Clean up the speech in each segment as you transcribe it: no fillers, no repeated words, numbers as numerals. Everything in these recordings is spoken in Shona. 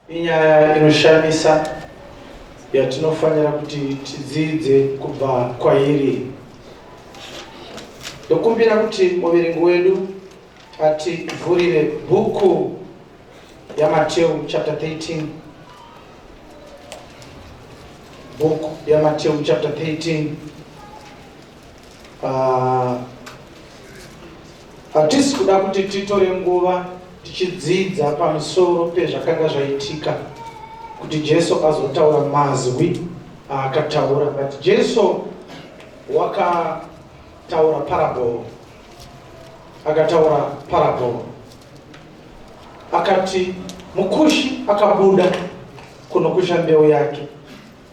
Inyaya inoshamisa yatinofanira kuti tidzidze kubva kwairi. Ndokumbira kuti muverengi wedu ativhurire bhuku yaMateu chapter 13. Bhuku yaMateu chapter 13. Ah, hatisi kuda kuti titore nguva tichidzidza pamusoro pezvakanga zvaitika kuti Jesu azotaura mazwi aakataura, but Jesu wakataura parable, akataura parable akati mukushi akabuda kunokusha mbeu yake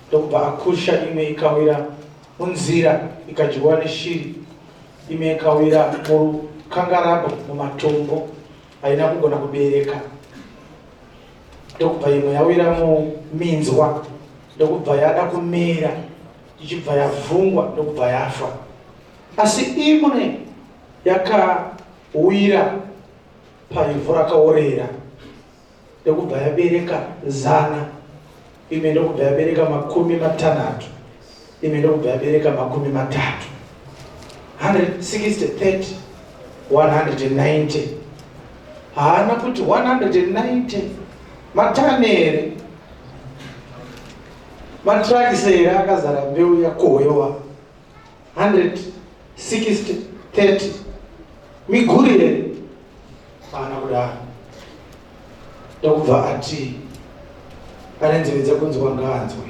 ndokubva akusha imwe ikawira munzira ikadyiwa neshiri, imwe ikawira murukangarabo mumatombo haina kugona kubereka, ndokubva imwe yawira muminzwa ndokubva yada kumera ichibva yavhungwa ndokubva yafa. Asi imwe yakawira paivhu rakaorera ndokubva yabereka zana, imwe ndokubva yabereka 60, imwe ndokubva yabereka 30. 160, 30, 190. Haana kuti 190 matani here, matrakisi here akazara mbeu yakohwewa 160, 30 miguri here? Haana kudaro. Ndokubva ati ane nzeve dzekunzwa ngaanzwe.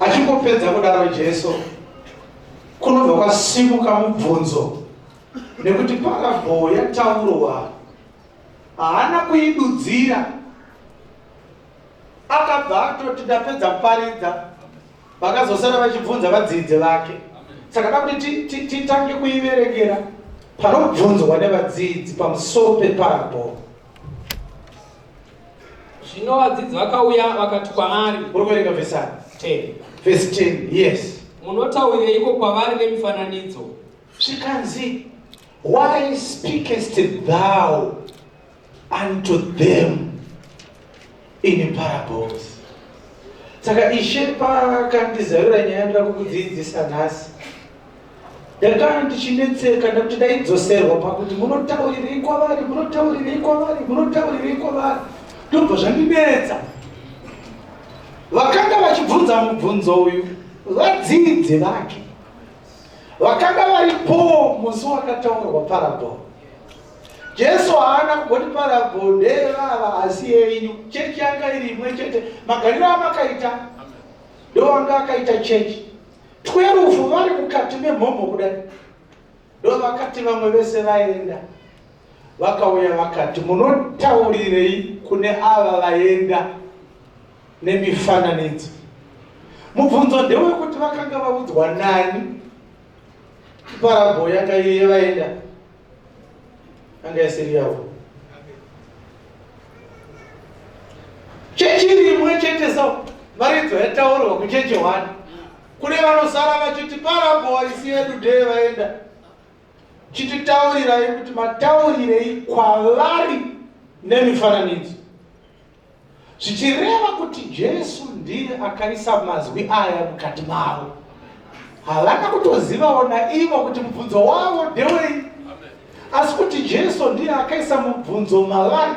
Achingopedza kudaro Jesu kunobva kwasimuka mubvunzo nekuti parabho yataurwa haana kuidudzira akabva atoti ndapedza kuparidza vakazosara vachibvunza vadzidzi vake saka da kuti titange kuiverengera panobvunzwa nevadzidzi pamusoro peparabho Zvino vadzidzi vakauya vakati kwaari, Muri kuverenga vhesi ani? 10. Vhesi 10, yes. Munotaurireiko kwavari nemifananidzo? Zvikanzi, why speakest thou unto them in parables? Saka Ishe paakandizarura nyaya ndoda kukudzidzisa nhasi, ndakanga ndichinetseka nekuti ndaidzoserwa pakuti munotaurirei kwavari, munotaurirei kwavari, munotaurirei kwavari, ndobva zvandinetsa. Vakanga vachibvunza mubvunzo uyu vadzidzi vake vakanga varipo musi wakataurwa parable. Jesu haana kumboti parable ndeyevava asi yenyu. Chechi yanga iri imwe chete, magariro amakaita ndowanga akaita chechi. 12 vari mukati memhomho kudai, ndovakati vamwe vese vaenda, vakauya vakati munotaurirei kune ava vaenda nemifananidzo? Mubvunzo ndewekuti vakanga vaudzwa nani parabho yanga iri yevaenda, yanga isiri yavo. Chechi iri imwe chete so maridzo yataurwa kuchechi one kune vanosara vachiti parabho isi yedu ndeye vaenda. Chititaurirai kuti mataurirei kwavari nemifananidzo, zvichireva kuti Jesu ndiye akaisa mazwi aya mukati mavo. Havana kutozivawo naivo kuti mubvunzo wavo ndewei, asi kuti Jesu ndiye akaisa mubvunzo mavari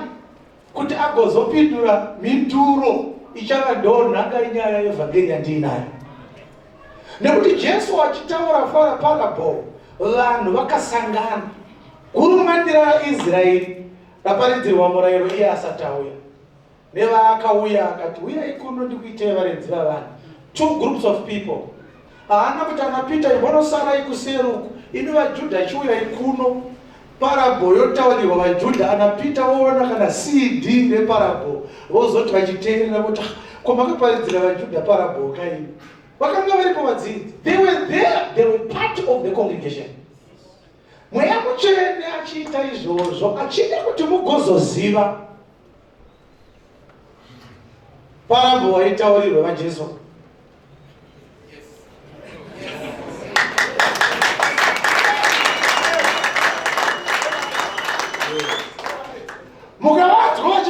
kuti agozopindura mhinduro ichava ndo nhanga yenyaya yevhangeri yandiinayo. Nekuti Jesu achitaura fara parable, vanhu vakasangana. Gurumwandira raIsraeri raparidzirwa murayiro iye asati auya. Nevaakauya akati, uyai kuno ndikuitei varedzi vavanhu. Two groups of people. Haana kuti ana Peter imbonosarai kuseri uku, imi vaJudha chiuyai kuno. Parable yotaurirwa vaJudha, ana Peter voona kana CD reparable, vozoti vachiteerera voti, ah, ko makaparidzira vaJudha parable kaini? Vakanga varipo vadzidzi. They were there, they were part of the congregation. Mweya Mutsvene achiita izvozvo achida kuti mugozoziva parable waitaurirwa vaJesu. Mukavanzwa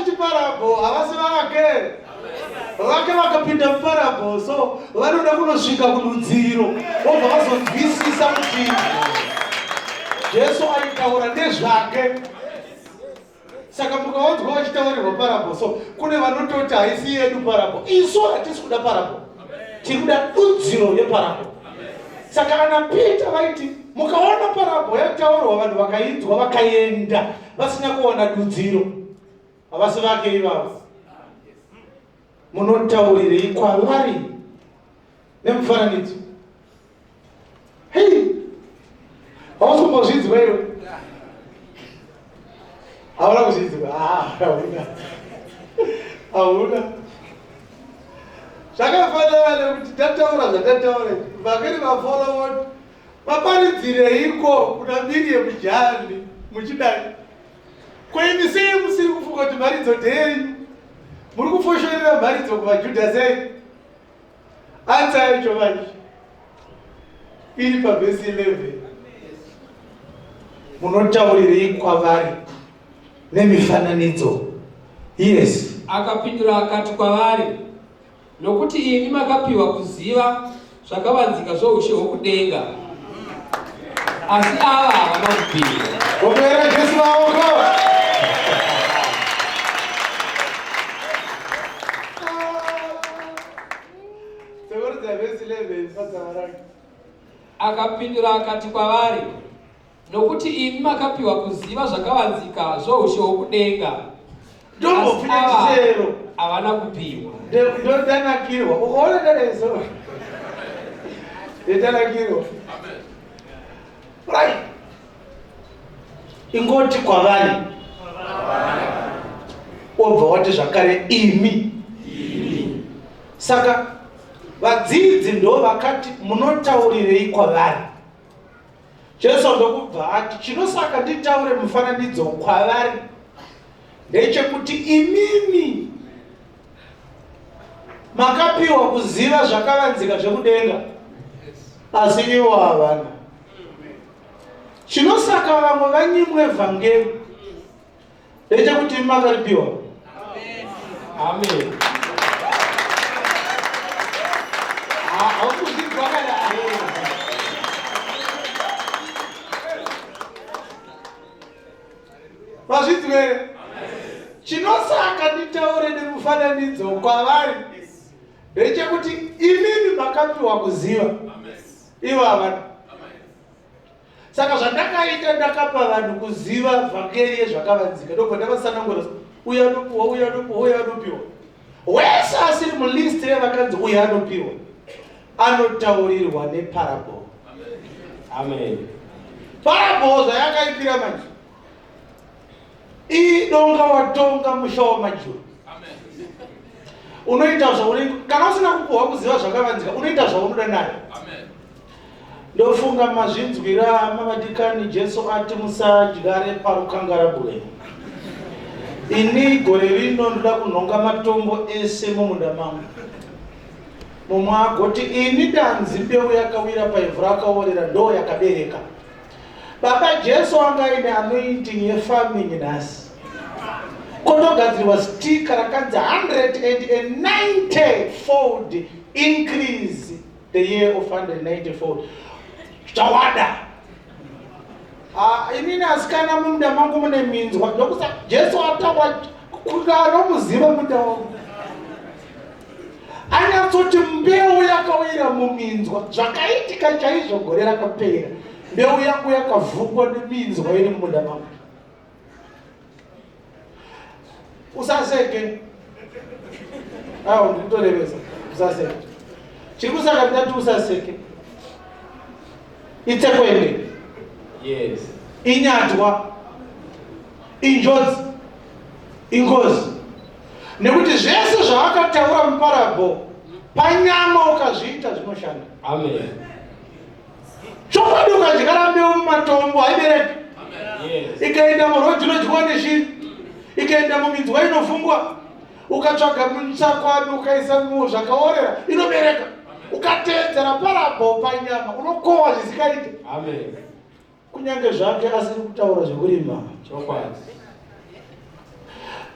vakapinda muparable so vanoda kunosvika kududziro vobva vazonzwisisa kuti Jesu aitaura nezvake. Saka mukawanzwa vachitaurirwa parable so kune vanototi haisi yedu parable. Isu hatisi kuda parable, tiri kuda dudziro yeparable. Saka ana Peter vaiti mukaona parable yataurwa vanhu vakainzwa vakaenda vasina kuwana dudziro, havasi vake ivavo. Munotaurirei kwavari nemufananidzo? Hei, hausi kumbozvinzwa iwe? Hauna kuzvinzwa? Ah, hauna, hauna. Zvakafanana nekuti tataura zvatataura izvi, vamweni vafolowoti vaparidzireiko kuna Miriam Jani muchidai? Ko imi sei musiri kufunga kuti mharidzo ndeyenyu? Muri kufoshorera mharidzo kuvaJudha sei? Ansa yacho manje iri pavhesi 11. Munotaurirei kwavari nemifananidzo? Yes. Akapindura akati kwavari, Nokuti imi makapiwa kuziva zvakavanzika zvoushe hwokudenga, asi ava havana kupiwa. Gomera Jesu maoko. Tsokorodza vhesi 11 padzavaranga. Akapindura akati kwavari, Nokuti imi makapiwa kuziva zvakavanzika zvoushe hwokudenga, Ndombopinda chisero. Havana kupiwa. Ndotanakirwa. Ukaona ndadaiso. Ndotanakirwa. Right. Ingoti kwavari. Wobva wati zvakare imi. Saka vadzidzi ndo vakati munotaurirei kwavari? Jesu ndokubva ati, Chinosaka nditaure mufananidzo kwavari ndechekuti imimi makapiwa kuziva zvakavanzika zvekudenga, asi ivo havana. Chinosaka vamwe vanyimwe vhangeri ndechekuti imi makaripiwa. Amen. Haukuzvinzwa kana vazvinzwa here? Chinosaka nditaure nemufananidzo kwavari ndechekuti imimi makapiwa kuziva, ivo havana. Saka zvandakaita ndakapa vanhu kuziva vhangeri yezvakavanzika, ndobva ndavasanangura, uyo anopiwa, uyo anopiwa, uyo anopiwa. Wese asiri mulist revakanzi uyo anopiwa anotaurirwa neparable. Amen. Parable zvayakaipira manje, idonga watonga musha wamajuru. Unoita zvaunenge kana usina kupuhwa kuziva zvakavanzika, unoita zvaunoda nayo. Ndofunga mazvinzwira hama vadikani, Jesu ati musadyare parukangarabwe. Ini gore rino ndoda kunhonga matombo ese mumunda mangu. Mumwe agoti ini danzi mbeu yakawira paivhu rakaorera ndo yakabereka. Baba Jesu anga aine anointing yefarming nhasi. Kotogadzirwa sticker rakanzi 190 fold increase the year of 190 fold. Chawada. Ah, inini asikana mumunda mangu mune minzwa ndokusa Jesu ataura kuda anomuziva munda wangu. Anyatsoti mbeu yakawira muminzwa, zvakaitika chaizvo gore rakapera, mbeu yangu yakavhungwa neminzwa iri mumunda mangu. Usaseke. Awo ndikutorevesa, usaseke. Chiri kusaka ndati usaseke. Itsekwende. Yes. Inyatwa. Injodzi. Ingozi. Nekuti zvese zvaakataura muparable panyama ukazviita zvinoshanda. Amen. Chokwadi ukadyara mbeu mumatombo haibereki. Yes. Ikaenda murodhi inodyiwa neshiri. Ikaenda muminzwa inofungwa. Ukatsvaga muchakwani ukaisa zvakaorera inobereka. Ukateedzera parable panyama unokohwa zvisikaite. Amen. Kunyange zvake asiri kutaura zvekurima. Chokwadi.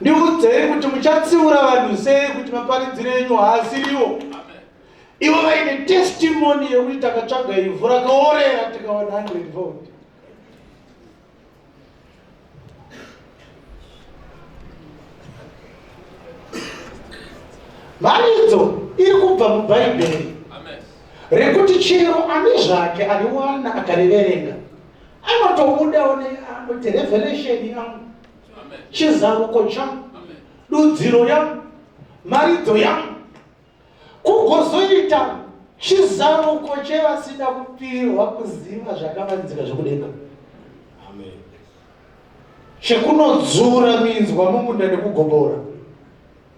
Ndiudzei kuti muchatsiura vanhu sei kuti maparidziro enyu haasiriwo. Ivo vaine testimony yekuti takatsvaga ivhu rakaorera tikawana 100 fold. Mharidzo iri kubva muBhaibheri rekuti chero ani zvake ariwana akariverenga anotobudawo neanoti revelation yangu, chizaruko changu, dudziro yangu, mharidzo yangu. Kugozoita chizaruko chevasina kupirwa kuziva zvakavanzika zvekudenga. Amen. Chekunodzura minzwa mumunda nekugobora,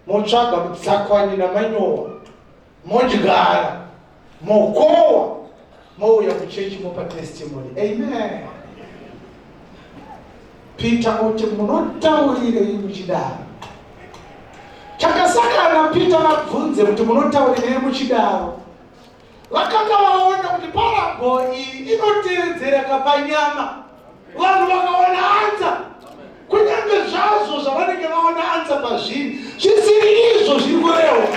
motsvaga mutsakwani namanyowa, modyara, mokowa, mouya kuchechi mopa testimony. Amen. Peter oti munotaurirei muchidaro? Chakasaka naPeter vabvunze kuti munotaurirei muchidaro? Vakanga vaona kuti parable iyi inotevedzera kapanyama. Vanhu vakaona anza, kunyange zvazvo zvavanenge vaona anza pazviri zvisiri izvo zviri kurehwa.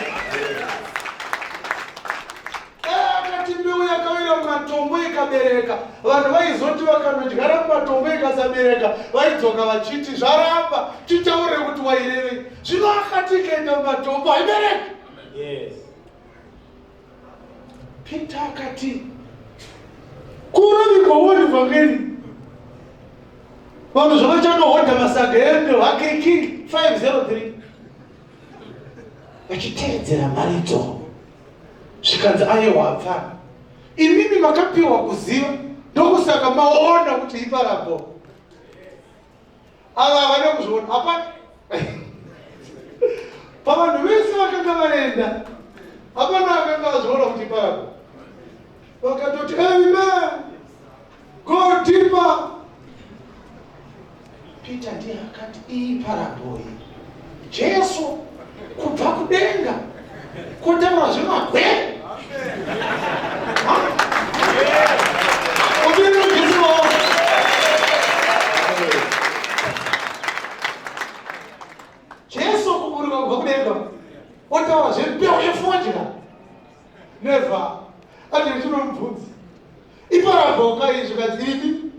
Akati mbeu yakawira mumatombo ikabereka. Vanhu vaizoti vakanodyara mumatombo ikasabereka, vaidzoka vachiti zvaramba, titaure kuti wairevei. Zvino akati ikaenda mumatombo haibereki. Yes. Peter akati kuravigwa woni vhangeri vanhu zvavachanohodha masaga embeu hakirikiri 503 vachiteedzera mharidzo. Zvikanzi ayewa apfana, imimi makapiwa kuziva ndokusaka maona kuti iparabho. Ava havana kuzviona hapana. Pavanhu vese vakanga vaenda hapana akanga azviona kuti iparabho. Vakatoti amen, go deeper. Peter ndiye akati iyi parabho iyi Jesu kubva kudenga kotaura zvemagwere. Jesu kuburuka kubva kudenga otaura zvembeu yefodya. Never. Ati ndinomubvunza. Iparabho ka izvi kanzi imi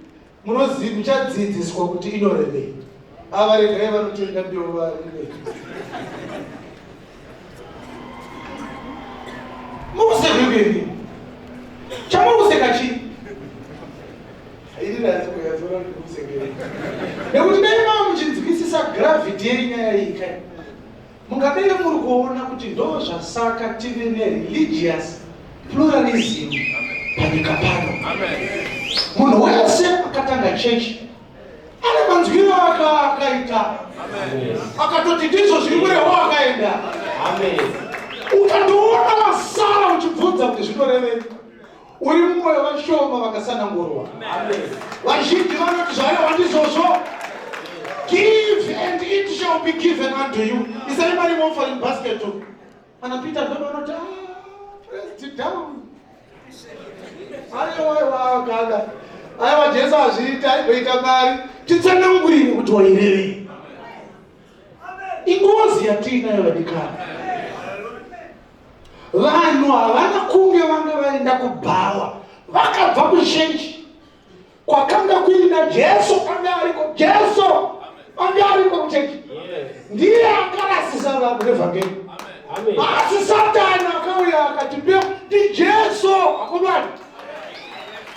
munoziva muchadzidziswa kuti inorevei. Ava regai vanotenda mbeu varime. Mukuseka Chamukuseka chii? Ini ndazi kuyatsora kuti mukusekei. Nekuti dai mava muchinzwisisa gravity yenyaya iyi kai. Mungadai muri kuona kuti ndozvasaka tive nereligious pluralism panyika pano. Munhu wese akatanga chechi ane manzwiro akaita, akatoti ndizvo zviri kurehwa, akaenda. Ukatoona vasara uchibvunza kuti zvinorevei, uri mumwe wevashoma vakasanangurwa. Vazhinji vanoti zvarehwa ndizvozvo. Give and it shall be given unto you. Isai mari muoffering basket. Ana Peter ndo vanoti ah, pressed it down. Aiwa aiwa kana. Aiwa Jesu azviita aigoita mari. Titsanangurire kuti wairevei. Ingozi yatiinayo vadikani. Vanhu havana kunge vanga vaenda kubhawa, vakabva kuchechi kwakanga kuina Jesu, anga ariko Jesu, anga ariko kuchechi. Ndiye akarasisa vanhu nevhangeri. Asi Satani akauya akati mbeu ndiJesu, akomana.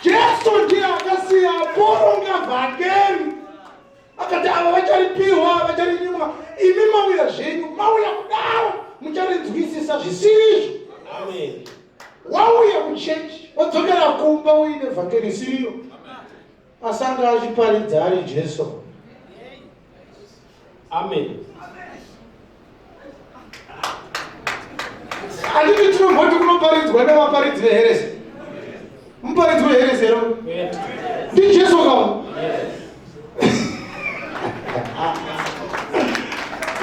Jesu ndiye akasiya poronga vhangeri. Akati ava vacharipiwa, vacharinyimwa, imi mauya zvenyu, mauya kudaro mucharinzwisisa zvisirizvo. Amen. Wauya kuchechi wadzokera kumba uine vhangeri isiriyo, asi anga achiparidza ari Jesu. Amen. Handiti tinomboti kunoparidzwa nevaparidzi veheresi? Muparidzi weheresi here? NdiJesu kawo.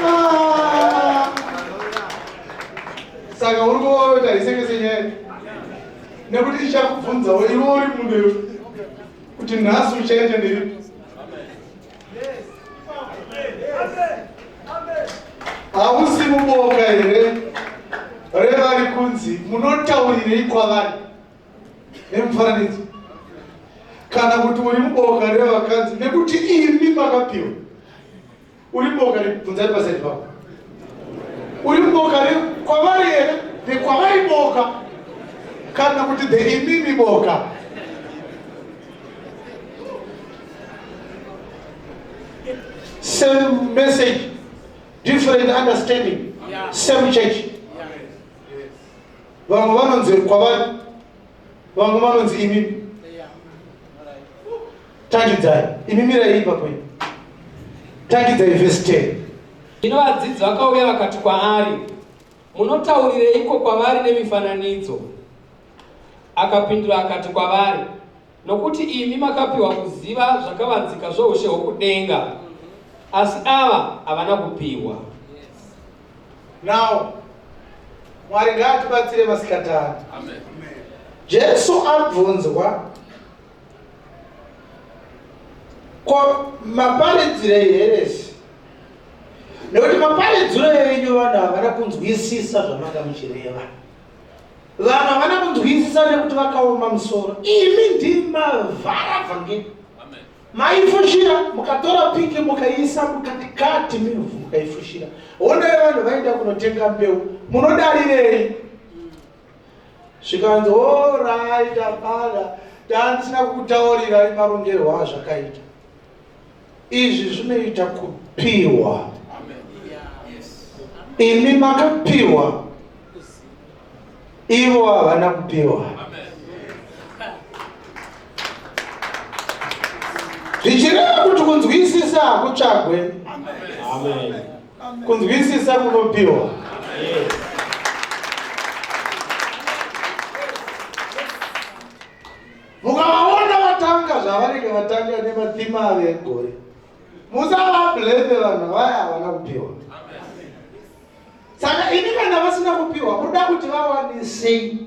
Ah. Saka uri kuona isekese nyaya nekuti ndichakubvunzawo iwe uri munhu kuti nhasi uchaenda ndiripi? Hausi muboka here revari kunzi munotaurirei kwavari nemufananidzo kana kuti uri muboka revakanzi nekuti imi makapiwa uri muboka rebvunzai pasaidi pako uri muboka rekwavari here rekwavari boka kana kuti the imimi boka same message different understanding yeah. Same church. Vamwe vanonzi kwavari, vamwe vanonzi imimi. Tangidzai imi, mirai ipapo imi, tangidzai vhesi 10. Zvino vadzidzi vakauya vakati kwaari, Munotaurireiko kwavari nemifananidzo? Akapindura akati kwavari, Nokuti imi makapiwa kuziva zvakavanzika zvoushe hwokudenga, asi ava havana kupiwa. Now, Mwari ngaatibatsire masikati ano. Jesu abvunzwa ko maparidzirei heresi nekuti maparidziro enyu vanhu havana kunzwisisa zvamanga muchireva. Vanhu havana kunzwisisa nekuti vakaoma musoro. Imi ndimavhara vhangeri. Maifushira mukatora piki mukaiisa mukatikati mivhu mukaifushira. Honai vanhu vaenda kunotenga mbeu. Munodarirei? Zvikanzi orit hapana tandisina kukutaurirai marongerwo azvakaita. Izvi zvinoita kupiwa. Imi makapiwa, ivo havana kupiwa. Zvichireva kuti kunzwisisa hakutsvagwe, kunzwisisa kunopiwa. Mukavaona vatanga zvavanenge vatanga nemathima avo egore, musavablame vanhu vaya havana kupiwa. Saka ini kana vasina kupiwa, munoda kuti vawane sei?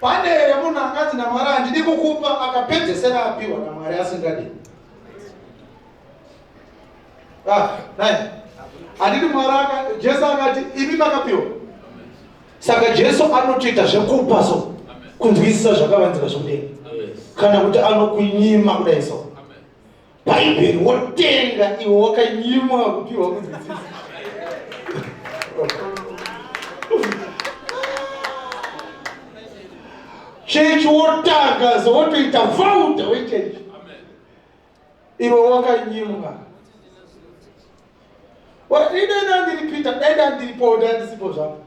Pane here munhu anganzi naMwari handidi kukupa akapedzesera apiwa naMwari asingadi? Ah, nai. Handidi Mwari aka Jesu akati imi makapiwa. Saka Jesu anotoita zvekupa so kunzwisisa zvakavanzika zvokudenga kana kuti anokunyima kudai so Bhaibheri wotenga iwe wakanyimwa kupiwa kunzwisisa. Chechi wotanga so wotoita founder wechechi iwe wakanyimwa. Ini dai ndiri Peter, dai ndandiripo, dai ndisipo zvangu.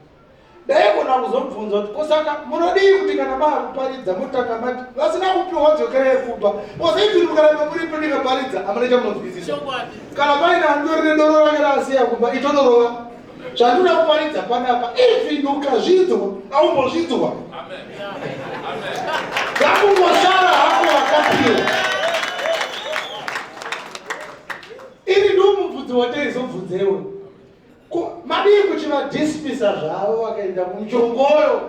Ndaigona kuzobvunza kuti ko saka munodii kuti kana maakuparidza motanga mati vasina kupiwa dzokerai kumba. Because even mukaramba muripo ndikaparidza hamuna chamunonzwisisa. Kana paine andori nedoro rake raasiya kumba itonorova. Zvandinoda kuparidza panapa even ukazvinzwa aumbozvinzwa. Zvakungosara hako vakapiwa. Iri ndiwo mubvunzo wataizobvunzewo. Ko madii kuchivadismisa zvavo vakaenda kumuchongoyo?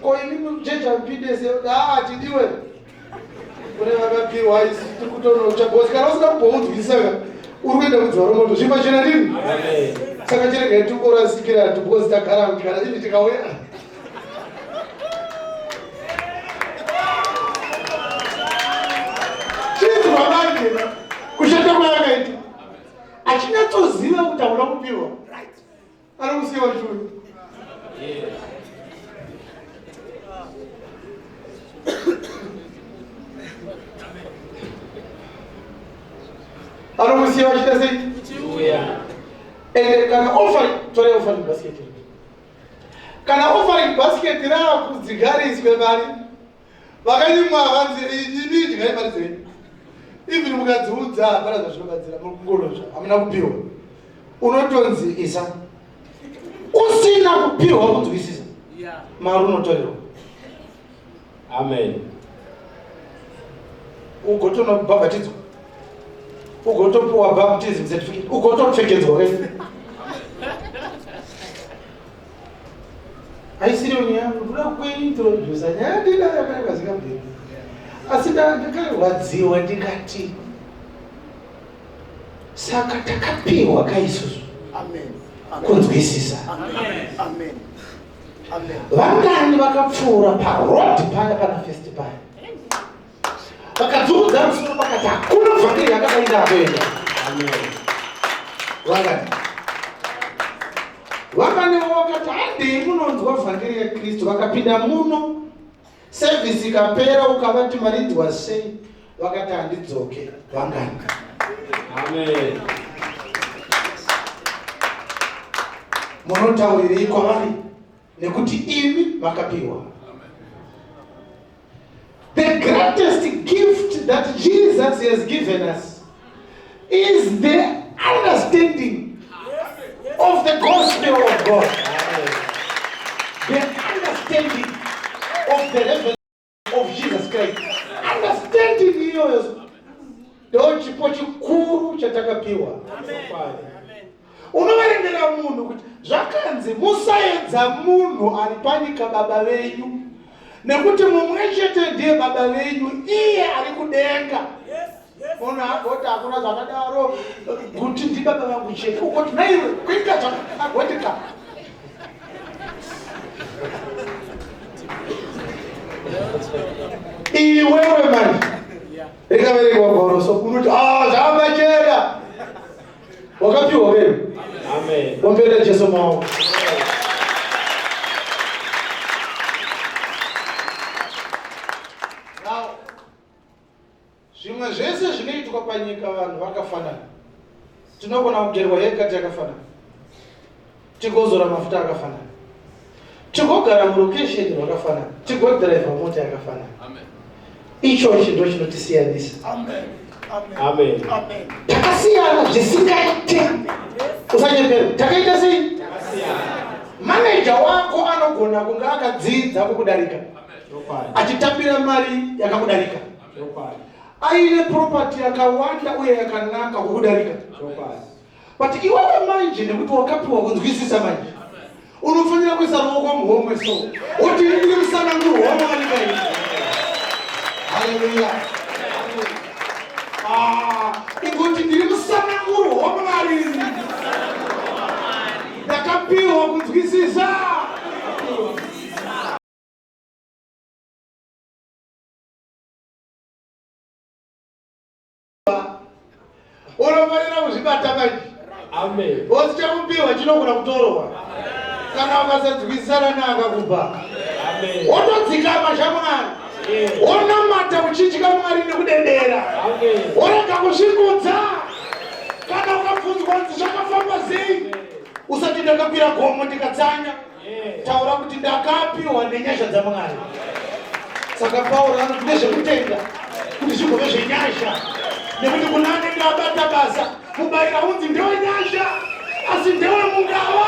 Ko imi muchechi hamupinde sei? Ah, tidiwe kune vakapiwa isu tiri kutonotsva because kana usina kumboudzwisisa ka uri kuenda kudziva romoto zviri pachena rini saka chiregai tingorasikira because tagara kuti kana ivi tikauya Chinzwa manje kushata kwaakaita achinyatsoziva kuti hauna kupiwa anokusiya wachiuya. Anokusiya wachiita sei? Ende kana offering, torai offering basket. Kana offering basket raakudzigariswe mari vakanyimwa vanzi imi idyai mari dzenyu even mukadziudza hapana zvazvinobatsira muri kungorozva hamuna kupiwa unotonzi isa usina kupiwa kunzwisisa mari unotorerwa amen ugotonobhabhatidzwa ugotopiwa baptism certificate ugotopfekedzwa ke haisiriyo nyaya ndoda kuintrodusa nyaya ndida yakanakazikabvira asi ndakarwadziwa ndikati Saka takapiwa kaisusu kunzwisisa. Vangani vakapfuura paroad paya pana first paya vakadzungudza musoro vakati hakuna vhangeri yakadai ndakuenda. Vangani vangani vakati handei munonzwa vhangeri yaKristu, vakapinda muno sevhisi ikapera ukavati marinzwa sei, vakati handidzoke. Vangani? Amen. Munotaurirei kwavari? Nekuti imi makapiwa. The greatest gift that Jesus has given us is the understanding of the gospel of God. The understanding of the revelation of Jesus Christ. Understanding iyoyo ndo chipo chikuru chatakapiwa. Unoverengera munhu kuti zvakanzi musaedza munhu ari panyika baba venyu, nekuti mumwe chete ndiye baba venyu, iye ari kudenga. Munhu agoti hakuna zvakadaro, kuti ndibaba vangu chete, ukoti naiwe kuita zvakagotika. Iwewe manje rikaverengwa gwaro so unoti ah, zvamachena wakapiwa wewe. Amen. Ombera Jesu maoko. Now, zvimwe zvese zvinoitwa panyika vanhu vakafanana. Tinogona kugerwa haircut yakafanana, tigozora mafuta akafanana, tigogara mulocation rwakafanana, tigodhiraivha mota yakafanana. Ichochi ndo chinotisiyanisa. Amen. Takasiyana zvisingaite. Usanyepera. Takaita sei? Maneja wako anogona kunge akadzidza kukudarika, achitambira mari yakakudarika, aine property yakawanda uye yakanaka kukudarika. But iwewe manje, nekuti wakapiwa kunzwisisa manje, unofanira kuisa ruoko muhomwe so uti ndiri musanangurwa waMwari kai. Haleluya. Ah, ingoti ndiri musanangurwa waMwari, ndakapiwa kunzwisisa. Unofanira kuzvibata manje. Amen. Wosi chakupiwa chinogona kutorwa kana ukasanzwisisana neakakupa. Amen. Wotodzikama shamwari, wonamata uchitya Mwari nekudedera, Amen. worega kuzvikudza. Kana ukabvunzwa kunzi zvakafamba sei, usati ndakakwira gomo ndikatsanya. Taura kuti ndakapiwa nenyasha dzaMwari. Saka Pauro anoti ndezvekutenda kuti zvigove zvenyasha, nekuti kuna anenge abata basa mubayira unzi ndewenyasha, asi ndewemungava.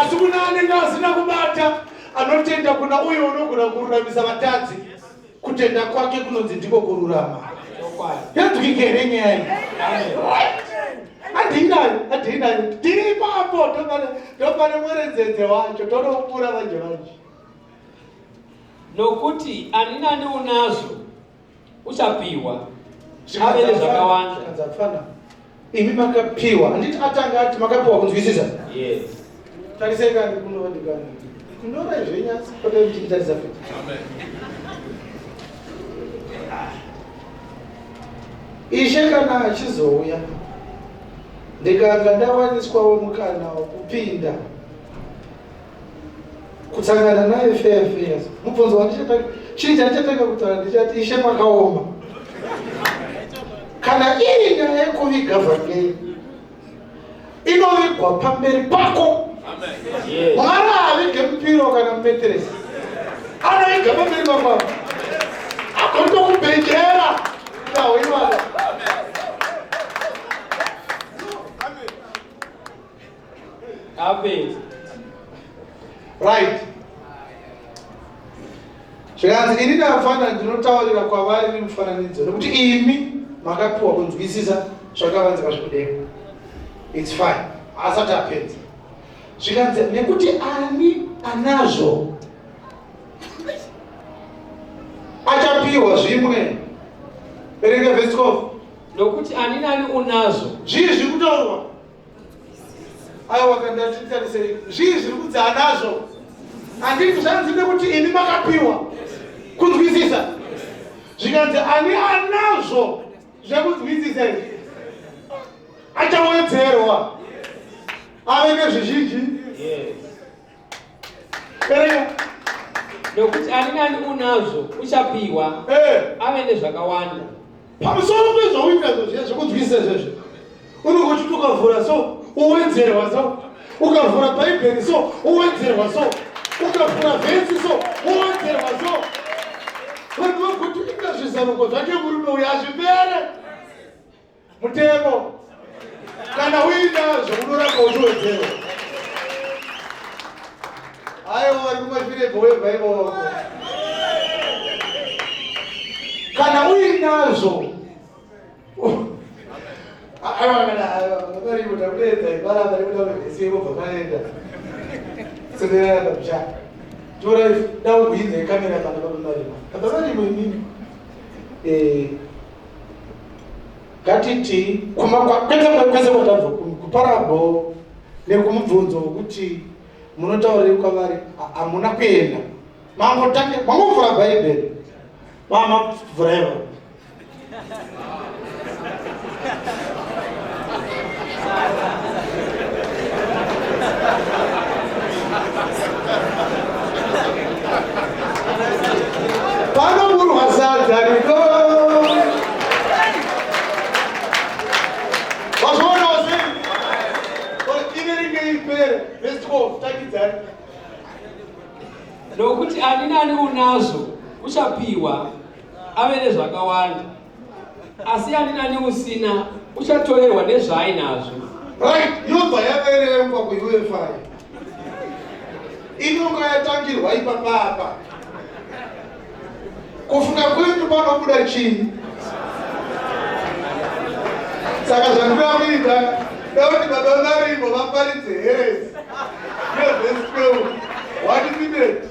Asi kuna anenge asina kubata, anotenda kuna uyo unogona kururamisa vatadzi, kutenda kwake kunonzi ndiko kururama. Yanzwike here nyaya iyi? Handinayo, handinayo. Tiri ipapo, ndopane mwerenzenze wacho, tonoupura manje manje. Nokuti ani nani unazvo uchapiwa, ave nezvakawanda. Zvikanzi imi makapiwa, handiti atanga ati makapiwa kunzwisisa? Yes. Tarisai kani kunovandikani kunyorai zvenyasi potai muchitarisa futi. Ishe kana achizouya, ndikanga ndawaniswawo mukana wokupinda kutsangana naye feya feya, mubvunzo wandichatanga, chii chandichatanga kutaura, ndichati Ishe makaoma. Kana iri nyaya yekuviga vhangeri, inovigwa pamberi pako. Mwari haavige mupiro kana mumeteresi, anoviga pamberi pako, agondokubhejera taoiwana. Amen. Right. Zvikanzi ini ndafana ndinotaurira kwavari nemufananidzo, nekuti imi makapiwa kunzwisisa zvakavanzika zvekudenga. It's fine. Asati apedza, zvikanzi nekuti ani anazvo achapiwa zvimwe. Verenga verse 12. Nokuti ani nani unazvo. Zvii zviri kutaurwa? Aiwa kana titarisei. Zvii zviri kunzi anazvo? Handiti zvanzi nekuti imi makapiwa kunzwisisa. Zvikanzi ani anazvo zvekunzwisisa izvi achawedzerwa ave nezvizhinji. Yes. Verenga. Nokuti ani nani unazvo uchapiwa Eh. ave nezvakawanda. Pamusoro pezvauinazvo zviya zvekunzwisisa zvezvo unenge uchiti ukavhura so uwedzerwa so, ukavhura bhaibheri so uwedzerwa so, ukavhura vhesi so uwedzerwa so. Vanhu vakuti inga zvizaruko zvake murume uyu hazvipere. Mutemo kana uinazvo unoramba uchiwedzerwa. Aiwa vari kumashure bhowe ivoko. Kana uinazvo aiwa kana vari kuda kuedza ipara vari kuda vhesi vobva vaenda. Semerera pamusha. Tora dau kuhidza kamera pana baba Marimo. Baba Marimo imimi. Eh, ngatiti kwete kwese kwatabva kuparable nekumubvunzo wekuti munotaurei kwavari, hamuna kuenda, mangotange mangovhura bhaibheri, mamavhura ivo. Panoburwa sadza riko, wazvionawo sei? Iverenge ipere vhesi 12, takidzani. Nokuti ani nani unazvo uchapiwa ave nezvakawanda, asi ani nani usina uchatorerwa nezvaainazvo. Right, yobva yaverengwa kuUFI, inonga yatangirwa ipapapa. Kufunga kwenyu panobuda chii? Saka zvandinoda kuita, da kuti baba Marimo vaparidze heresy yevhesi 12, one minute.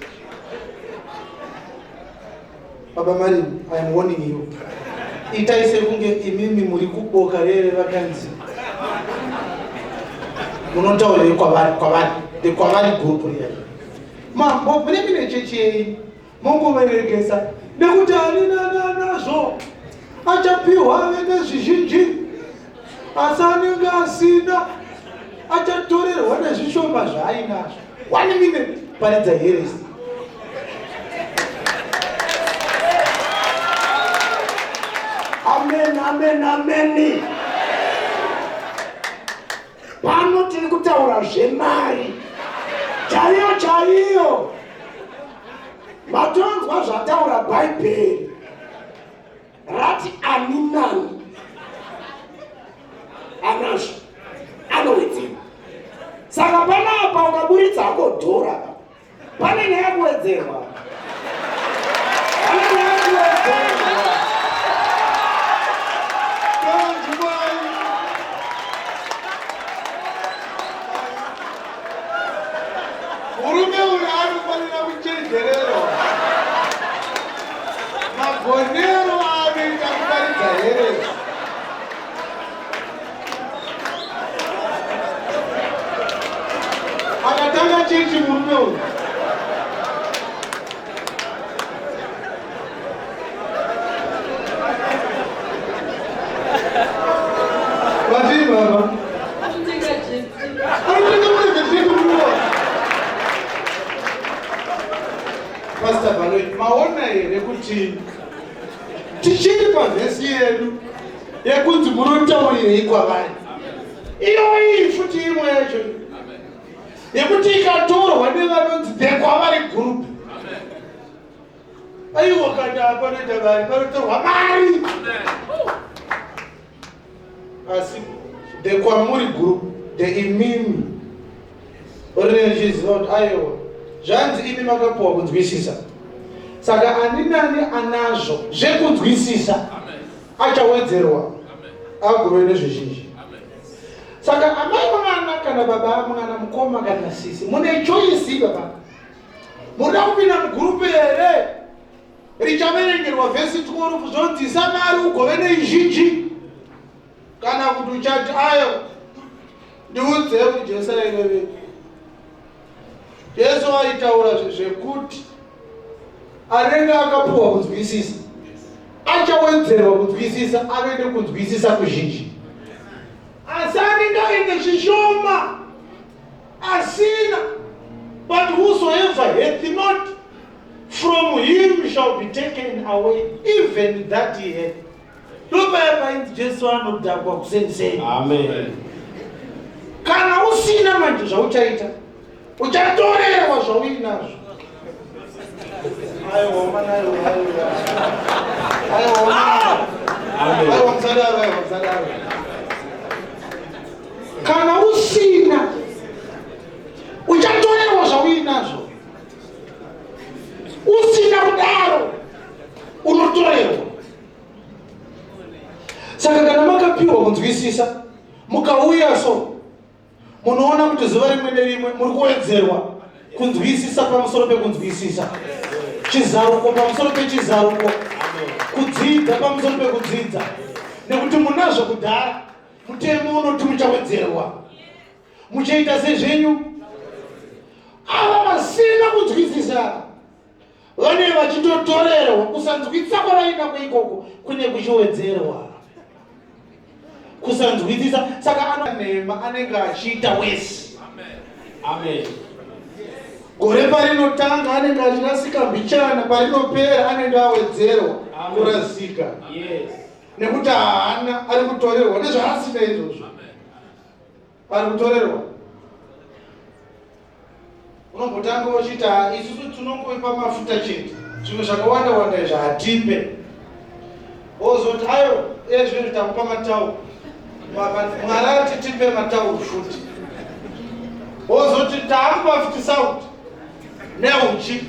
Baba Marimo, I am warning you, itai sekunge imimi muri kuboka rere vakanzi munotaurei kwavari, kwavari the kwavari group riya. Mambo mune mine chechi yenyu, mongoverekesa nekuti ani nani anazvo achapiwa ave nezvizhinji, asi anenge asina achatorerwa nezvishoma zvaainazvo. One minute, paridza heresy. Amen, amen, amen. Pano tiri kutaura zvemari chaiyo chaiyo. Matonzwa zvataura bhaibheri, rati ani nani anazvo anowedzerwa. Saka panapa ukaburitsa hako dhora, pane nyaya kuwedzerwa, pane nyaya kuwedzerwa. Tonzwai. Murume uyu anofanira kuchenjererwa magonero aanoita kuparidza heresy. Akatanga chechi murume uyu. Vatii baba? Anotenga jet. Anotenga private jet murume. Pastor Baloi, maona here kuti tichiri pavhesi yedu yekunzi munotaurirei kwavari? Iyoyi futi imwe yacho yekuti ikatorwa nevanonzi the kwavari group, aiwa, kana panoita mari, panotorwa mari. Asi the kwamuri group, the imimi rinenge richiziva kuti aiwa, zvanzi imi makapuwa kunzwisisa, saka ani nani anazvo zvekunzwisisa achawedzerwa agove nezvizhinji. Saka amai mwana kana baba mwana, mukoma kana sisi, mune choice. Baba, muda kupinda mugroup here richaverengerwa vhesi 12 zvonzi isa mari ugove neizhinji? Kana kuti uchati ayo ndiudze kuti Jesu airevei. Jesu aitaura zvekuti anenge akapuwa kunzwisisa achawedzerwa kunzwisisa ave nekunzwisisa kuzhinji, asi anenge aine zvishoma asina. But whosoever hath not, from him shall be taken away even that he hath. Ndopaya painzi Jesu anodhakwa kuseni. Amen. Kana usina manje zvauchaita, uchatorerwa zvauinazvo. Aiwa mana, aiwa, aiwa, aiwa mana. Amen. Aiwa, musadaro, aiwa, musadaro. Kana usina, uchatorerwa zvauinazvo. Usina kudaro unotorerwa. Saka kana makapiwa kunzwisisa, mukauya so, munoona kuti zuva rimwe nerimwe muri kuwedzerwa kunzwisisa pamusoro pekunzwisisa, chizaruko pamusoro pechizaruko, kudzidza pamusoro pekudzidza, nekuti munazvo kudhara. Mutemo unoti muchawedzerwa, muchaita sezvenyu. Ava vasina kunzwisisa vane vachitotorerwa kusanzwisisa kwavainako ikoko, kune kuchiwedzerwa kusanzwisisa. Saka anonhema anenge achiita wese. Amen. Gore parinotanga anenge achirasika mbichana, parinopera anenge awedzerwa Amen. kurasika, nekuti haana, ari kutorerwa nezvaasina izvozvo, ari kutorerwa. Unombotanga uchiti, "Isusu tinongoipa mafuta chete, zvimwe zvakawanda wanda izvi hatipe." Ozoti, "Ayo, ezvinhu takupa matauro, Mwari ati tipe matauro futi." Ozoti, "Taakupa futi sauti neuchi."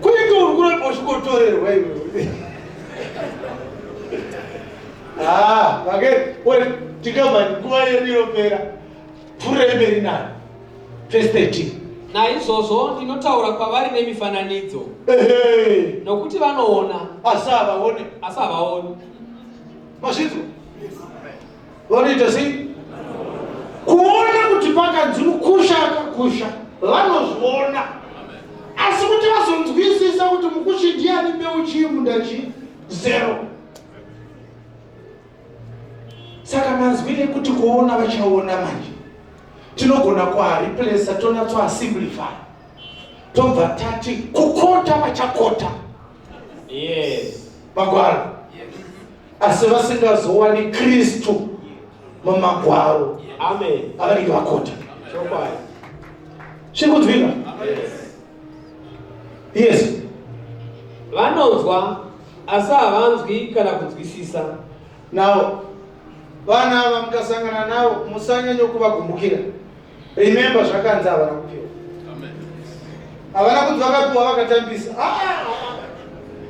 Kuinge uri kuramba uchingotorerwa iwewe. Ah, vake tikabva nguva yedu inopera. Pfuurei mberi nayo, verse 13. Naizvozvo ndinotaura kwavari nemifananidzo, nokuti vanoona, asi havaone. Asi havaoni. Mazvinzwa? Vanoita sei? Kuona kuti pakanzi mukusha akakusha, vanozviona, asi kuti vazonzwisisa kuti mukushi ndiani, mbeu chii, munda chii, zero. Saka mazwi ekuti kuona vachaona manje tinogona kuareplacer, tonatsoasimplify, tobva tati kukota vachakota magwaro, asi vasingazowani Kristu mumagwaro Amen. avanenge vakota. Chokwadi. Zviri kunzwika? Yes. Yes. Vanonzwa asi havanzwi kana kunzwisisa. Now vana ava mukasangana navo, musanyanya kuvagumbukira. Remember, zvakanzi havana kupiwa, havana kunzi vakapiwa vakatambisa. Ah, ah,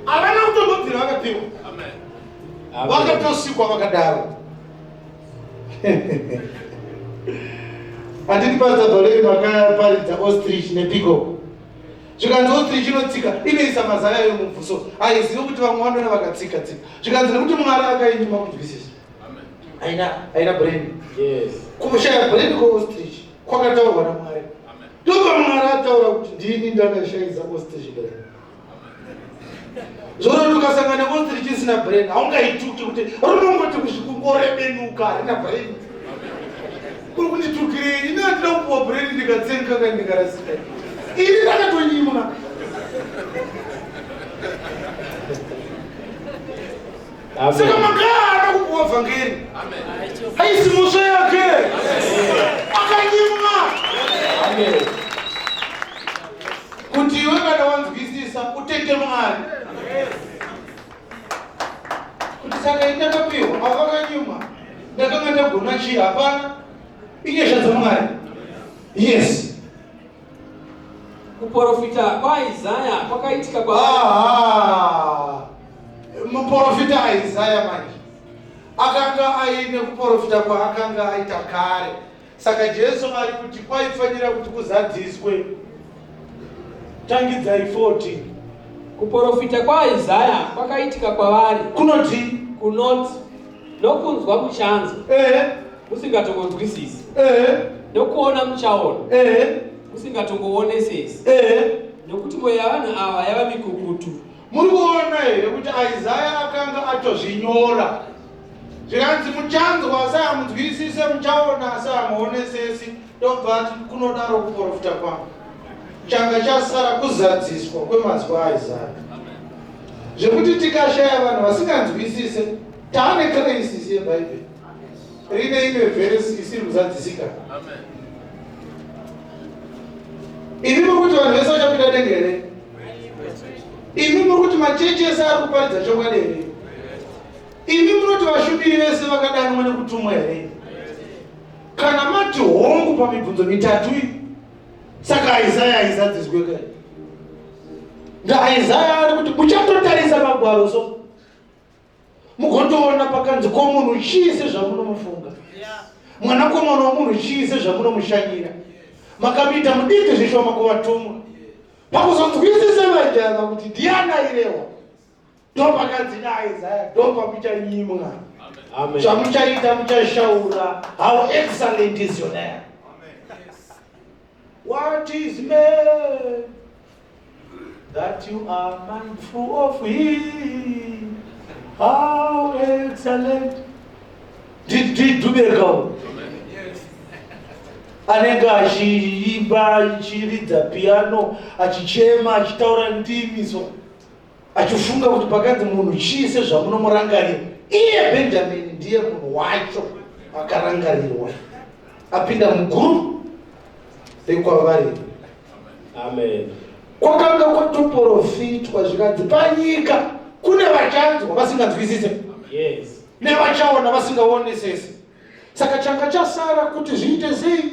ah. Havana kutombobvira vakapiwa. Amen. Vakatosikwa vakadaro. Handiti Pastor Valeri vakaparidza ostrich nepeacock, zvikanzi ostrich inotsika, inoisa mazai ayo muvhu, so haizivi kuti vamwe vanoona vakatsika tsika. Zvikanzi nekuti Mwari akainyima kunzwisisa, haina brain. Kushaya brain kweostrich kwakataurwa naMwari. Ndobva Mwari ataura kuti, "Ndini ndakashayisa ostrich brain." Zvonoti ukasangana neostrich isina brain, haungaituki, kuti rinongoti kungorebenuka, harina brain. Uri kunditukirei? Ini handina kupuwa brain ndikatsenga kana ndikarasika. Ini ndakatonyimwa. Saka Amen. magaa kupuwa vhangeri haisi mhosva yake, akanyimwa. Amen. Kuti iwe kana wanzwisisa utende Mwari kuti, "Saka indakapiwa, avakanyimwa, ndakanga ndagona chii? Hapana, inyasha dzaMwari." Yes. Kuprofita kwaIsaya kwakaitika kwavari. Aha, muprofita Isaya manje akanga aine kuprofita kwaakanga aita kare. Saka Jesu ari kuti kwaifanira kuti kuzadziswe. Tangidzai 14. Kuprofita kwaIsaya kwakaitika kwavari, kunoti kunoti, Nokunzwa muchanzwa. Ehe. Musingatongonzwisisi. Ehe. Nokuona muchaona. Ehe. Musingatongoonesesi. Ehe. Nokuti mwoyo yavanhu ava yava mikukutu. Muri kuona here kuti Isaya akanga atozvinyora? Zvikanzi muchanzwa asi hamunzwisise, muchaona asi hamuonesesi. Ndobva ati kunodaro kuprofita kwangu. Changa chasara kuzadziswa kwemazwi aIsaya. Zvekuti tikashaya vanhu vasinganzwisise, taane crisis yeBhaibheri. Rine imwe vhesi isiri kuzadzisika. Imi muri kuti vanhu vese vachapinda denga here? Imi muri kuti machechi ese ari kuparidza chokwadi here? Imi munoti vashumiri vese vakadanwa nekutumwa here? Kana mati hongu pamibvunzo mitatu iyi, saka Isaya aizadziswe kai? NdaIsaya ari kuti muchatotarisa magwaro so mugotoona pakanzi ko munhu chii sezvamunomufunga, mwanakomana womunhu chii sezvamunomushanyira, makamuita mudiki zvishoma kuvatumwa. Pakuzonzwisisa vajava kuti ndiani airewa, ndopakanzi naIsaya ndopamuchanyimwa. Amen. Zvamuchaita muchashaura. How excellent is your name. What is man that you are mindful of him? How excellent. Ndidhubeka anenge achiimba, achiridza piano, achichema, achitaura ndimi so, achifunga kuti pakanzi munhu chii sezvamunomurangarira. Iye Benjamin ndiye munhu wacho akarangarirwa, apinda muguru rekwavari. Amen. Kwakanga kwatoprofitwa zvikanzi panyika kune vachanzwa vasinganzwisise. Yes. Nevachaona vasingaonesesi. Saka changa chasara kuti zviite sei?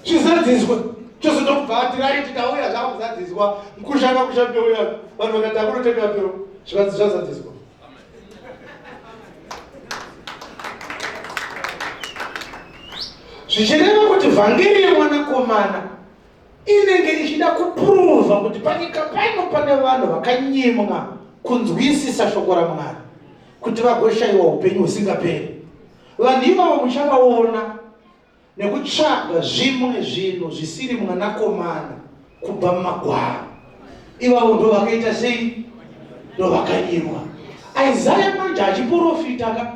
Zvizadziswe. Chozondobva ati right, tauya zvakuzadziswa. Mukushanga kushambe uya vanhu vakati akunotenga pero, zvikanzi zvazadziswa. Zvichireva kuti vhangeri yemwanakomana inenge ichida kupuruvha kuti panyika pano pane vanhu vakanyimwa kunzwisisa shoko raMwari kuti vagoshayiwa upenyu husingaperi. Vanhu ivavo muchavaona nekutsvaga zvimwe zvinhu zvisiri mwanakomana kubva mumagwaro. Ivavo ndo vakaita sei? Ndo vakanyimwa. Isaya manje achiprofita ka,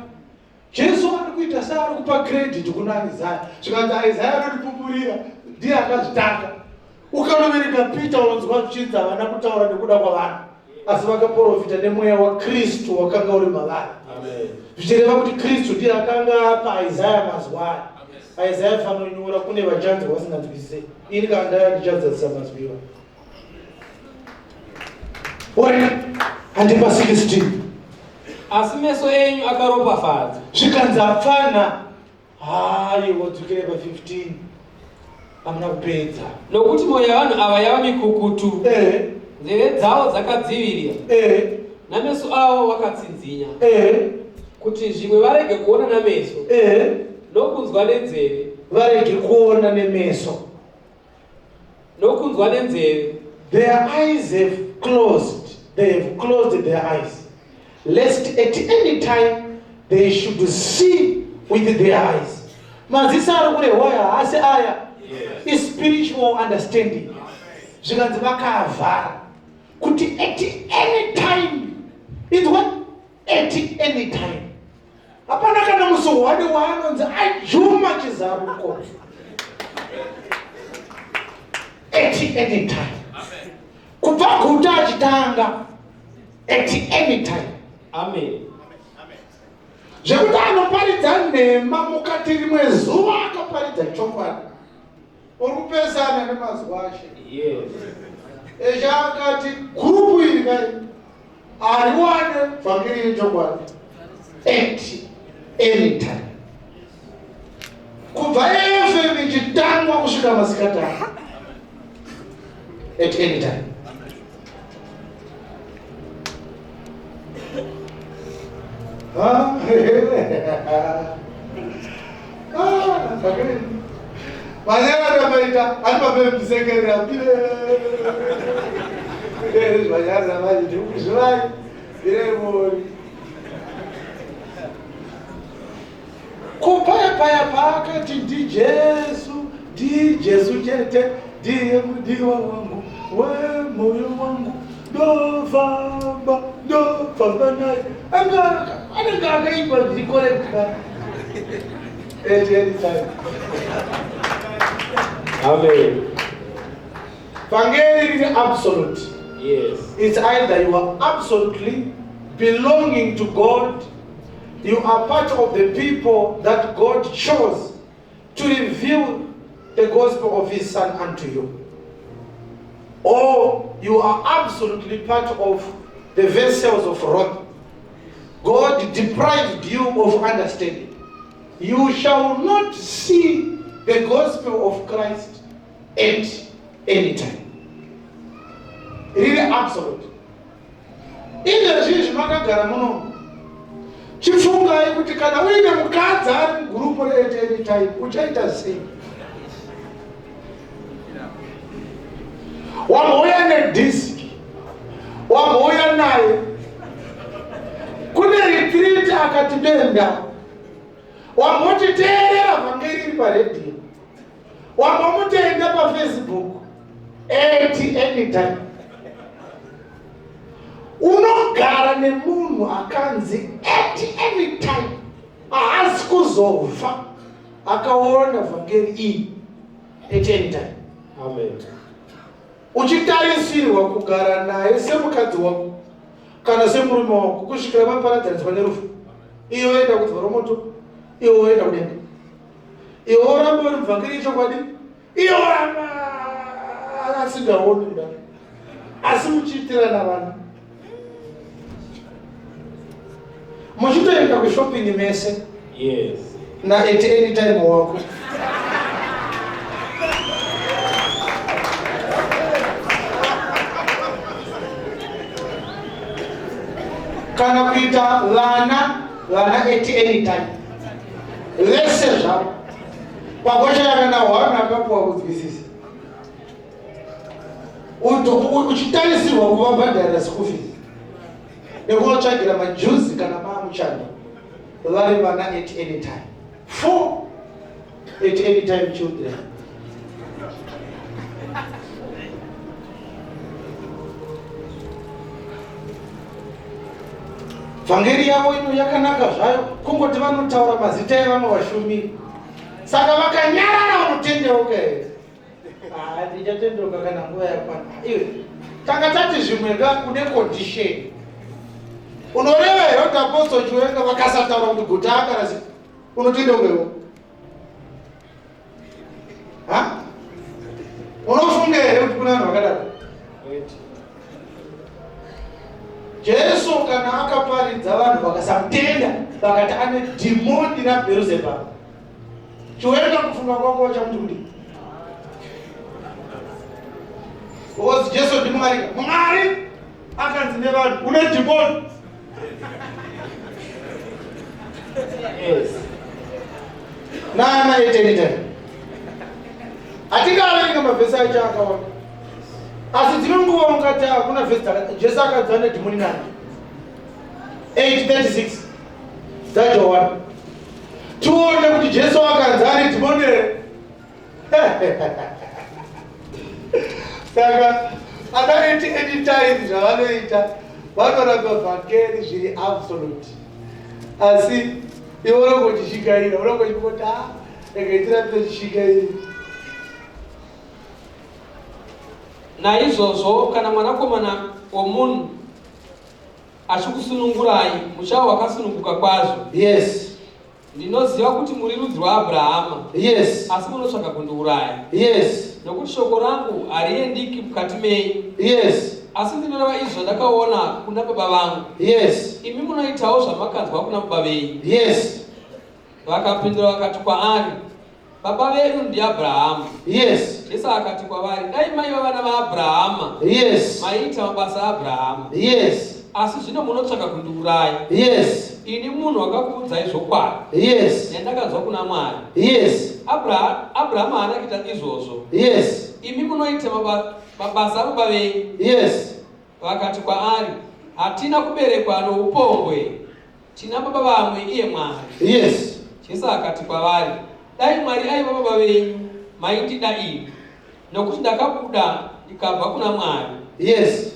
Jesu ari kuita seari kupa credit kuna Isaya. Zvikanzi Isaya anotipupurira, ndiye akazvitanga. Ukanoverenga Peter unonzwa zvichinzi havana kutaura nekuda kwavanhu, asi vakaprofita nemweya waKristu wakanga uri mavari. Amen. Zvichireva kuti Kristu ndiye akanga apa Isaya mazwi aya. Isaya fanonyora kune vachanzwa vasinganzwisise. Ini kana ndaya ndichazadzisa mazwi iwayo. Oreka handipa 16. Asi meso enyu akaropafadzwa. Zvikanzi hapfana. Hayi, wodzokere pa 15. Hamuna kupedza. Nokuti mwoyo yavanhu ava yava mikukutu. Nzeve dzavo dzakadzivirira. Nameso avo wakatsinzinya. Kuti zvimwe varege kuona nameso. Nokunzwa nenzeve. Varege kuona nemeso. Nokunzwa nenzeve. Their eyes have closed. They have closed their eyes, lest at any time they should see with their eyes. Maziso ari kurehwa aya haasi aya. Is spiritual understanding. Zvikanzi vakavhara kuti at any time. It's what? At any time. Hapana kana musi wani waanonzi ajuma chizaruko. At any time. Kubva guta achitanga at any time. Amen. Zvekuti anoparidza nhema mukati rimwe zuva akaparidza chokwadi. Uri kupesana nemazwi ashe. Yes. Eshe akati gurupu iri kai hariwane vhangeri yechokwadi at any time. Kubva AFM ichitangwa kusvika masikati ano. At any time. Ah, ah, Vanyara maita ari pamembisekerera vanyara vaiti ndikuzvivai iremori. Ko paya paya paakati ndiJesu, ndiJesu chete, ndiye mudiwa wangu wemoyo wangu, ndofamba ndofamba naye. Anga anenge akaimba zviri correct ka? At any time. Amen. Vhangeri riri absolute. Yes. It's either you are absolutely belonging to God, you are part of the people that God chose to reveal the gospel of his son unto you, or you are absolutely part of the vessels of wrath. God deprived you of understanding. You shall not see the gospel of Christ at any time. Riri absolute. Izvezvi makagara muno, chifungai kuti kana uine mukadzi ari mugurupu reat any time, uchaita sei? Wambouya nedhiski, wambouya naye kune retreat, akati denda, wamboti teerera vhangeri iri paredhiyo, wambomutenda paFacebook. At any time unogara nemunhu akanzi at any time haasi kuzofa akaona vhangeri iyi. At any time Amen. uchitarisirwa kugara naye semukadzi wako kana semurume wako kusvikira vaparadzaniswa nerufu. Iwe woenda kudziva romoto, iwe woenda kudenga. Iwe woramba uri muvhangeri yechokwadi, iwe woramba asingaoni kudaro, asi muchiitirana vana, muchitoenda kushopping mese na at any time wako. Kana kuita vana, vana at any time vese zvavo, pakoshaya kana hwana akapuwa kunzwisisa, uchitarisirwa kuvabhadharira school fees nekuvatsvagira majuzi kana maamuchando, vari vana at any time. Four at any time children. Vhangeri yavo ino yakanaka zvayo, kungoti vanotaura mazita evamwe vashumiri. Saka vakanyarara, vanotendeuka here? Ah, ndichatendeuka kana nguva yakwana. Iwe tanga tati zvimwe nga une condition. Unoreva here kuti Apostle Chiwenga vakasataura kuti guta akarasi, unotendeukewo? Ha, unofunga here kuti kuna vanhu vakadaro? Wait. Jesu kana akaparidza, vanhu vakasamutenda, vakati ane dhimoni raBherizebhabhi, Chiwenga kufunga kwako chamuti kudii? Because Jesu ndiMwari. Mwari akanzi nevanhu une dhimoni. Nana at any time. Hatingaverenga mavhesi acho akawanda, asi dzimwe nguva ungati hakuna vhesi. Jesu akanzi ane dhimoni nani? 836 dzaJohani, tione kuti Jesu akanzi ane dhimoni here. Saka ana at any time zvavanoita, vanoramba vhangeri zviri absolute, asi iwe unongochishingaira, unongochingoti a rega tirambe tichishingaira. Naizvozvo kana Mwanakomana womunhu achikusunungurai, muchava wakasununguka kwazvo. Ndinoziva kuti muri rudzi rwaAbhurahama, asi munotsvaka kundiuraya, nokuti shoko rangu hariendiki mukati menyu. Asi ndinoreva izvo zvandakaona kuna Baba vangu, imi munoitawo zvamakanzwa kuna baba venyu. Vakapindura vakati kwaari, Baba vedu ndiAbhurahama. Jesu akati kwavari, Dai maiva vana vaAbhurahama, maiita mabasa aAbhurahama. Asi zvino munotsvaka kundiuraya, ini munhu wakakuudzai zvokwadi yandakanzwa kuna Mwari. Abhurahama haana kuita izvozvo. Imi munoita mabasa ababa venyu. Vakati kwaari, Hatina kuberekwa noupombwe, tina Baba vamwe, iye Mwari. Jesu akati kwavari, Dai Mwari aiva baba venyu, maindida ini, nokuti ndakabuda ndikabva kuna Mwari.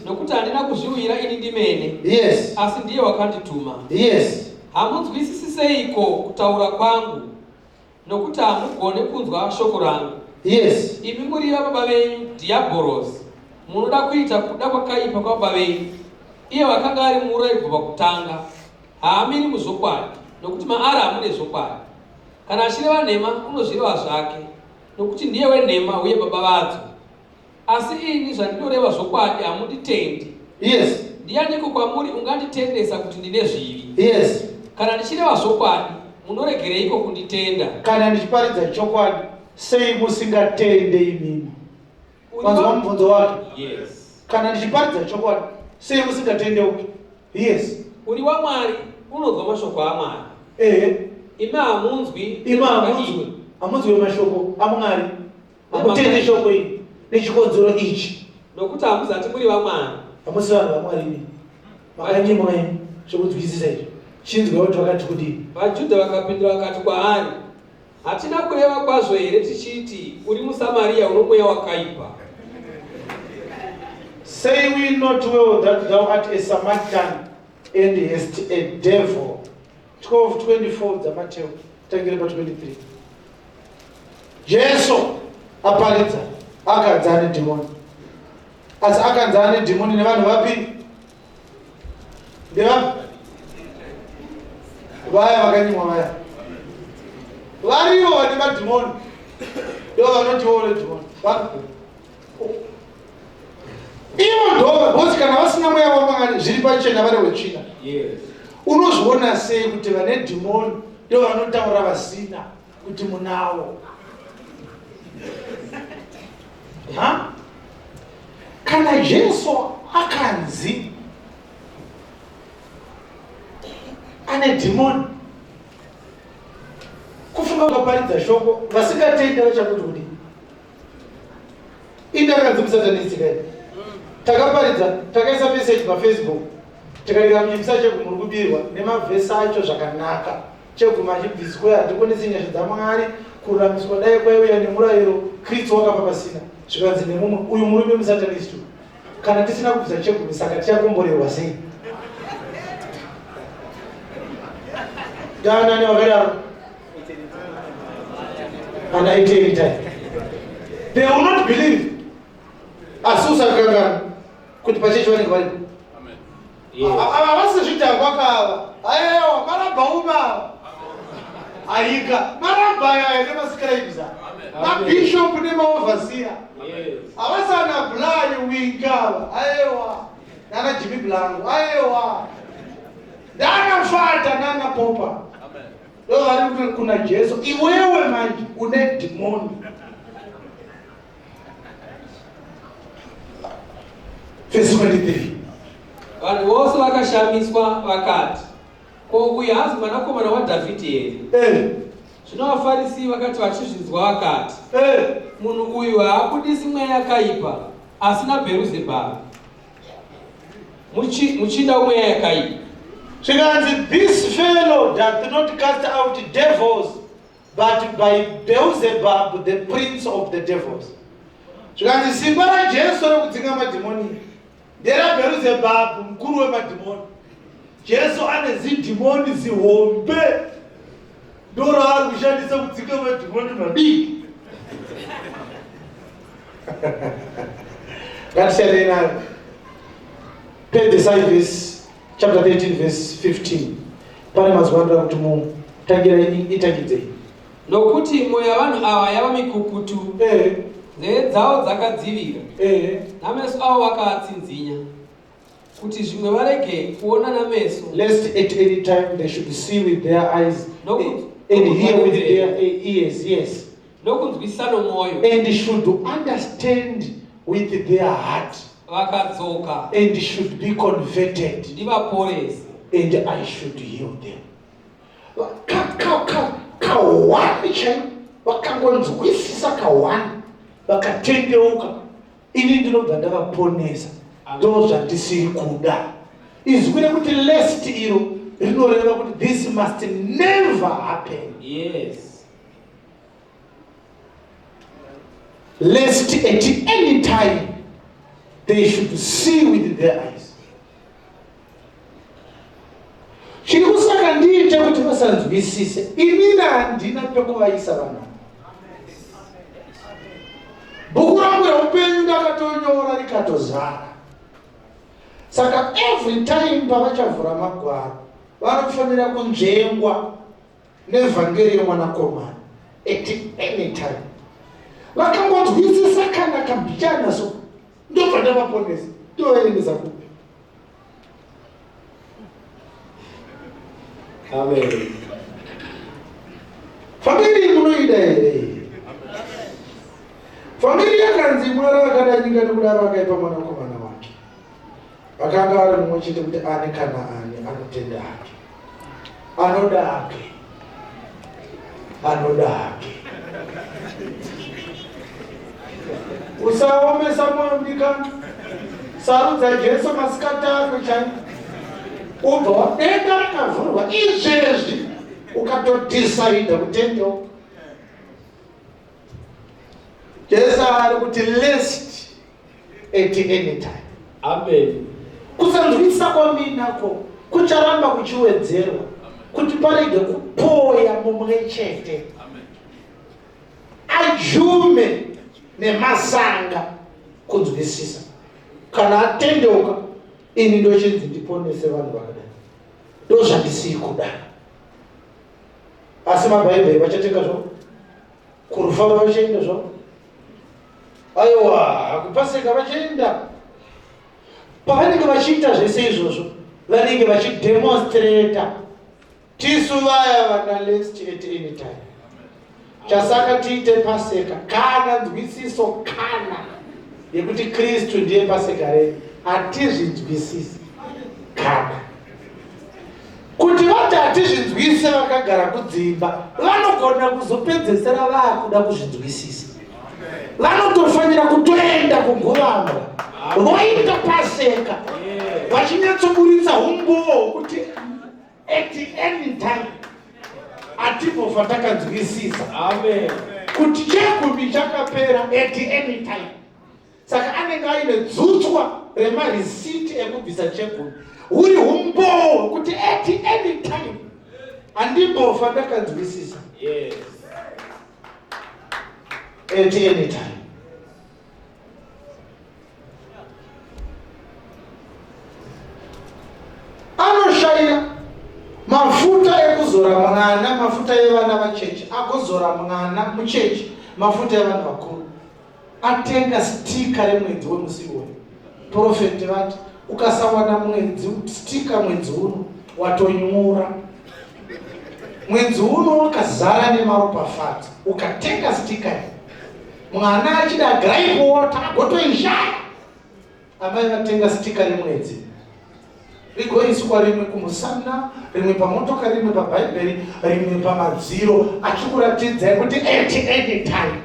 Nokuti handina kuzviuyira ini ndimene, asi ndiye wakandituma. Hamunzwisisi seiko kutaura kwangu, nokuti hamugone kunzwa shoko rangu. Imi muri vababa venyu Dhiyabhorosi, munoda kuita kuda kwakaipa kwababa venyu. Iye wakanga ari muurayi kubva pakutanga, haamiri muzvokwadi, nokuti maari hamune zvokwadi. Kana achireva nhema, unozvireva zvake, nokuti ndiye wenhema uye baba vadzo. Asi ini zvandinoreva zvokwadi, hamunditendi. Ndianiko kwamuri unganditendesa kuti ndine zvivi? Kana ndichireva zvokwadi, munoregereiko kunditenda? Kana ndichiparidza chokwadi, sei musingatende imimi? Wanzwa mubvunzo wake? Kana ndichiparidza chokwadi, sei musingatendeuki? Uri waMwari, unonzwa mashoko aMwari. Imi hamunzwi. Imi hamunzwi. Hamunzwi mashoko aMwari. Hamutende shoko iri nechikonzero ichi. Nokuti hamuzati muri vaMwari. Hamusi vanhu vaMwari imi. Makanyimwa imi zvokunzwisisa izvi. Chinzwa kuti vakati kudii. VaJudha vakapindura vakati kwaari, Hatina kureva kwazvo here tichiti uri muSamaria uno mweya wakaipa? Say we not well that thou art a Samaritan and hast a devil? 12:24 dzaMateo, tangire pa 23. Jesu aparidza akanzi ane dhimoni, asi akanzi ane dhimoni nevanhu vapi? Ndevapi? Vaya vakanyimwa vaya varivo vane madhimoni, ndo vanotiwo vane dhimoni ivo ndo because kana vasina mweya waMwari zviri pachena vari wetsvina. Unozviona sei kuti vane dhimoni ndo vanotaura vasina kuti munawo? Ha? Kana Jesu akanzi ane dhimoni, kufunga ukaparidza shoko vasingatendi vachakuti kudii? Indakanzi musatanist kai. Takaparidza, takaisa message paFacebook, tikaita muchibvisa chegumi muri kubirwa nemavhesi acho zvakanaka. Chegumi achibviswa, hatikonesi nyasha dzaMwari kururamiswa, dai kwaiuya nemurayiro Kristu wakafa pasina. Zvikanzi nemumwe, uyu murume musatanist, kana tisina kubvisa chegumi saka tichakomborerwa sei? Danani vakadaro ana eternity. They will not believe. Asi usakangana kuti pachechi vanenge varipo. Ava vasi zvidhakwa kava. Ayewa, marabha uma. Aika, marabha aya nemascribes. Mabishop nemaoverseer. Havasi ana Blai Winga. Ayewa. Nana Jimmy Blango. Ayewa. Nana Fata, nana Popa. Ndo vari kuna Jesu. Iwewe manje une dhimoni. Verse 23. Vanhu vose vakashamiswa vakati, Ko uyu haazi mwanakomana waDhavhidhi here? Zvino vaFarisi vakati vachizvinzwa vakati, Munhu uyu haabudisi mweya yakaipa, asi naBheruzebhabhi, muchinda wemweya yakaipa. Zvikanzi, this fellow doth not cast out devils, but by Beelzebub, the prince of the devils. Zvikanzi, simba raJesu rekudzinga madhimoni nderaBheelzebub, mukuru wemadhimoni. Jesu ane zidhimoni zihombe, ndo raari kushandisa kudzinga madhimoni madiki. Ngatisiyane nayo. Pedzisai verse chapter 13 verse 15. Pane mazwi anoda kuti mutangira itangidzei. Nokuti mwoyo yavanhu ava yava mikukutu, nzeve dzavo dzakadzivira, nameso avo vakaatsinzinya, kuti zvimwe varege kuona nameso, Lest at any time they should see with their eyes and hear with their ears, yes, nokunzwisisa nomwoyo, and should understand with their heart, vakadzoka, and should be converted, ndivaporese. and I should heal them. Kahwani chaivo vakangonzwisisa kahwani vakatendeuka, ini ndinobva ndavaponesa. Ndo zvandisiri kuda. Izwi rekuti lest iro rinoreva kuti this must never happen. Yes. Lest at any time they should see with their eyes. Chiri kusaka ndiite kuti vasanzwisise, inini handina pekuvaisa vanhu. Bhuku rangu reupenyu ndakatonyora rikatozara. Saka every time pavachavhura magwaro vanofanira kunzvengwa nevhangeri yemwanakomana at any time. Vakangonzwisisa kana kambichana so, ndobva ndavaponesa, ndovaendesa kupi? Amen. Vhangeri munoida here? Vhangeri yakanzi Mwari akada nyika nekudaro akaipa mwanakomana wake. Vakanga vari mumwe chete kuti ani kana ani anotenda hake, anoda hake, anoda hake. Usaomesa moyo mudikani, sarudza Jesu masikati ako chai, ubva wadenga rakavhurwa izvezvi, ukatodhisaidha kutendeuka. Jesu ari kuti lest at any time. Amen. Kusanzwisisa kwamuinako kucharamba kuchiwedzerwa kuti parege kupoya mumwe chete ajume nemasanga kunzwisisa. Kana atendeuka, ini ndochinzi ndiponese vanhu vakadai, ndozvandisiri kuda. Asi mabhaibheri vachatenga zvavo, kurufaro vachaenda zvavo, aiwa kupaseka vachaenda. Pavanenge vachiita zvese izvozvo, vanenge vachidemonstrata tisu vaya vana lest at any time. Chasaka tiite paseka kana nzwisiso kana yekuti Kristu ndiye paseka redu, hatizvinzwisisi kana kuti vati hatizvinzwise. Vakagara kudzimba vanogona kuzopedzesera vaakuda kuzvinzwisisa. Vanotofanira kutoenda kuguvamwa voita paseka vachinyatsoburitsa umbowo kuti at any time hatimbofa takanzwisisa Amen. kuti chegumi chakapera at any time. Saka anenge aine dzutswa remarisiti ekubvisa chegumi, huri umbowo hwekuti at any time handimbofa ndakanzwisisa. At any time. Anoshaya mafuta ekuzora mwana, mafuta evana vacheche, agozora mwana mucheche, mafuta evanhu vakuru. Atenga stika remwedzi wemusi iwoyo. Profeti vati ukasawana mwedzi stika mwedzi uno watonyura. Mwedzi uno wakazara nemaropafadzo, ukatenga stika iyi, mwana achida gripe water agotoishaya. Amai vatenga stika remwedzi, rigoiswa rimwe kumusana, rimwe pamotoka, rimwe pabhaibheri, rimwe pamadziro, achikuratidzai kuti at any time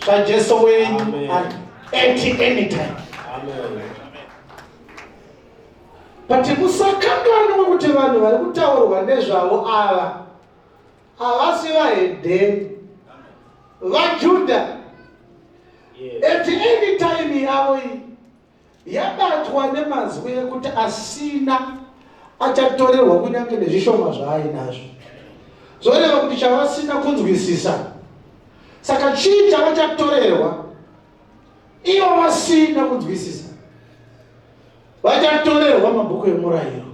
zvaJesu wenyu Amen. at any time. Amen. But musakanganwe kuti vanhu vari kutaurwa nezvavo ava havasi vahedheni, vaJudha. At any time yavo iyi yabatwa nemazwi ekuti asina achatorerwa kunyange nezvishoma zvaainazvo. Zvoreva kuti chavasina kunzwisisa, saka chii chavachatorerwa ivo vasina kunzwisisa? Vachatorerwa mabhuku emurayiro,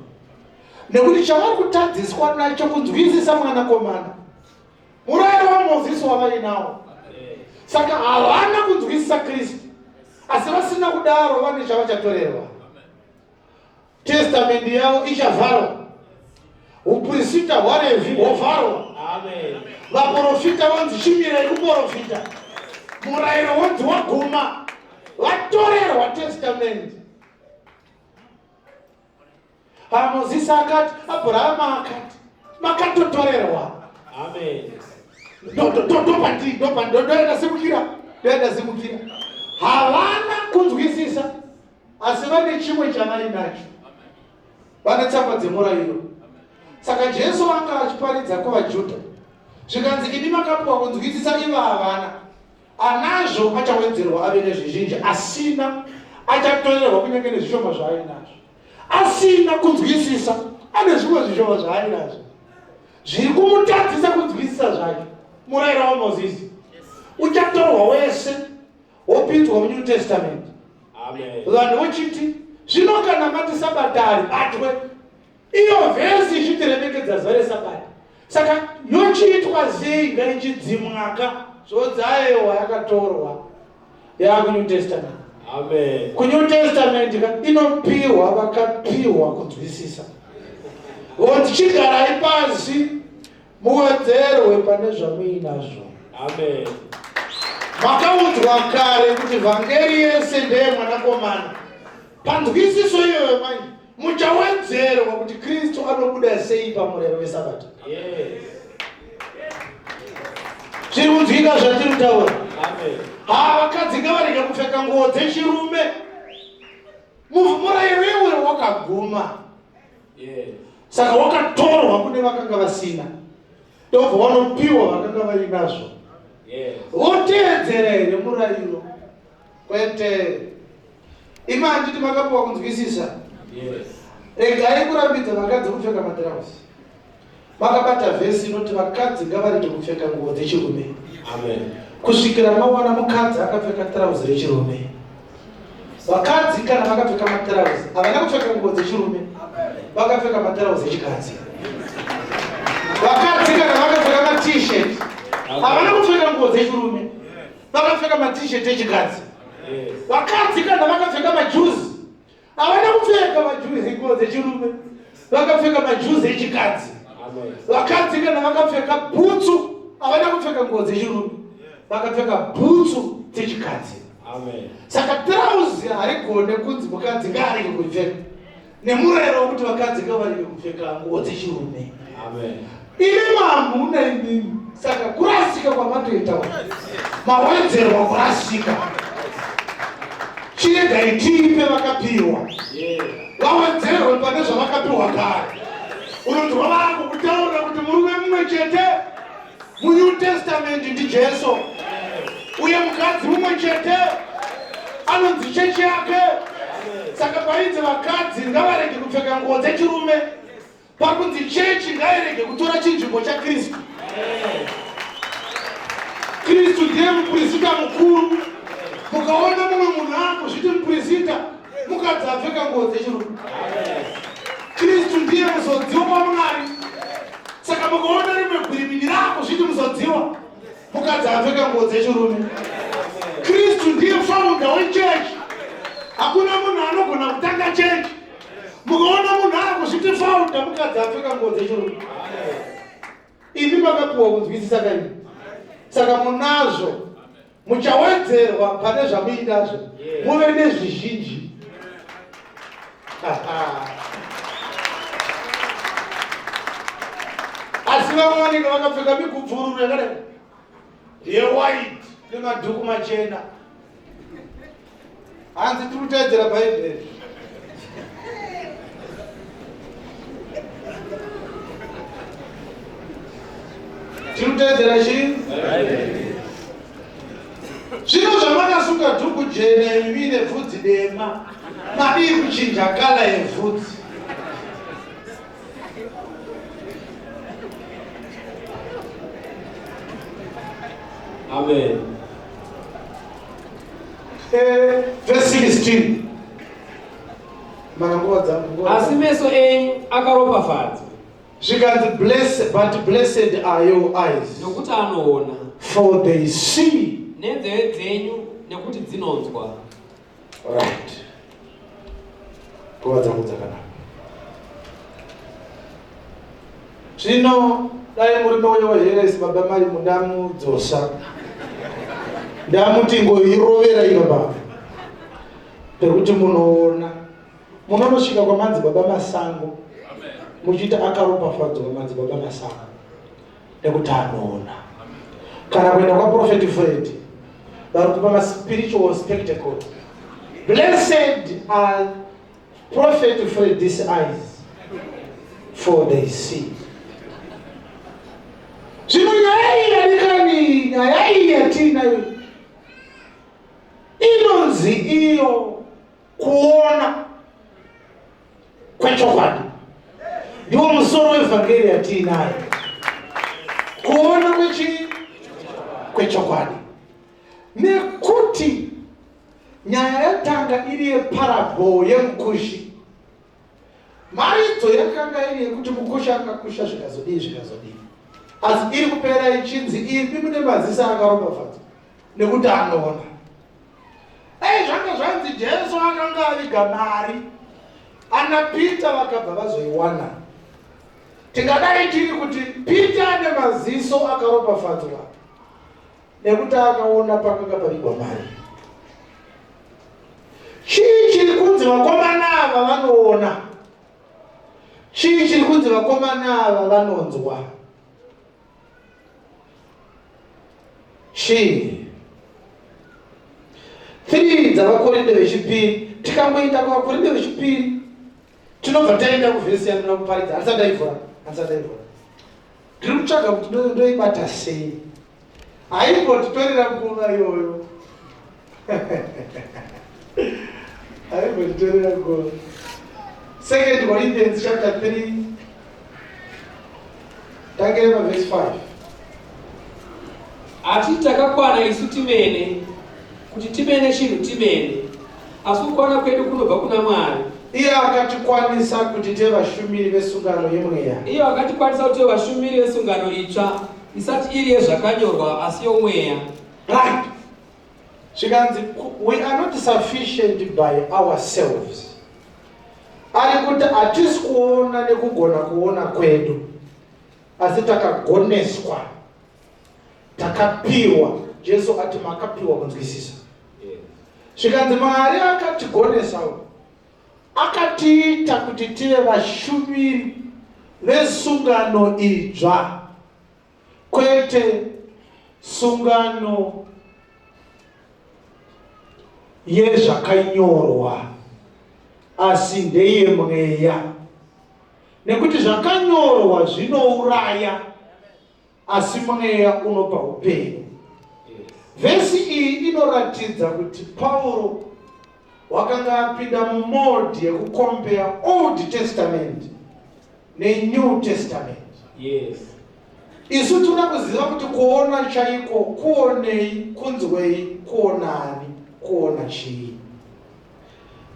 nekuti chavari kutadziswa nacho kunzwisisa mwanakomana, murayiro waMozisi wavainawo. Saka havana kunzwisisa Kristu, asi vasina kudaro vane chavachatorerwa. Testamendi yavo ichavharwa, upurisita hwaRevhi hwovharwa. Amen. Vaprofita vanzi chimirai kuprofita, murayiro wonzi waguma, vatorerwa testamendi. HaMozisi akati, Abrahama akati, makatotorerwa. Amen. Ndopati ndoenda simukira, ndoenda simukira. Havana kunzwisisa, asi vane chimwe chavainacho, vane tsamba dzemurayiro. Saka Jesu anga achiparidza kuvaJudha. Zvikanzi imi makapiwa kunzwisisa ivo havana. Anazvo achawedzerwa ave nezvizhinji, asina achatorerwa kunyange nezvishoma zvaainazvo. Asina kunzwisisa ane zvimwe zvishoma zvaainazvo zviri kumutadzisa kunzwisisa zvacho. Murayiro waMozisi uchatorwa wese wopinzwa muNew Testament. Vanhu vochiti zvino kana mati sabata haribatwe Iyo vhesi ichiti remekedza zuva resabata saka yochiitwa sei ngaichidzimwaka zvodzi ayewa yakatorwa yakunew testament. Amen. Kunew testament ka inopiwa vakapiwa kunzwisisa voti chigarai pasi muwedzerwe pane zvamuinazvo. Amen. Makaudzwa kare kuti vhangeri yese ndeye mwanakomana. Panzwisiso iyoyo manje muchawedzerwa kuti Kristu anobuda sei pamurayiro weSabata. Yes. Zviri kunzwika zvatiri kutaura? Amen. Ha, vakadzi ngavarege kupfeka nguo dzechirume. Murayiro iwoyo wakaguma. Yes. Saka wakatorwa kune vakanga vasina, ndobva wanopiwa vakanga vainazvo. Yes. Voteedzera here murayiro? Kwete. Imi handiti makapiwa kunzwisisa? Yes. Regai kurambidza vakadzi kupfeka matirauzi. Makabata vhesi inoti vakadzi ngavarege kupfeka nguo dzechirume. Amen. Kusvikira mawana mukadzi akapfeka tirauzi rechirume. Vakadzi kana vakapfeka matirauzi havana kupfeka nguo dzechirume, vakapfeka matirauzi echikadzi. Vakadzi kana vakapfeka mat-shirt havana kupfeka nguo dzechirume, vakapfeka mat-shirt echikadzi. Vakadzi kana vakapfeka majuzi havana kupfeka majuzi nguo dzechirume, vakapfeka majuzi echikadzi. Vakadzi kana vakapfeka bhutsu havana kupfeka nguo dzechirume, vakapfeka bhutsu dzechikadzi. Saka tirauzi harigone kunzi mukadzi ngaarege kuripfeka nemurayiro wekuti vakadzi ngavarege kupfeka nguo dzechirume. Imi mamuna imimi, saka kurasika kwamatoita mawedzerwa kurasika. Chiregai tiipe vakapiwa vawedzerwe pane zvavakapiwa kare. Unonzwa vakukutaurira kuti murume mumwe chete muNew Testament ndiJesu, uye mukadzi mumwe chete anonzi chechi yake. Saka painzi vakadzi ngavarege kupfeka nguo dzechirume, pakunzi chechi ngairege kutora chinzvimbo chaKristu. Kristu ndiye mupurisita mukuru. Mukaona mumwe munhu akuzviti mupurisita, mukadzi apfeka nguo dzechirume. Kristu ndiye muzodziwa waMwari. Saka mukaona rimwe gwiribidi rakuzviti muzodziwa, mukadzi apfeka nguo dzechirume. Kristu ndiye founder wechechi. Hakuna munhu anogona kutanga chechi. Mukaona munhu akuzviti founder, mukadzi apfeka nguo dzechirume. Imi makapiwa kunzwisisa kaini, saka munazvo, muchawedzerwa pane zvamuinazvo, muve nezvizhinji. Asi vamwe vanenge vakapfeka migubvururu yakadai yewhite nemadhuku machena, hanzi tiri kutevedzera Bhaibheri. Tiri kutevedzera chii? Zvino zvamakasunga dhuku jena imi nebvudzi dema, madii kuchinja kala yevhudzi? Amen. Verse 16. Mana nguva dzangu. Asi meso enyu akaropafadzwa. Zvikanzi blessed, but blessed are your eyes. Nokuti anoona. For they see. Nenzeve dzenyu nekuti dzinonzwa. Right. Nguva dzangu dzakanaka. Zvino dai murume uyo weheresi baba mari mundamudzosa. Ndamuti ngoirovera iyo baba. Pekuti munoona. Munonosvika kwamadzibaba Masango muchiita akaropafadzwa madzibaba Masango nekuti anoona. Kana kuenda kwaProphet Fred vari kupa maspiritual spectacle. Blessed are Prophet Fred's eyes, for they see. Zvino nyaya iyi yadikani, nyaya iyi yatiinayo inonzi iyo kuona kwechokwadi. Ndiwo musoro wevhangeri yatiinayo, kuona kwechi kwechokwadi. Nekuti nyaya yatanga iri yeparabho yemukushi, mharidzo yakanga iri yekuti mukushi akakusha zvikazodii zvikazodii, asi iri kupera ichinzi imi mune maziso akaropafadzwa nekuti anoona. Dai zvanga zvanzi Jesu akanga aviga mari, ana Peter vakabva vazoiwana, tingadai tiri kuti Peter ane maziso akaropafadzwa nekuti akaona pakanga pavigwa mari. Chii chiri kunzi vakomana ava vanoona? Chii chiri kunzi vakomana ava vanonzwa? Chii? 3 dzavaKorinde vechipiri. Tikangoenda kuvaKorinde vechipiri tinobva taenda kuvhesi yandinoda kuparidza. Handisati ndaivhura, handisati ndaivhura. Ndiri kutsvaga kuti ndoibata sei. Haimbotitorera nguva iyoyo, haimbotitorera nguva. Second Corinthians chapter 3, tangere pavhesi 5. Hatiti takakwana isu timene kuti timene chinhu timene, asi kukwana kwedu kunobva kuna Mwari. Iye akatikwanisa kuti tive vashumiri vesungano yemweya. Iye akatikwanisa kuti tive vashumiri vesungano itsva, isati iri yezvakanyorwa asi yomweya. Right. Zvikanzi we are not sufficient by ourselves. Ari kuti hatisi kuona nekugona kuona kwedu, asi takagoneswa, takapiwa. Jesu ati makapiwa kunzwisisa. Zvikanzi Mwari akatigonesa, akatiita kuti tive vashumiri vesungano idzva, kwete sungano yezvakanyorwa, asi ndeyemweya, nekuti zvakanyorwa zvinouraya, asi mweya unopa upenyu. Vhesi iyi inoratidza kuti Pauro wakanga apinda mumode yekucompare Old Testament neNew Testament. Isu tinoda kuziva kuti kuona chaiko kuonei, kunzwei, kuonani, kuona chii.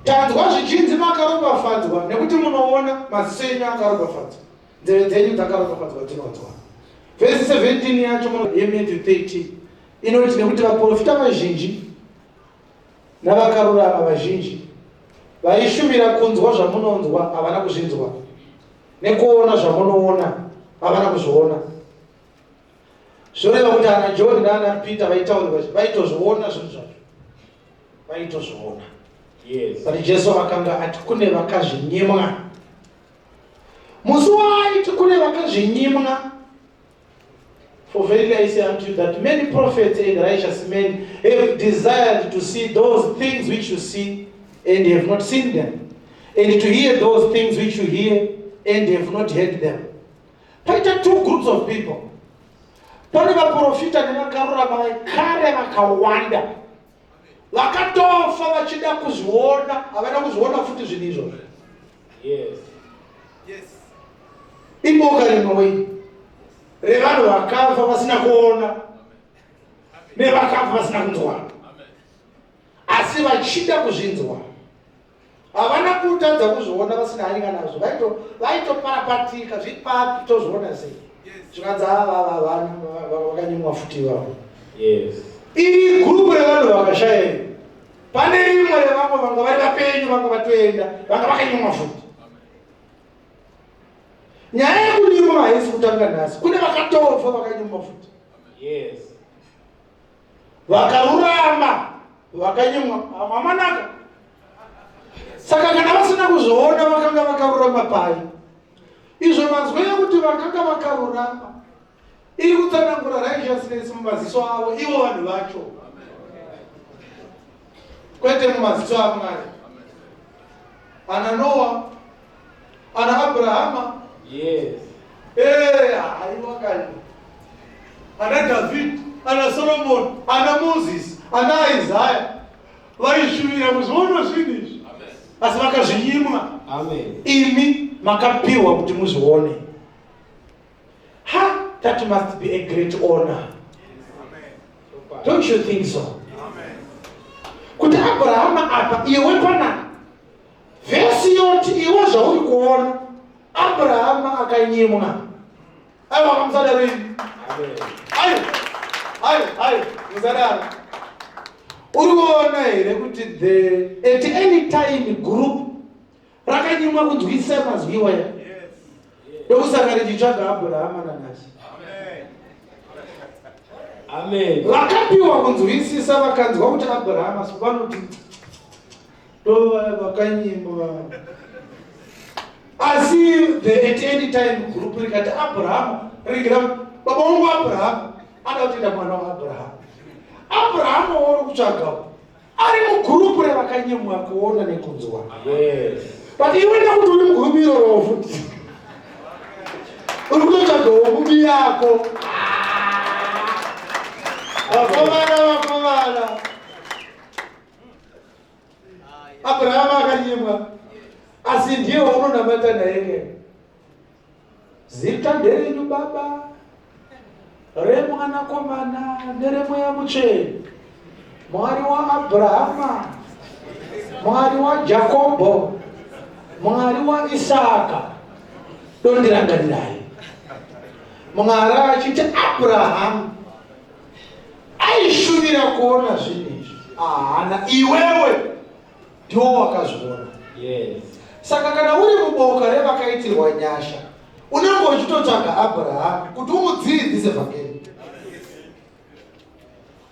Tanzwa zvichinzi makaropafadzwa nekuti munoona, maziso enyu akaropafadzwa, nzeve dzenyu dzakaropafadzwa dzinonzwa. Vhesi 17 yacho yeMatthew 13 inoti nekuti vaprofita vazhinji navakarurama vazhinji vaishuvira kunzwa zvamunonzwa havana kuzvinzwa, nekuona zvamunoona havana kuzviona. Zvoreva kuti ana John naana Peter vaitaurirwa vaitozviona zvinhu zvacho, vaitozviona. But Jesu akanga ati kune vakazvinyimwa. Musi waaiti kune vakazvinyimwa, for verily I say unto you that many prophets and righteous men have desired to see those things which you see and have not seen them, and to hear those things which you hear and have not heard them. Paita two groups of people. Pane vaprofita nevakarurama vekare vakawanda vakatofa vachida kuzviona, havana kuzviona futi zvinhu izvozvo. Iboka rimwe revanhu vakafa vasina kuona nevakafa vasina kunzwa, asi vachida kuzvinzwa. Havana kutadza kuzviona vasina hanya nazvo, vaitoparapatika zvipapi tozviona sei, zvikanzi ava vanhu vakanyimwa futi ivavo. Iri gurupu revanhu vakashaya, pane rimwe revamwe vanga vari vapenyu vanga vatoenda vanga vakanyimwa futi. Nyaya yekunyimwa haisi kutanga nhasi, kune vakatofa vakanyimwa futi. Vakarurama vakanyimwa hamanaka. Saka kana vasina kuzviona vakanga vakarurama pai? Izvo manzwi ekuti vakanga vakarurama iri kutsanangura righteousness mumaziso avo ivo vanhu vacho, kwete mumaziso aMwari. Ana Noa, ana Abrahama, Yes. Eh, haiwa kani. Ana David, ana Solomon, ana Moses, ana Isaiah vaishuvira kuzviona zvinhu izvi. Asi vakazvinyimwa. Amen. Imi makapiwa kuti muzvione. Ha, that must be a great honor. Don't you think so? Kuti Abrahama apa iwe pana vhesi yoti iwe zvauri kuona Abrahama akanyimwa. Aiwa kamusadaro imi. Amen. Ayo, ayo, ayo, musadaro. Uri kuona here kuti the at any time group rakanyimwa kunzwisisa mazwi iwaya ndokusaka richitsvaga Abrahama nanhasi. Amen. Vakapiwa kunzwisisa vakanzwa kuti Abrahama vanoti ndovaya vakanyimwa. Asi the at any time group rikati Abrahama ringira baba wangu Abrahama ada kutoita mwana waAbrahama. Abrahama wauri kutsvaga ari mugurupu revakanyimwa kuona nekunzwa. Yes. But iwe nekuti uri mugurupu iroro futi uri kutotsvagawo mubi yako. Vakomana, vakomana, Abrahama akanyimwa, asi ndiye waunonamata naye ke. Zita nderenyu Baba, remwanakomana neremweya mutsvene, Mwari waAbrahama, Mwari waJakobho, Mwari waIsaka, dondirangarirai. Mwari achiti Abrahamu aishuvira kuona zvinhu izvi, ahana, iwewe ndiwo wakazviona. Yes. Saka kana uri muboka revakaitirwa nyasha, unenge uchitotsvaga Abrahamu kuti umudzidzise vhangeri.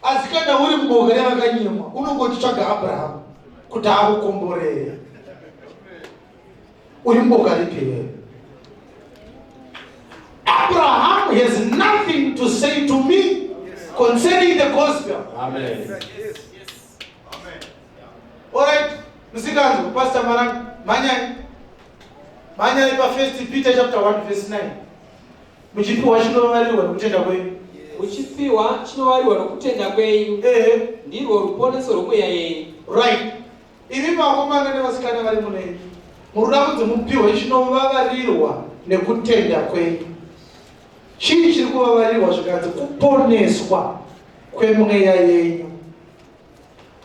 Asi kana uri muboka revakanyimwa, unenge uchitsvaga Abrahamu kuti akukomborere. Uri muboka ripi iwewe? Abraham has nothing to say to me concerning the gospel. Amen. All right, musikanzwa, Pastor Marang, manyai. Manyai pa 1 Peter chapter 1 verse 9. Muchipiwa chinovavarirwa nokutenda kwenyu. Muchipiwa chinovavarirwa nokutenda kwenyu. Ehe. Ndirwo ruponeso rwomweya yenyu. Right. Imi vakomana nevasikana vari munei, muruda kunzi mupiwe chinovavarirwa nekutenda kwenyu. Chii chiri kuvavarirwa? Zvikanzi kuponeswa kwemweya yenyu.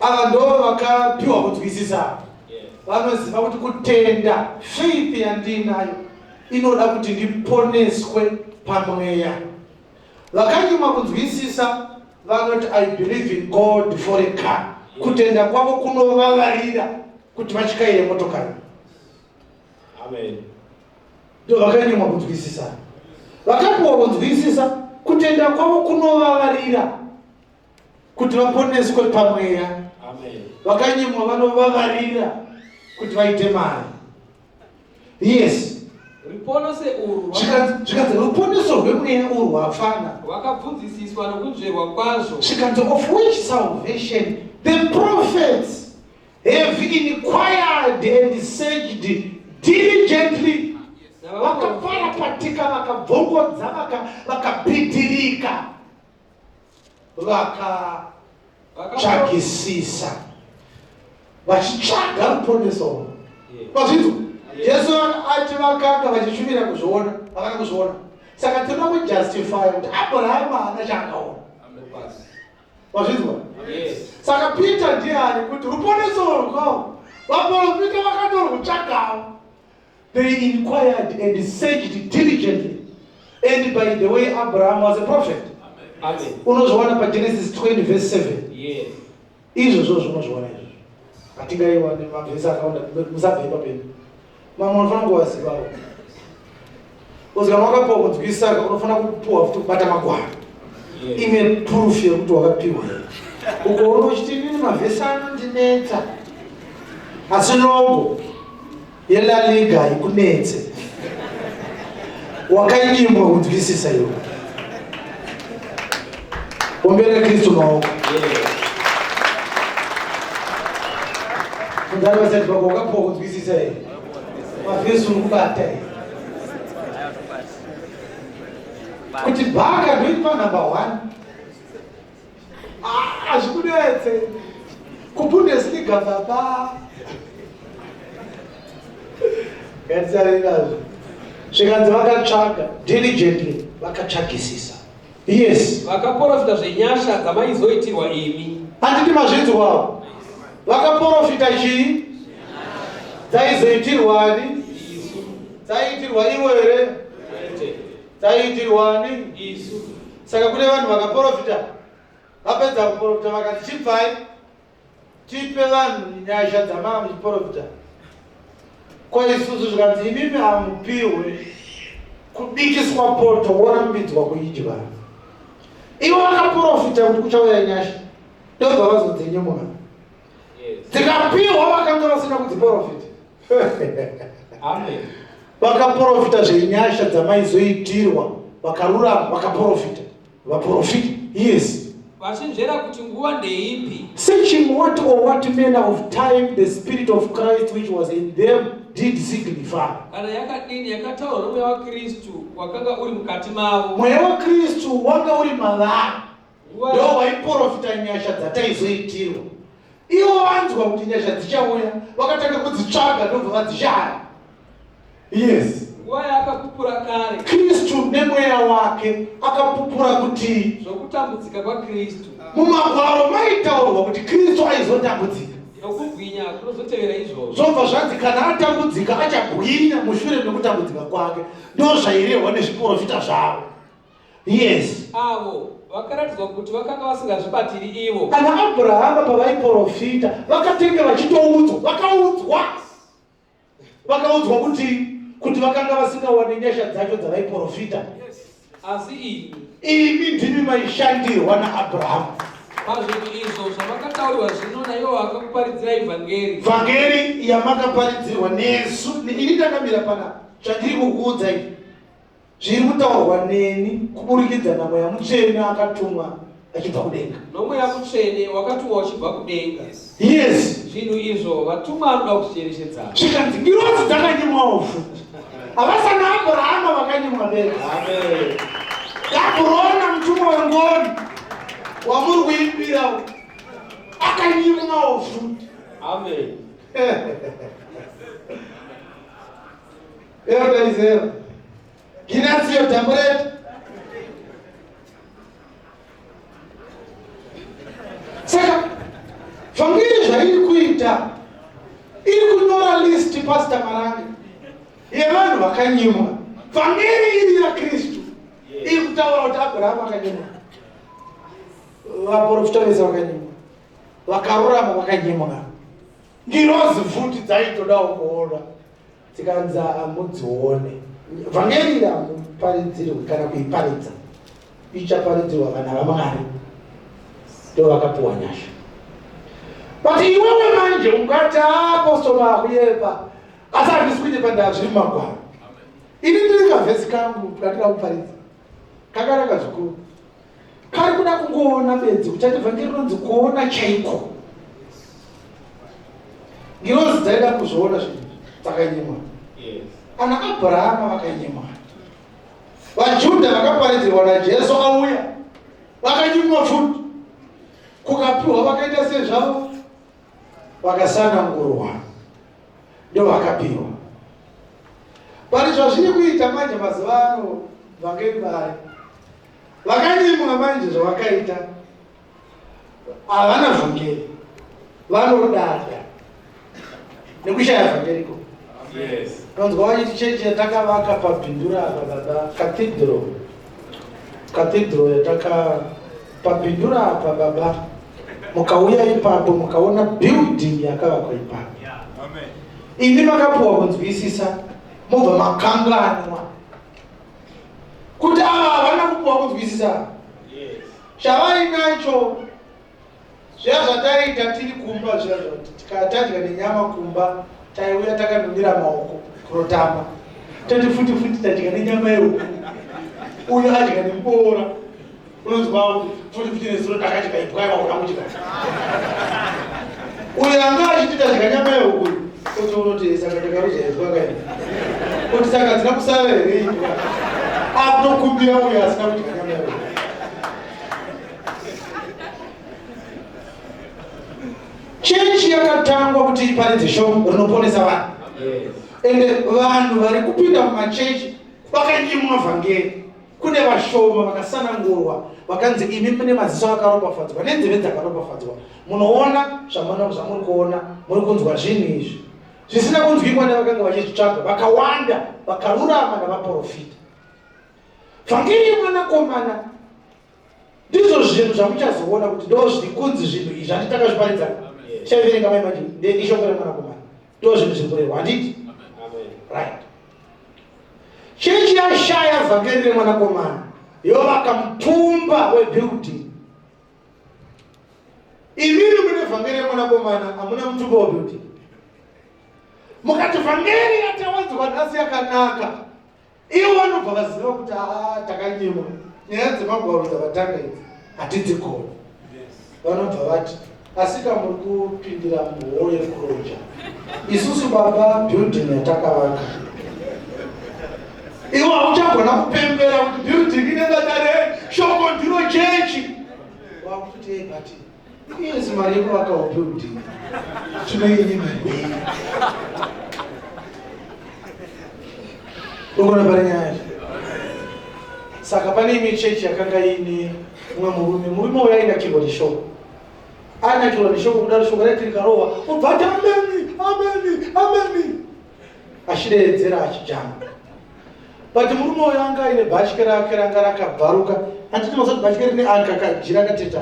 Ava ndo vakapiwa kunzwisisa. Vanoziva kuti kutenda, faith yandinayo inoda kuti ndiponeswe pamweya. Vakanyimwa kunzwisisa vanoti I believe in God for a car. Kutenda kwavo kunovavarira kuti vatyaire motokari. Amen. Ndo vakanyimwa kunzwisisa. Vakapiwa kunzwisisa, kutenda kwavo kunovavarira kuti vaponeswe pamweya. Amen. Vakanyimwa vanovavarira kuti vaite mari. Yes. Ruponeso urwu Zvikanzi ruponeso rwemweya urwu hapfana. rwakabvunzisiswa nokunzverwa kwazvo. Zvikanzi of which salvation the prophets have inquired and searched diligently. Vakaparapatika, vakabvongodza, vakabidirika, vakatsvagisisa, vachitsvaga ruponeso. Mazvinzwa? Jesu ati vakanga vachishuvira kuzviona, havana kuzviona. Saka tinoda kujustify kuti Abrahama haana chaakaona. Mazvinzwa? Yes. Saka Peter ndiani kuti ruponeso rwawo vaprofita vakatorwutsvagawo. They inquired and searched diligently. And by the way, Abraham was a prophet. Amen. Unozviwana paGenesis 20 verse 7. Yes. Izvozvo zvinozviona izvozvo. Hatingaiwane mavhesi akawanda, musabve ipapo. Mamwe unofanira kuvazivawo. Kana wakapiwa kunzwisisa, unofanira kupiwa futi kubata magwaro. Yes. Imwe proof yekuti wakapiwa. Ukaona uchiti inini mavhesi anondinetsa, asi logo yeLa Liga haikunetse, wakanyimwa kunzwisisa iwe. Ombera Kristu maoko. Yes. Mundari vasati pako wakapiwa kunzwisisa here? Mavhesi uri kubata here? Kuti Barca ndoiri panumber one. Ah, hazvikunetse. KuBundesliga baba. Ngatisarei nazvo. Zvikanzi vakatsvaga diligently, vakatsvagisisa. Yes. Vakaporofita zvenyasha dzamaizoitirwa imi. Handiti mazvinzwawo? Vakaporofita chii? Dzaizoitirwani? Dzaiitirwa ivo here? Dzaiitirwani? Isu. Saka kune vanhu vakaporofita, vapedza kuporofita vakati chibvai tipe vanhu nyasha dzamava muchiporofita. Ko isusu zvikanzi imimi hamupihwe kubikiswa poto worambidzwa kuidya. Ivo vakaporofita kuti kuchauya nyasha, ndobva vazodzinyimwa. Dzikapiwa vakanga vasina kudziporofita. Amen. Vakaporofita zvenyasha dzamaizoitirwa, vakarurama vakaporofita. Vaporofita. Yes. Vachinzvera kuti nguva ndeipi. Searching what or what manner of time the Spirit of Christ which was in them did signify. Kana yakadini yakataurwa nomweya waKristu wakanga uri mukati mavo. Mweya waKristu wanga uri mavari. Ndo waiporofita nyasha dzataizoitirwa. Ivo vanzwa kuti nyasha dzichauya, vakatanga kudzitsvaga ndobva vadzishaya. Yes. Nguva yaakapupura kare. Kristu nemweya wake akapupura kuti zvokutambudzika kwaKristu. Mumagwaro maitaurwa kuti Kristu aizotambudzika. Nokubwinya kunozotevera izvozvo. Zvobva zvanzi kana atambudzika achabwinya mushure mekutambudzika kwake. Ndozvairehwa nezviporofita zvavo. Yes. Avo vakaratidzwa kuti vakanga vasingazvibatiri ivo. Ana Abrahama pavaiporofita vakatenge vachitoudzwa, vakaudzwa. Vakaudzwa kuti kuti vakanga vasingawani nyasha dzacho dzavaiporofita. Asi imi. Imi ndimi maishandirwa naAbrahama. Pazvinhu izvo zvamakataurirwa zvino naivo vakakuparidzirai vhangeri. Vhangeri yamakaparidzirwa nesu, ini ndakamira panapa, chandiri kukuudzai Zviri kutaurwa neni kuburikidza naMweya Mutsvene akatumwa achibva kudenga. NoMweya Mutsvene wakatumwa uchibva kudenga. Yes. Zvinhu izvo vatumwa anoda kuzvicherechedza. Zvikanzi ngirozi dzakanyimwawo futi. Havasana Abrahama vakanyimwa bedzi. Amen. Gaburona mutumwa wengoni wamuri kuimbira akanyimwawo futi. Amen. Elder is here. Ginasio Tamburet. Saka vhangeri zvairi kuita iri kunyora list Pastor Marange yevanhu vakanyimwa. Vhangeri iri yaKristu iri kutaura kuti Abraham akanyimwa, vaprofita vese vakanyimwa, vakarurama vakanyimwa, ngirozi futi dzaitodawo kuona Dzikanzi hamudzione. Vhangeri iri hamuparidzirwi kana kuiparidza. Ichaparidzirwa vana vaMwari. Ndo vakapuwa nyasha. But iwewe manje ungati apostle vakuyepa. Asi handisi kunyepa ndaa zviri mumagwaro. Ini ndiri kavhesi kangu kandinoda kuparidza. Kakanaka zvikuru. Kari kuda kungoona bedzi kuti vhangeri rinonzi kuona chaiko. Ngirozi dzaida kuzviona zvinhu dzakanyimwa. Ana Abrahama vakanyimwa. VaJudha vakaparidzirwa naJesu auya vakanyimwa futi. Kukapiwa vakaita sezvavo vakasanangurwa ndovakapiwa. Pane zvazviri kuita manje mazuva ano vhangeri vari Vakanyimwa manje zvavakaita havana vhangeri vanodada nekushaya vhangeriko. Unonzwa vachiti chechi yatakavaka pabhindura apa baba cathedral cathedral yataka pabhindura apa baba mukauya ipapo mukaona building yakavakwa ipapo imi makapuwa kunzwisisa mobva makanganwa kuti ava havana kupuwa kunzwisisa chavainacho zviya zvataiita tiri kumba zviya zvati tikatadya nenyama kumba taiuya takanunira maoko kunotamba toti futi futi tadya nenyama yehuku uyo adya nemuboora unonzwa futi futi nezuro ndakadya imbwa iwaona kudya uyo anga achiti tadya nyama yehuku kuti unoti saka ndakaruza imbwa kai kuti saka dzina kusara here imbwa Akutokumbira uyo asina kudya nyama yehuku. Chechi yakatangwa kuti iparidze shoko rinoponesa vanhu. Ende vanhu vari kupinda mumachechi vakanyimwa vhangeri. Kune vashoma vakasanangurwa vakanzi imi mune maziso akaropafadzwa nenzeve dzakaropafadzwa, munoona zvamuri kuona, muri kunzwa zvinhu izvi zvisina kunzwikwa nevakanga vachizvitsvaga vakawanda vakarurama navaprofita. Vhangeri yemwanakomana ndizvo zvinhu zvamuchazoona kuti ndo zviri kunzi zvinhu izvi handiti takazviparidza chaiverenga mai manje ishoko remwanakomana ndo zvinhu zviri kurehwa handiti right chechi yashaya vhangeri remwanakomana yovaka mutumba webuilding imimi mune vhangeri remwanakomana hamuna mutumba webuilding mukati vhangeri yatawanzwa nhasi yakanaka Ivo vanobva vaziva kuti aa takanyimwa nyaya dzemagwaro dzavatanga idzi hatidzigoni. Vanobva vati asika muri kupindira muhoro yekuroja isusu baba building yatakavaka ivo hauchagona kupembera kuti building ine bata rei shoko ndiro chechi wakuti hey, but iyezi mari yekuvakawo building tinoinyima nei Ungona pane nyaya. Saka pane imwe chechi yakanga iine mumwe murume, murume uyo ainakirwa neshoko. Ainakirwa neshoko kudaro shoko raiti rikarohwa, obva ati ameni, ameni, ameni. Achideedzera achijamba. But murume uyo anga aine bhatye rake ranga rakabvaruka. Handiti mazoti bhatye rine aka kajira kateta.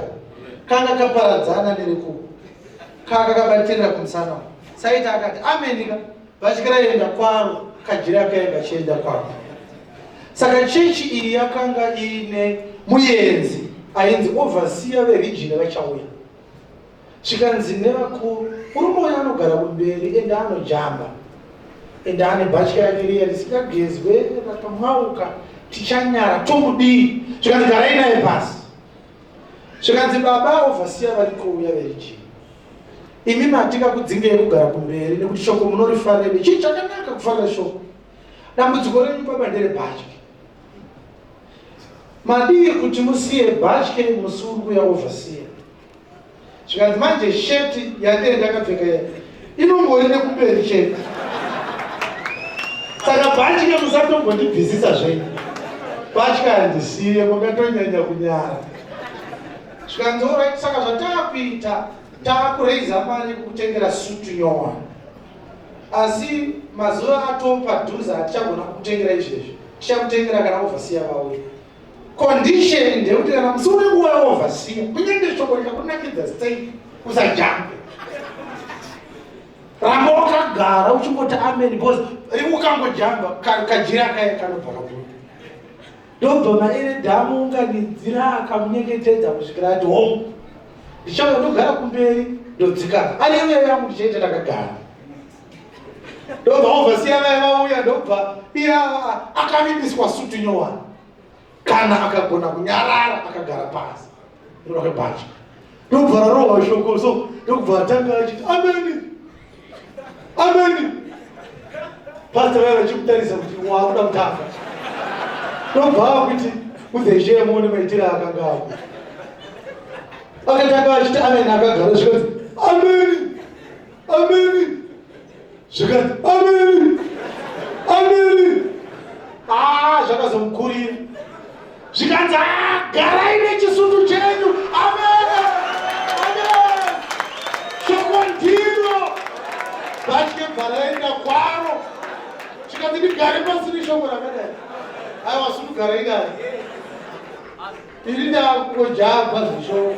Kanga kaparadzana nerekuku. Kanga kabatirira kumusana. Saita akati ameni ka. Bhatye raienda kwaro, kajira kaya kachienda kwako. Saka chechi iyi yakanga iine muyenzi ainzi overseer veregion vachauya. Zvikanzi nevakuru, murume uyo anogara kumberi ende anojamba ende ane bhatya yake riya risingagezwe rakamwauka, tichanyara tomudii? Zvikanzi garai naye pasi. Zvikanzi baba overseer vari kuuya veregion imi matingakudzingei kugara kumberi nekuti shoko munorifarira chii chakanaka kufarira shoko dambudziko renyu baba nderebhatya madii kuti musiye bhatye musi uri kuya overseer zvikanzi manje sheti yandee ndakapfeka iya inongori nekumberi chete saka bhatye musatombondibvisisa zvenyu bhatye handisiye makatonyanya kunyara zvikanzi orit saka zvataakuita taakureiza mari yekukutengera sutu nyowani asi mazuva atoo padhuze hatichagona kukutengera izvezvi tichakutengera kana overseer vauya condition ndeyekuti kana musi une nguva yeoverseer kunyange shoko rikakunakidza sei usajambe ramba wakagara uchingoti amen because ukangojamba kajira kaya kanobva kabuda ndobva maereda amuunganidzira akamunyengetedza kusvikira ati hongu ndichauya ndogara kumberi ndodzikama ari iuya yangu ndichaita ndakagara ndobva ovasiya vaya vauya ndobva iya akavimbiswa sutu nyowani kana akagona kunyarara akagara pasi ndoda kwebhachi ndobva rarohwa shoko so ndokubva atanga achiti ameni ameni pasta vaya vachimutarisa kuti wakuda kutanga ndobva akuti uzeshe muone maitiro akanga ako akatanga achiti ameni akagara zvikanzi ameni ameni zvikanzi ameni ameni ah zvakazomukurira zvikanzi ah, garai nechisutu chenyu amen amen shoko ndiro vatye bva raenda kwaro zvikanzi ndigare pasi neshoko rakadai aiwa sutu garai naye ini ndakungojamba zvishoko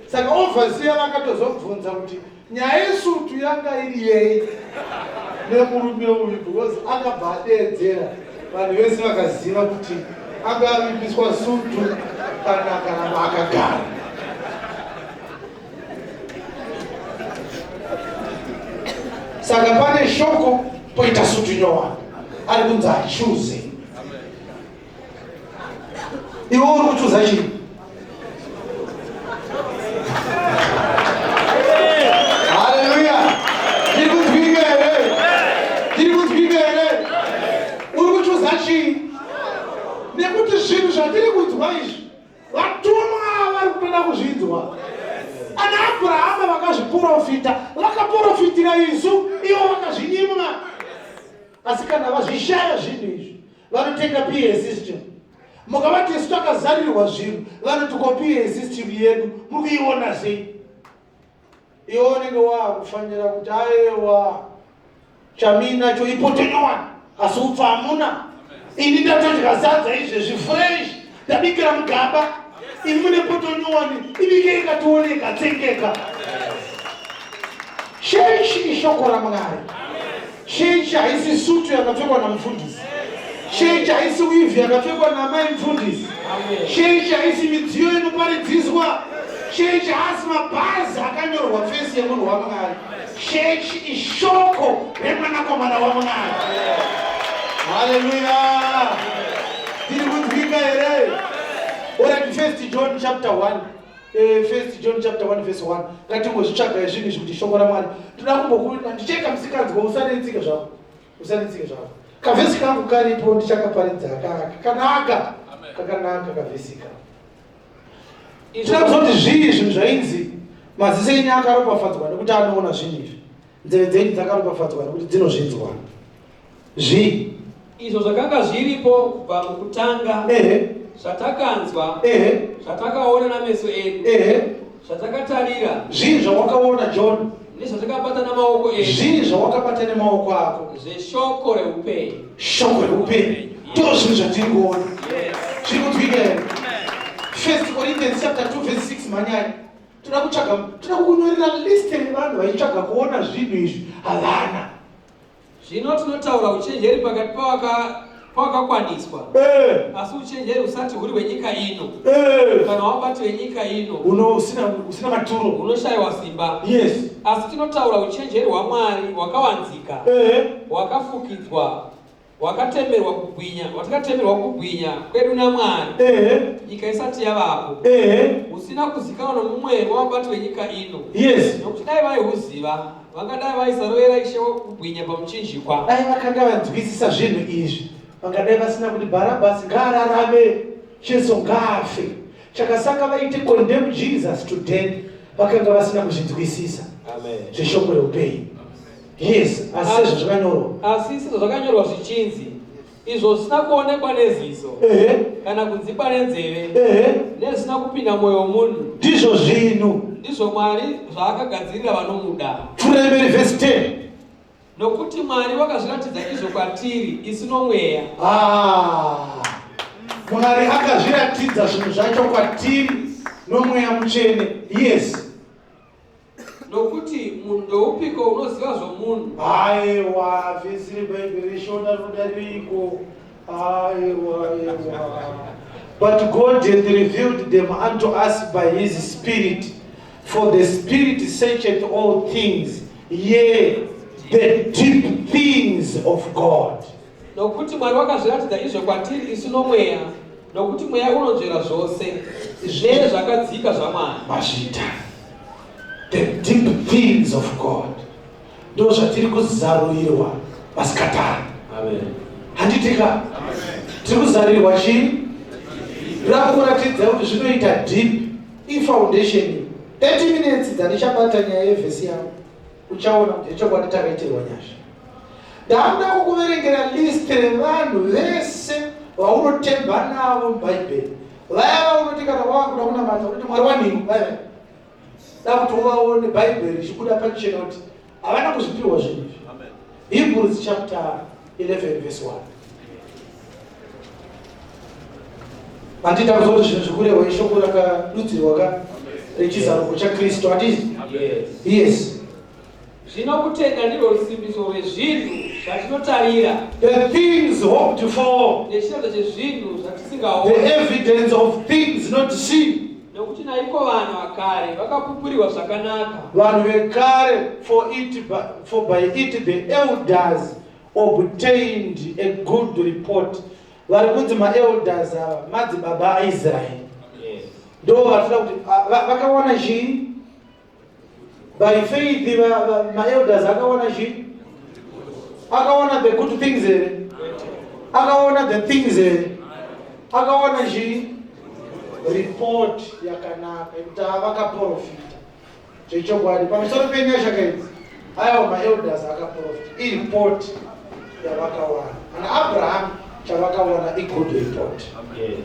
saka ovhasiya vakatozobvunza kuti nyaya yesutu yanga iri yei nemurume uyu because akabva adeedzera vanhu vese vakaziva kuti anga avimbiswa sutu kana akaramba akagara saka pane shoko poita sutu nyowani ari kunzi achuze iwe uri kuchuza chii haleluya tiri kunzwika here tiri kunzwika here uri kuchuza chii Asi kana vazvishaya zvinhu izvi, vanotenga PA system. Mukavati isu takazarirwa zvinhu, vanoti ko PA system yedu muri kuiona sei? Iwe unenge waakufanira kuti aewa chaminacho ipoto nyowani asi upfa hamuna. Ini ndatodya sadza izvezvi fresh ndabikira mugaba. Imi mune poto nyowani ibike ikatione ikatsengeka. Chechi ishoko raMwari. Chechi haisi sutu yakapfekwa namufundisi. Chechi haisi wivhi yakapfekwa namai mufundisi. Chechi haisi midziyo inoparidziswa. Chechi haasi mabhazi akanyorwa fesi yemunhu waMwari. Chechi ishoko remwanakomana waMwari. Haleluya! Tiri kunzwika here? Alright, First John chapter 1. First John chapter 1 verse 1. Ngatingozvitsvagai zvinhu izvi kuti shoko raMwari. Toda kumbokuita ndicheka musikanzwa usanetsike zvako. Usanetsike zvako. Kavhesi kangu karipo ndichakaparidza kakanaka. Kakanaka kavhesi ka. Tinoda kuzoti zvii zvinhu zvainzi maziso enyu akaropafadzwa nekuti anoona zvinhu izvi. Nzeve dzenyu dzakaropafadzwa nekuti dzinozvinzwa. Zvii? Izvo zvakanga zviripo kubva mukutanga, zvatakanzwa, zvatakaona nameso edu, zvatakatarira. Zvii zvawakaona John? Nezvatakabata namaoko edu. Zvii zvawakabata nemaoko ako? Zveshoko reupenyu. Shoko reupenyu. Ndizvo zvinhu zvatiri kuona. Zviri kunzwika here? First Corinthians chapter 2 verse 6 manyai. Toda kutsvaga, toda kukunyorera list revanhu vaitsvaga kuona zvinhu izvi havana. Zvino tinotaura uchenjeri pakati pawakakwaniswa, asi uchenjeri usati huri hwenyika ino, kana wabati wenyika ino, usina maturo, unoshayiwa simba. Yes. Asi tinotaura uchenjeri hwaMwari hwakavanzika, hwakafukidzwa, hwakatemerwa kubwinya, hwatakatemerwa kubwinya kwedu naMwari, nyika isati yavapo, husina kuzikanwa nomumwe wavabati venyika ino. Yes. Nokuti dai vaihuziva, vangadai vaisarovera Ishe wokubwinya pamuchinjikwa. Dai vakanga vanzwisisa zvinhu izvi, vangadai vasina kuti Bharabhasi ngaararame, Jesu ngaafe. Chakasaka vaite condemn Jesus to death, vakanga vasina kuzvinzwisisa zveshoko reupenyu. Yes, asi sezvo zvakanyorwa. Asi sezvo zvakanyorwa zvichinzi, izvo zvisina kuonekwa neziso, kana kunzikwa nenzeve, nezvisina kupinda mwoyo womunhu, ndizvo zvinhu ndizvo Mwari zvaakagadzirira vanomuda. Pfuurai mberi vhesi 10. Nokuti Mwari wakazviratidza izvo kwatiri isu nomweya. Mwari akazviratidza zvinhu zvacho kwatiri nomweya mutsvene. Yes. Nokuti munhu ndoupiko unoziva zvomunhu? Aiwa, vhesi reBhaibheri reshona rinodariko. Aiwa, aiwa. But God hath revealed them unto us by his Spirit. For the Spirit searcheth all things, yea, the deep things of God. Nokuti Mwari wakazviratidza izvo kwatiri isu nomweya, nokuti mweya unonzvera zvose, nezvakadzika zvaMwari. Mazvita. The deep things of God. Ndo zvatiri kuzarurirwa masikatani. Amen. Handitika? Tiri kuzarurirwa chii? Rakuratidza kuti zvinoita deep ifoundation. 30 minutes dzandichabata nyaya yevhesi yangu. Uchaona kuti chokwadi takaitirwa nyasha. Ndakuda kukuverengera list revanhu vese vaunotemba navo muBhaibheri. Vaya vaunoti kana wakuda kunamata unoti Mwari wanhingi vaya vaya. Da kuti uvaone Bhaibheri richibuda pachena kuti havana kuzvipiwa zvinhu izvi. Hebrews chapter 11 verse 1. Handiti takuzoti zvinhu zvikurehwa ishoko rakadudzirwa ka rechizaruko chaKristu handiti? Yes. Yes. Zvino kutenda ndirwo rusimbiso rwezvinhu zvatinotarira. The things hoped for. Nechiratidzo chezvinhu zvatisingaoni. The evidence of things not seen. Nokuti naiko vanhu vakare vakapupurirwa zvakanaka. Vanhu vekare, for by it the elders obtained a good report. Vari kunzi maelders ava madzibaba aIsraeri. Yes. Ndo vatinoda kuti vakawana chii? By faith maelders akawana chii? Akawana the good things here. Akawana the things here. Akawana chii? Report yakanaka yekuti vakaprofita zvechokwadi pamusoro penyasha kaidzi. Aiwa maelders akaprofita. Ireport. yavakawana. Ana Abraham chavakawana igood report. Yes.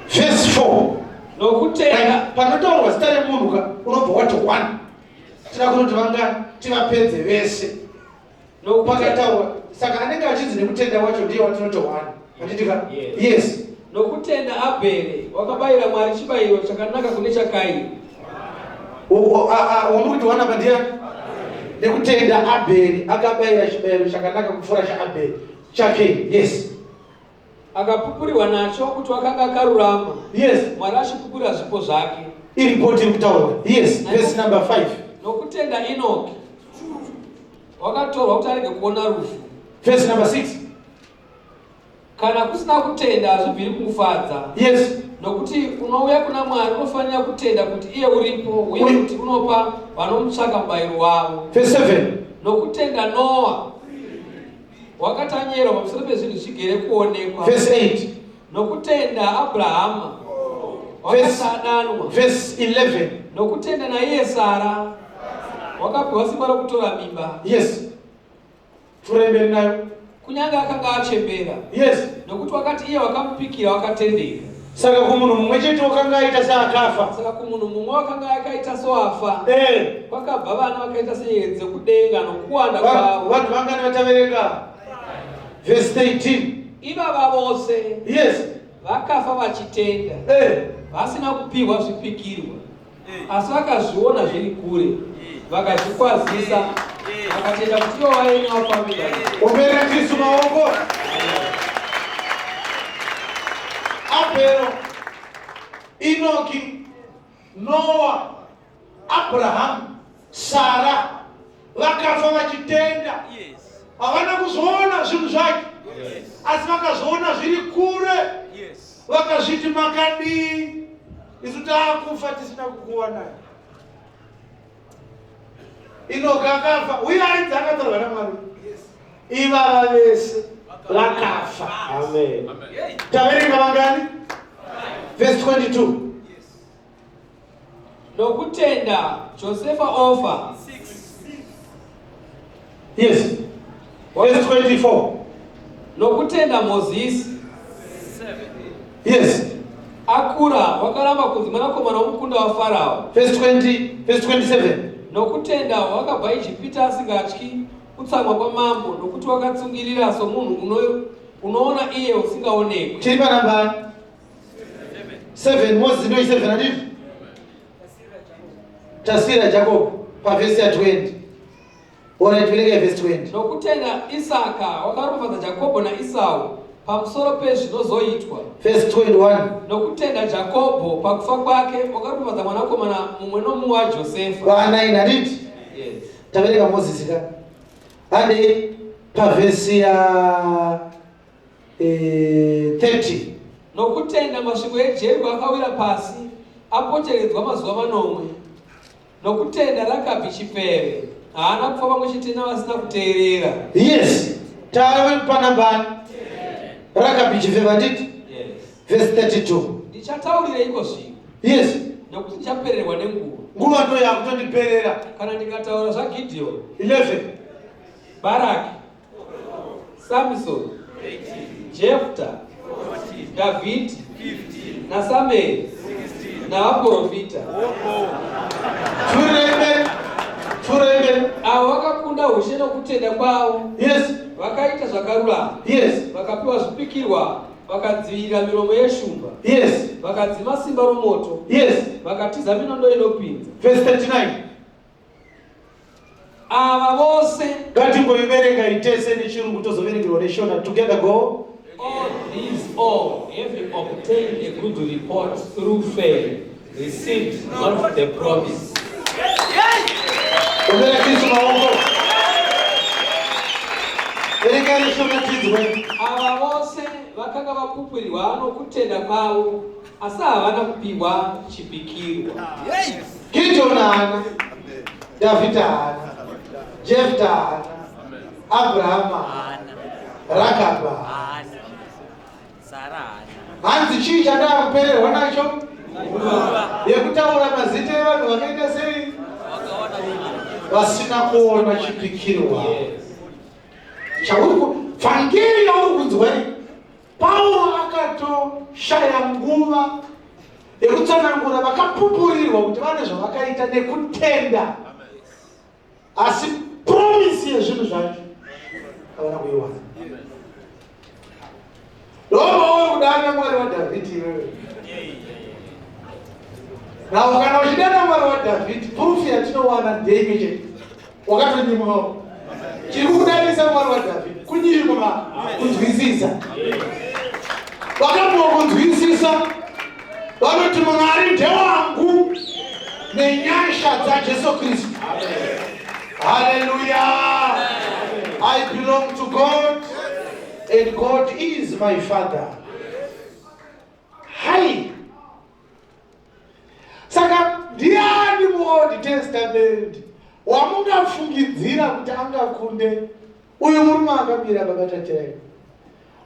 Verse 4. Nokutenda Panotaurwa zita remunhu ka unobva wati one. Tida kunoti vangani tivapedze vese. Nokutenda Pakataurwa saka anenge achinzi nekutenda wacho ndiye watinoti one. Handiti ka? Yes. Yes. Nokutenda Abheri wakabayira Mwari chibayiro chakanaka kune chaKaini. Wamuri kuti one apa ndiani? Nekutenda Abheri akabayira chibayiro chakanaka kupfuura chaAbheri. ChaKaini. Yes. Akapupurirwa nacho kuti wakanga akarurama. Yes. Mwari achipupurira zvipo zvake. Iripoti iri kutaurwa. Yes. Verse number 5. Nokutenda Enoki wakatorwa kuti arege kuona rufu. Verse number 6. Kana kusina kutenda hazvibviri kumufadza. Yes. Nokuti unouya kuna Mwari unofanira kutenda kuti iye uripo uye kuti unopa vanomutsvaka mubayiro wavo. Verse 7. Nokutenda Noa wakatanyerwa pamusoro pezvinhu zvigere kuonekwa. Verse 8. Nokutenda Abrahama wakati adanwa. Verse 11. Nokutenda naiye Sara wakapiwa simba rokutora mimba. Yes. Pfuurai mberi nayo. Kunyange akanga achembera. Yes. Nokuti wakati iye wakamupikira wakatendeka. Saka kumunhu mumwe chete wakanga aita seakafa. Saka kumunhu mumwe wakanga akaita soafa kwakabva vana vakaita senyeredzi dzekudenga nokuwanda kwavo. Vanhu vangani vataverenga? Verse 13. Ivava vose vakafa vachitenda, vasina kupiwa zvipikirwa, asi vakazviona zviri kure, vakazvikwazisa, vakatenda kuti ivo vaive navafambi. Ombera Kristu maoko. Abhero, Enoki, Noa, Abraham, Sara vakafa vachitenda. Havana kuzoona zvinhu zvake, asi vakazviona zviri kure, vakazviti makadii, isu taakufa tisina kukuwanai. Enoki akafa uye ainzi akatorwa naMwari. Ivava vese vakafa. Amen. Taverenga vangani? Verse 22. Nokutenda Josefa ofa Yes, verse 24. Nokutenda Mozisi akura wakaramba kunzi mwanakomana womukunda waFarao. Verse 20, verse 27. Nokutenda wakabva Ijipita asingatyi kutsamwa kwamambo, nokuti wakatsungirira somunhu unoona iye usingaonekwi. Tiri panamba 7. Moses ndo 7, handiti? Tasira Jacob pavhesi ya 20. Alright, verenge verse 20. Nokutenda Isaka wakaropafadza Jakobho naIsau pamusoro pezvinozoitwa. Verse 21. Nokutenda Jakobho pakufa kwake wakaropafadza mwanakomana mumwe nomumwe waJosefa. Va9, handiti? Yes. Taverenga Moses ka. Handei pavhesi ya 30. Nokutenda masvingo eJeriko akawira pasi apoteredzwa mazuva 7. Nokutenda Rakabhi chifeve haana kufa pamwe chete navasina kuteerera. Yes, tave panambani? Rakabhi chifeve, handiti? Yes. Verse 32. Ndichataurireiko zvino? Nokuti ndichapererwa nenguva. Nguva ndo yakutondiperera. Kana ndikataura zvaGidheoni, 11. Baraki, Samsoni, Jefta, Dhavhidhi naSamueri navaprofita, Pfuurai mberi, pfuurai mberi. Avo vakakunda ushe nokutenda kwavo, vakaita zvakarurama, vakapiwa zvipikirwa, vakadzivirira miromo yeshumba, vakadzima simba romoto, vakatiza minondo inopinza. Verse 39. Ava vose Ngatimboiverenga itese nechirungu, tozoverengerwa neShona. Together, go. All these, all having obtained a good report through faith, received not the promise. Ombera Kristu maoko. Verengai neShona tinzwe. Ava vose vakanga vapupurirwa nokutenda kwavo, asi havana kupiwa chipikirwa. Gideon haana, David haana, Jefta haana, Abraham haana, Rakab haana. Hanzi chii chandaa kupererwa nacho yekutaura mazita evanhu vakaita sei vasina kuona chipikirwa? Chauri vhangeri yauri kunzwa iyi, Pauro akatoshaya nguva yekutsanangura vakapupurirwa kuti vane zvavakaita nekutenda, asi promise yezvinhu zvacho havana kuiwana. Ndomauri kudana Mwari waDhavhidhi iwewe. Now kana uchidana Mwari waDhavhidhi, proof yatinowana ndeimwe chete. Wakatonyimwawo. Chiri kukudanisa Mwari waDhavhidhi kunyimwa kunzwisisa. Vakapiwa kunzwisisa vanoti Mwari ndewangu nenyasha dzaJesu Kristu. Hallelujah. I belong to God and God is my father. Hai. Saka ndiani muOld Testament wamungafungidzira kuti angakunde uyu murume akamira baba Tatirai?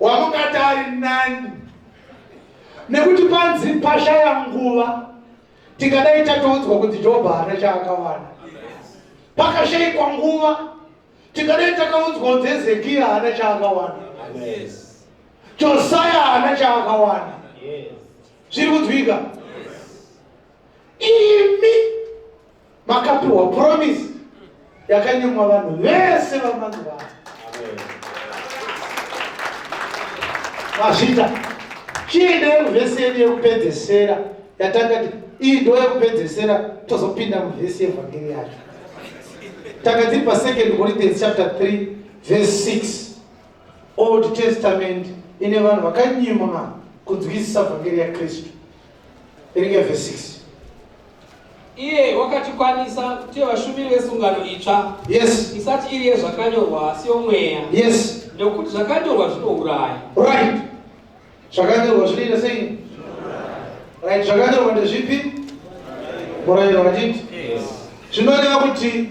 Wamungati ari nani? Nekuti panzi pashaya nguva tingadai tatoudzwa kuti Jobho haana chaakawana. Pakashaikwa nguva tingadai takaudzwa kunzi Hezekiya haana chaakawana. Josiah haana chaakawana. Zviri kunzwika? Imi makapiwa promise yakanyimwa vanhu vese vamazuva ano. Mazvita. Chiendai muvhesi yedu yekupedzesera yatanga iyi ndo yekupedzesera tozopinda muvhesi yevhangeri yacho. Tanga tiri pa 2 Corinthians chapter 3 verse 6. Old Testament ine vanhu vakanyimwa kunzwisisa vhangeri yaKristu. Verenga verse 6. Iye wakatikwanisa kuti vashumiri vesungano itsva. Yes. Isati iri yezvakanyorwa asi yomweya. Yes. Nekuti zvakanyorwa zvinouraya. Right. Zvakanyorwa zvinoita sei? Right, zvakanyorwa ndezvipi? Murayiro wachiti? Yes. Zvinoreva kuti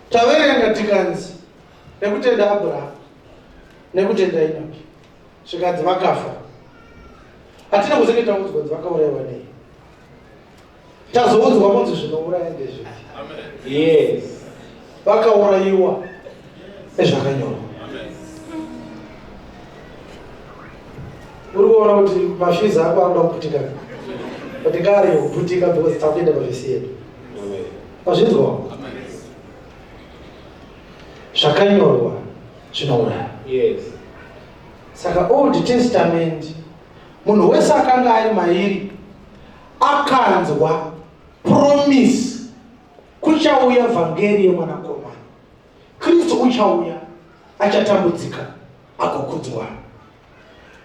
taverenga tikanzi nekutenda Abraham nekutenda Enoki zvikanzi vakafa. Hatina kuzenge taudzwa kunzi vakaurayiwa nei. Tazoudzwa kunzi zvinouraya ndezvipi? Yes. Vakaurayiwa nezvakanyorwa. Uri kuona kuti mafizi ako anoda kuputika, but ngaarege kuputika because takuenda pavhesi yedu. Mazvinzwa? Zvakanyorwa zvinouraya. Yes. Saka Old Testament munhu wese akanga ari mairi akanzwa promise kuchauya vhangeri yemwanakomana. Kristu uchauya achatambudzika agokudzwa.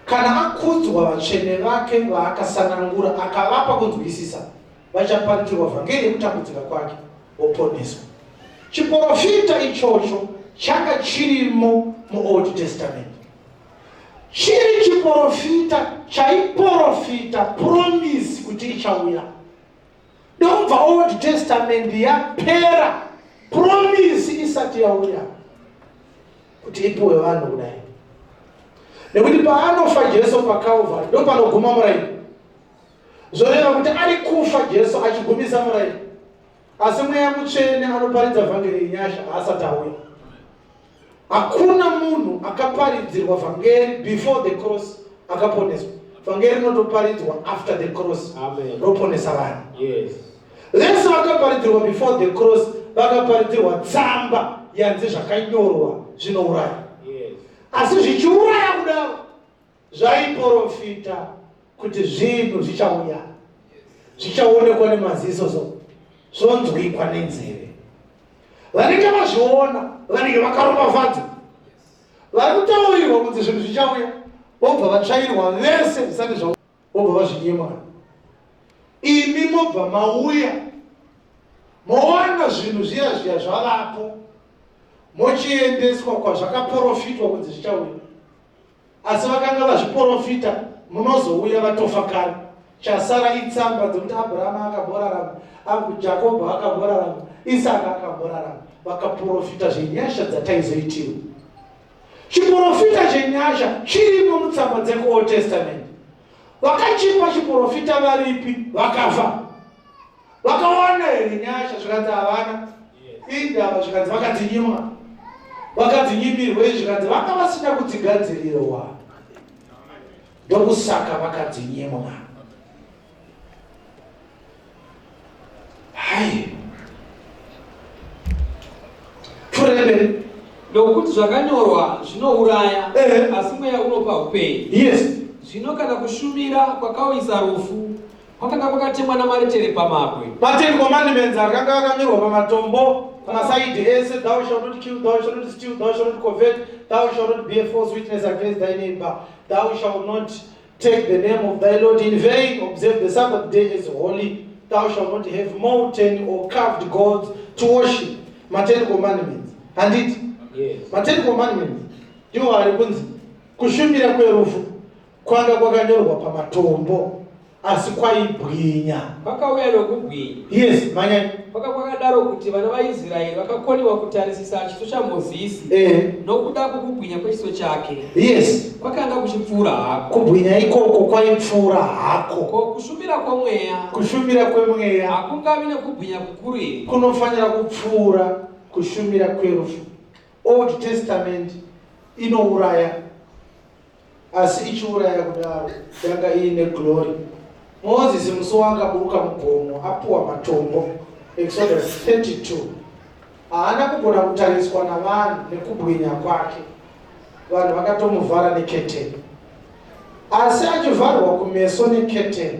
Kana akudzwa vatsvene vake vaakasanangura akavapa kunzwisisa vachaparidzirwa vhangeri yekutambudzika kwake voponeswa. Chiporofita ichocho changa chirimo muOld Testament. Chiri chiporofita chaiporofita promise kuti ichauya. Ndokubva Old Testament yapera promise isati yauya kuti ipiwe vanhu kudai. Nekuti paanofa Jesu paCalvary ndopanoguma murayiro. Zvoreva kuti ari kufa Jesu achigumisa murayiro. Asi Mweya Mutsvene anoparidza vhangeri yenyasha haasati auya. Hakuna munhu akaparidzirwa vhangeri before the cross akaponeswa. Vhangeri rinotoparidzwa after the cross. Amen. Roponesa vanhu. Yes. Vese vakaparidzirwa before the cross vakaparidzirwa tsamba yanzi zvakanyorwa zvinouraya. Yes. Asi zvichiuraya kudaro zvaiporofita kuti zvinhu zvichauya zvichaonekwa nemaziso so zvonzwikwa nenzeve. Vanenge vazviona vanenge vakaropafadzwa, vari kutaurirwa kunzi zvinhu zvichauya vobva vatsvairwa vese zvisati zvauya, vobva vazvinyimwa. Imi mobva mauya mowana zvinhu zviya zviya zvavapo, mochiendeswa kwazvakaporofitwa kunzi zvichauya. Asi vakanga vazviporofita munozouya vatofa kare. Chasara itsamba dzekuti Abrahama akamborarama, Jakobho akamborarama, Isaka akamborarama. Vakaporofita zvenyasha dzataizoitirwa. Chiporofita chenyasha chirimo mutsamba dzekuOld Testament. Vakachipa chiporofita varipi? Vakafa. Vakawana here nyasha? Zvikanzi havana. Indava zvikanzi vakadzinyimwa. Vakadzinyimwa. Vakadzinyimirwei? Zvikanzi vanga vasina kudzigadzirirwa, ndokusaka vakadzinyimwa. Hai, pfuurira mberi. Nokuti zvakanyorwa zvinouraya, asi mweya unopa upenyu. Zvino kana kushumira kwakauyisa rufu, kwakanga kwakatemwa namaretere pamabwe. MaTen Commandments akanga akanyorwa pamatombo pamasaidi ese: "Thou shalt not kill, thou shalt not steal, thou shalt not covet, thou shalt not be a false witness against thy neighbor, thou shalt not take the name of thy Lord in vain, observe the Sabbath day as holy, thou shalt not have molten or carved gods to worship." MaTen Commandments, handiti? Yes. MaTen Commandments ndiwo ari kunzi kushumira kwerufu kwanga kwakanyorwa pamatombo, asi kwaibwinya. Kwakauya nokubwinya. Yes, manyai. Kwaka kwakadaro kuti vana vaIsraeri vakakoniwa kutarisisa chiso chaMozisi nokuda kwokubwinya kwechiso chake. Kwakanga kuchipfuura hako. Kubwinya ikoko kwaipfuura hako. Ko kushumira kwomweya Kushumira kwemweya hakungavi nekubwinya kukuru here? Kunofanira kupfuura kushumira kwerufu. Old Testament inouraya, asi ichiuraya kudaro yanga iine glory. Mozisi musi waakaburuka mugomo apuwa matombo, Exodus 32, haana kugona kutariswa navanhu nekubwinya kwake. Vanhu vakatomuvhara neketeni, asi achivharwa kumeso neketeni,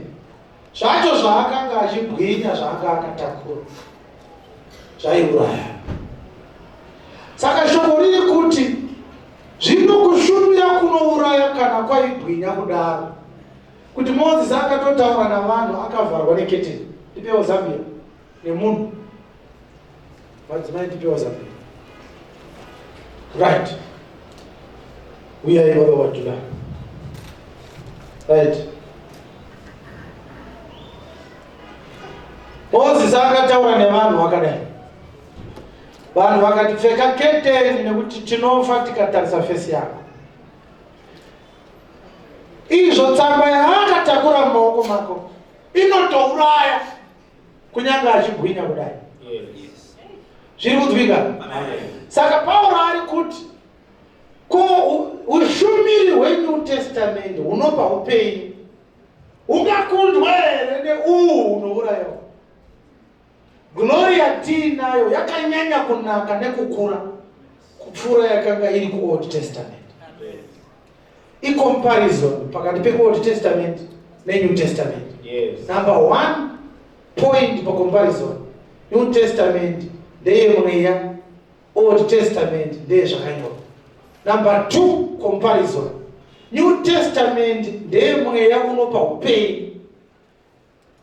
zvacho zvaakanga achibwinya, zvaanga akatakura zvaiuraya. Saka shoko riri kuti zvino kushumira kunouraya kana kwaibwinya kudaro, kuti Mozisi akatotaura navanhu akavharwa neketeni. Ndipewo zambia nemunhu, madzimai, ndipewo zambia. Right, uyai baba wadhula. Right, Mozisi akataura nevanhu vakadai, vanhu vakati, "Pfeka keteni nekuti tinofa tikatarisa face yako." Izvo tsamba yaakatakura mumaoko mako inotouraya, kunyange achibwinya kudai. Zviri kunzwika? Saka Pauro ari kuti ko ushumiri hweNew Testament hunopa upenyu hungakundwa here neuhu hunourayawo? Glory yatiinayo yakanyanya kunaka nekukura kupfuura yakanga iri kuOld Testament. Icomparison pakati peOld Testament neNew Testament. Number one point pacomparison: New Testament ndeyemweya, Old Testament ndeyezvakanyorwa. Number two comparison: New Testament ndeyemweya unopa upenyu,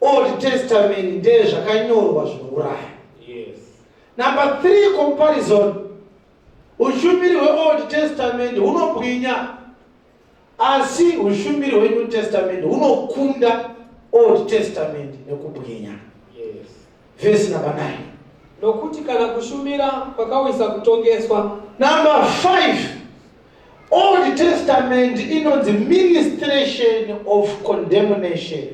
Old Testament ndeyezvakanyorwa zvinouraya. Number three comparison: ushumiri hweOld Testament hunobwinya, asi ushumiri hweNew Testament hunokunda Old Testament nekubwinya. Vhesi number 9. Nokuti kana kushumira kwakawisa kutongeswa. Number 5: Old Testament inonzi ministration of condemnation.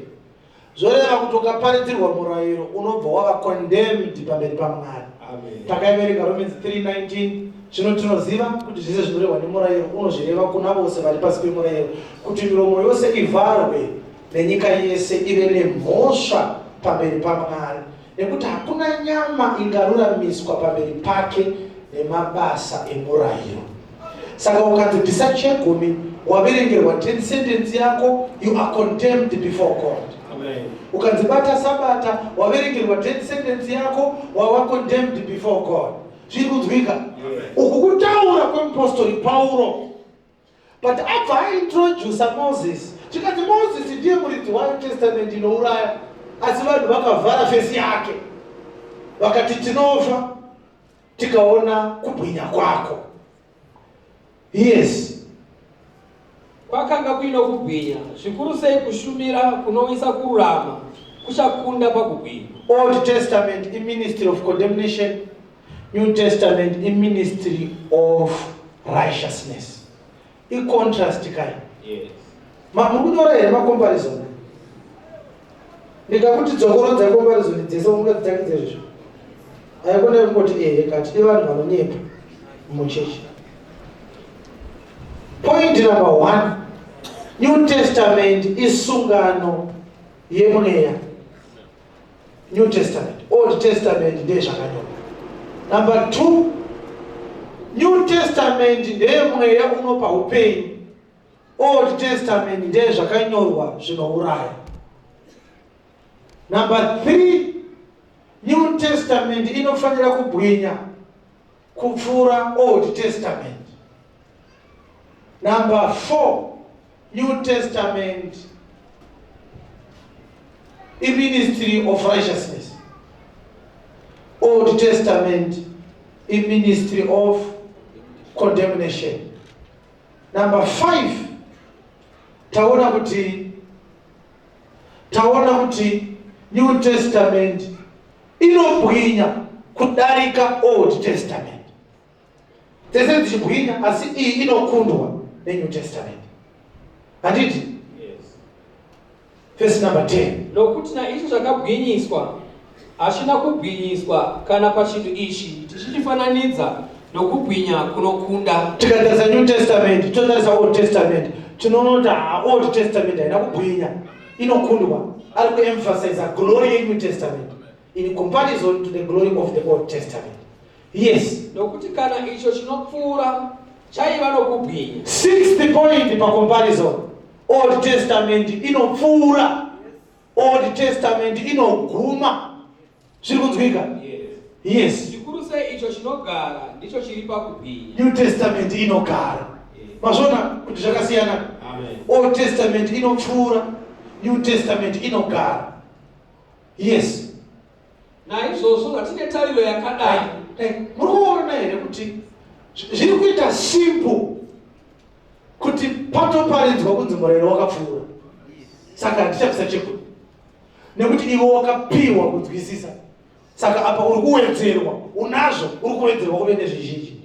Zvoreva kuti ukaparidzirwa murayiro unobva wava condemned pamberi paMwari. Amen. Takaiverenga Romans 3:19: "Zvino tinoziva kuti zvese zvinorehwa nemurayiro unozvireva kuna vose vari pasi pemurayiro, kuti miromo yose ivharwe nenyika yese ive nemhosva pamberi paMwari, nekuti hakuna nyama ingaruramiswa pamberi pake nemabasa emurayiro." Saka ukanzi bvisa chegumi, waverengerwa death sentence yako, you are condemned before God. Amen. Ukanzi bata Sabata, waverengerwa death sentence yako, wava condemned before God. Zviri kunzwika? Uku kutaura kwemupostori Pauro, but abva aintrodusa Moses. Chikanzi Moses ndiye muridzi wayo testament inouraya, asi vanhu vakavhara face yake vakati, "Tinofa tikaona kubwinya kwako." Yes. Kwakanga kuino kubwinya, zvikuru sei kushumira kunowisa kururama kuchakunda pakubwinya. Old Testament iministry of condemnation, New Testament iministry of righteousness. Icontrast kai. Yes. Muri kunyora here macomparison? Ndikakuti dzokorodza comparison dzese, ungadzitangidza izvozvo? Aikona kungoti ehe, katide vanhu vanonyepa muchechi. Point number one, New Testament isungano yemweya. New Testament, Old Testament ndezvakanyorwa. Number two, New Testament ndeyemweya unopa upenyu. Old Testament ndezvakanyorwa zvinouraya. Number three, New Testament inofanira kubwinya kupfuura Old Testament. Number 4, New Testament iministry of righteousness. Old Testament iministry of condemnation. Number 5, taona kuti taona kuti New Testament inobwinya kudarika Old Testament. Dzese dzichibwinya asi iyi inokundwa neNew Testament. Handiti? Yes. Verse number 10. Nokuti naicho zvakabwinyiswa hachina kubwinyiswa kana pachinhu ichi tichichifananidza nokubwinya kunokunda. Tikatarisa New Testament, totarisa Old Testament, tinoona kuti Old Testament haina kubwinya, inokundwa. Ari kuemphasize glory yeNew Testament in comparison to the glory of the Old Testament. Yes. Nokuti kana icho chinopfuura chaiva nokubwinya. Sixth point pacomparison, Old Testament inopfuura, Old Testament inoguma. Zviri kunzwika? Yes. Yes. Zvikuru sei icho chinogara ndicho chiri pakubwinya. New Testament inogara. Mazviona kuti zvakasiyana? Amen. Old Testament inopfuura, New Testament inogara. Yes. Naizvozvo zvatine tariro yakadai. Muri kuona here kuti zviri kuita simple kuti patoparidzwa kunzi murayiro wakapfuura, saka hatichabvisa chegumi nekuti iwe wakapiwa kunzwisisa, saka apa uri kuwedzerwa, unazvo, uri kuwedzerwa kuve nezvizhinji.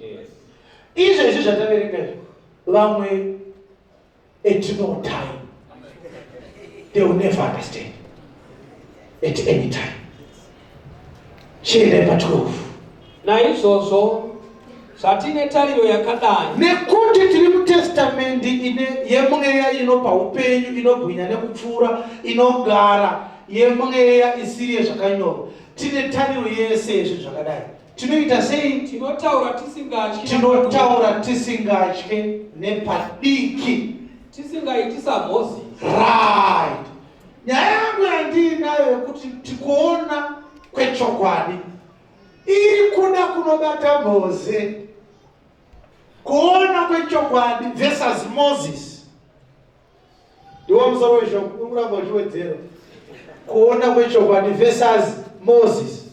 Izvezvi zvataverenga izvi, vamwe at no time they will never understand at any time. Chiendai pa 12. Naizvozvo zvatine tariro yakadai, nekuti tiri mutestamendi ine yemweya inopa upenyu, inobwinya nekupfuura, inogara, yemweya isiri yezvakanyorwa, tine tariro yese yezvinhu zvakadai. Tinoita sei? Tinotaura tisingatyi. Tinotaura tisingatye nepadiki, tisingaiti saMozisi. Right. Nyaya yangu yandiinayo yekuti tikuona kwechokwadi iri kuda kunobata Mose. Kuona kwechokwadi versus Moses. Ndiwo musoro weshoko uri kuramba uchiwedzera. Kuona kwechokwadi versus Moses.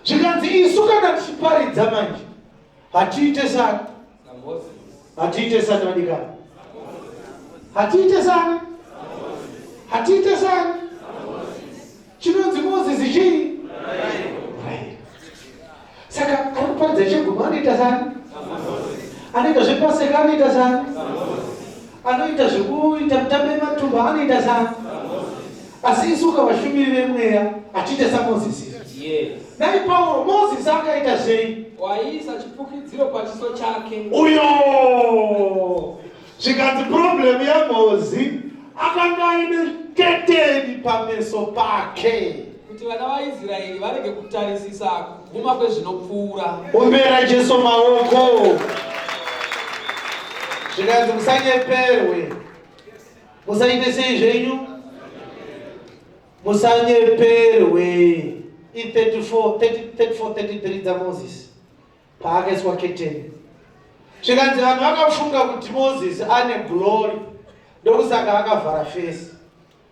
Zvikanzi isu kana tichiparidza manje hatiite sani, hatiite sani vadikani, hatiite sani, hatiite sani. Chinonzi Moses chii? Right. Saka ari kuparidza chegumi anoita sani, anoita zvepaseka anoita sani, anoita zvekuita mutambo yematumba anoita sani. Asi isu kavashumiri vemweya hatiite saMoses. Yes. Nai Pauro, Moses akaita sei? Waiisa chifukidziro pachiso chake. Uyo! Zvikanzi problem yaMozi akanga aine keteni pameso pake, kuti vana vaIsraeri varege kutarisisa kuguma kwezvinopfuura. Ombera Jesu maoko. Zvikanzi musanyeperwe, musaite sei zvenyu, musanyeperwe. I 34 34 33 dzaMoses paakaiswa keteni. Zvikanzi vanhu vakafunga kuti Moses ane glory, ndokusaka akavhara face.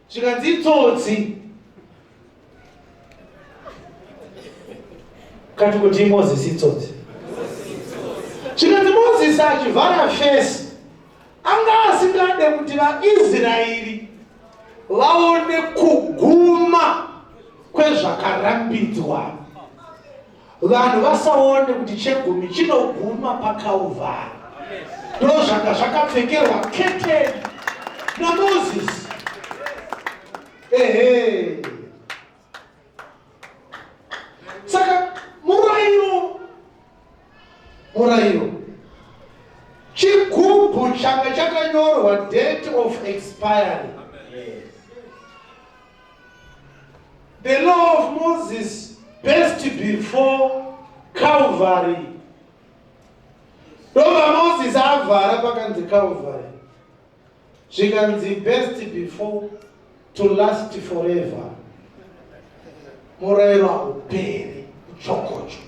Zvikanzi itsotsi. Kati kuti Moses itsotsi. Zvikanzi Moses achivhara face anga asingade kuti vaIsraeri vaone kuguma kwezvakarambidzwa, vanhu vasaone kuti chegumi chinoguma paKalvari. Ndozvanga zvakapfekerwa keteni naMoses. Ehe. Saka murayiro chigubhu. Changa chakanyorwa date of expiry. The law of Moses best before Calvary. Ndobva Moses avhara pakanzi Calvary. Zvikanzi best before to last forever. Murayiro hauperi kuchokocho.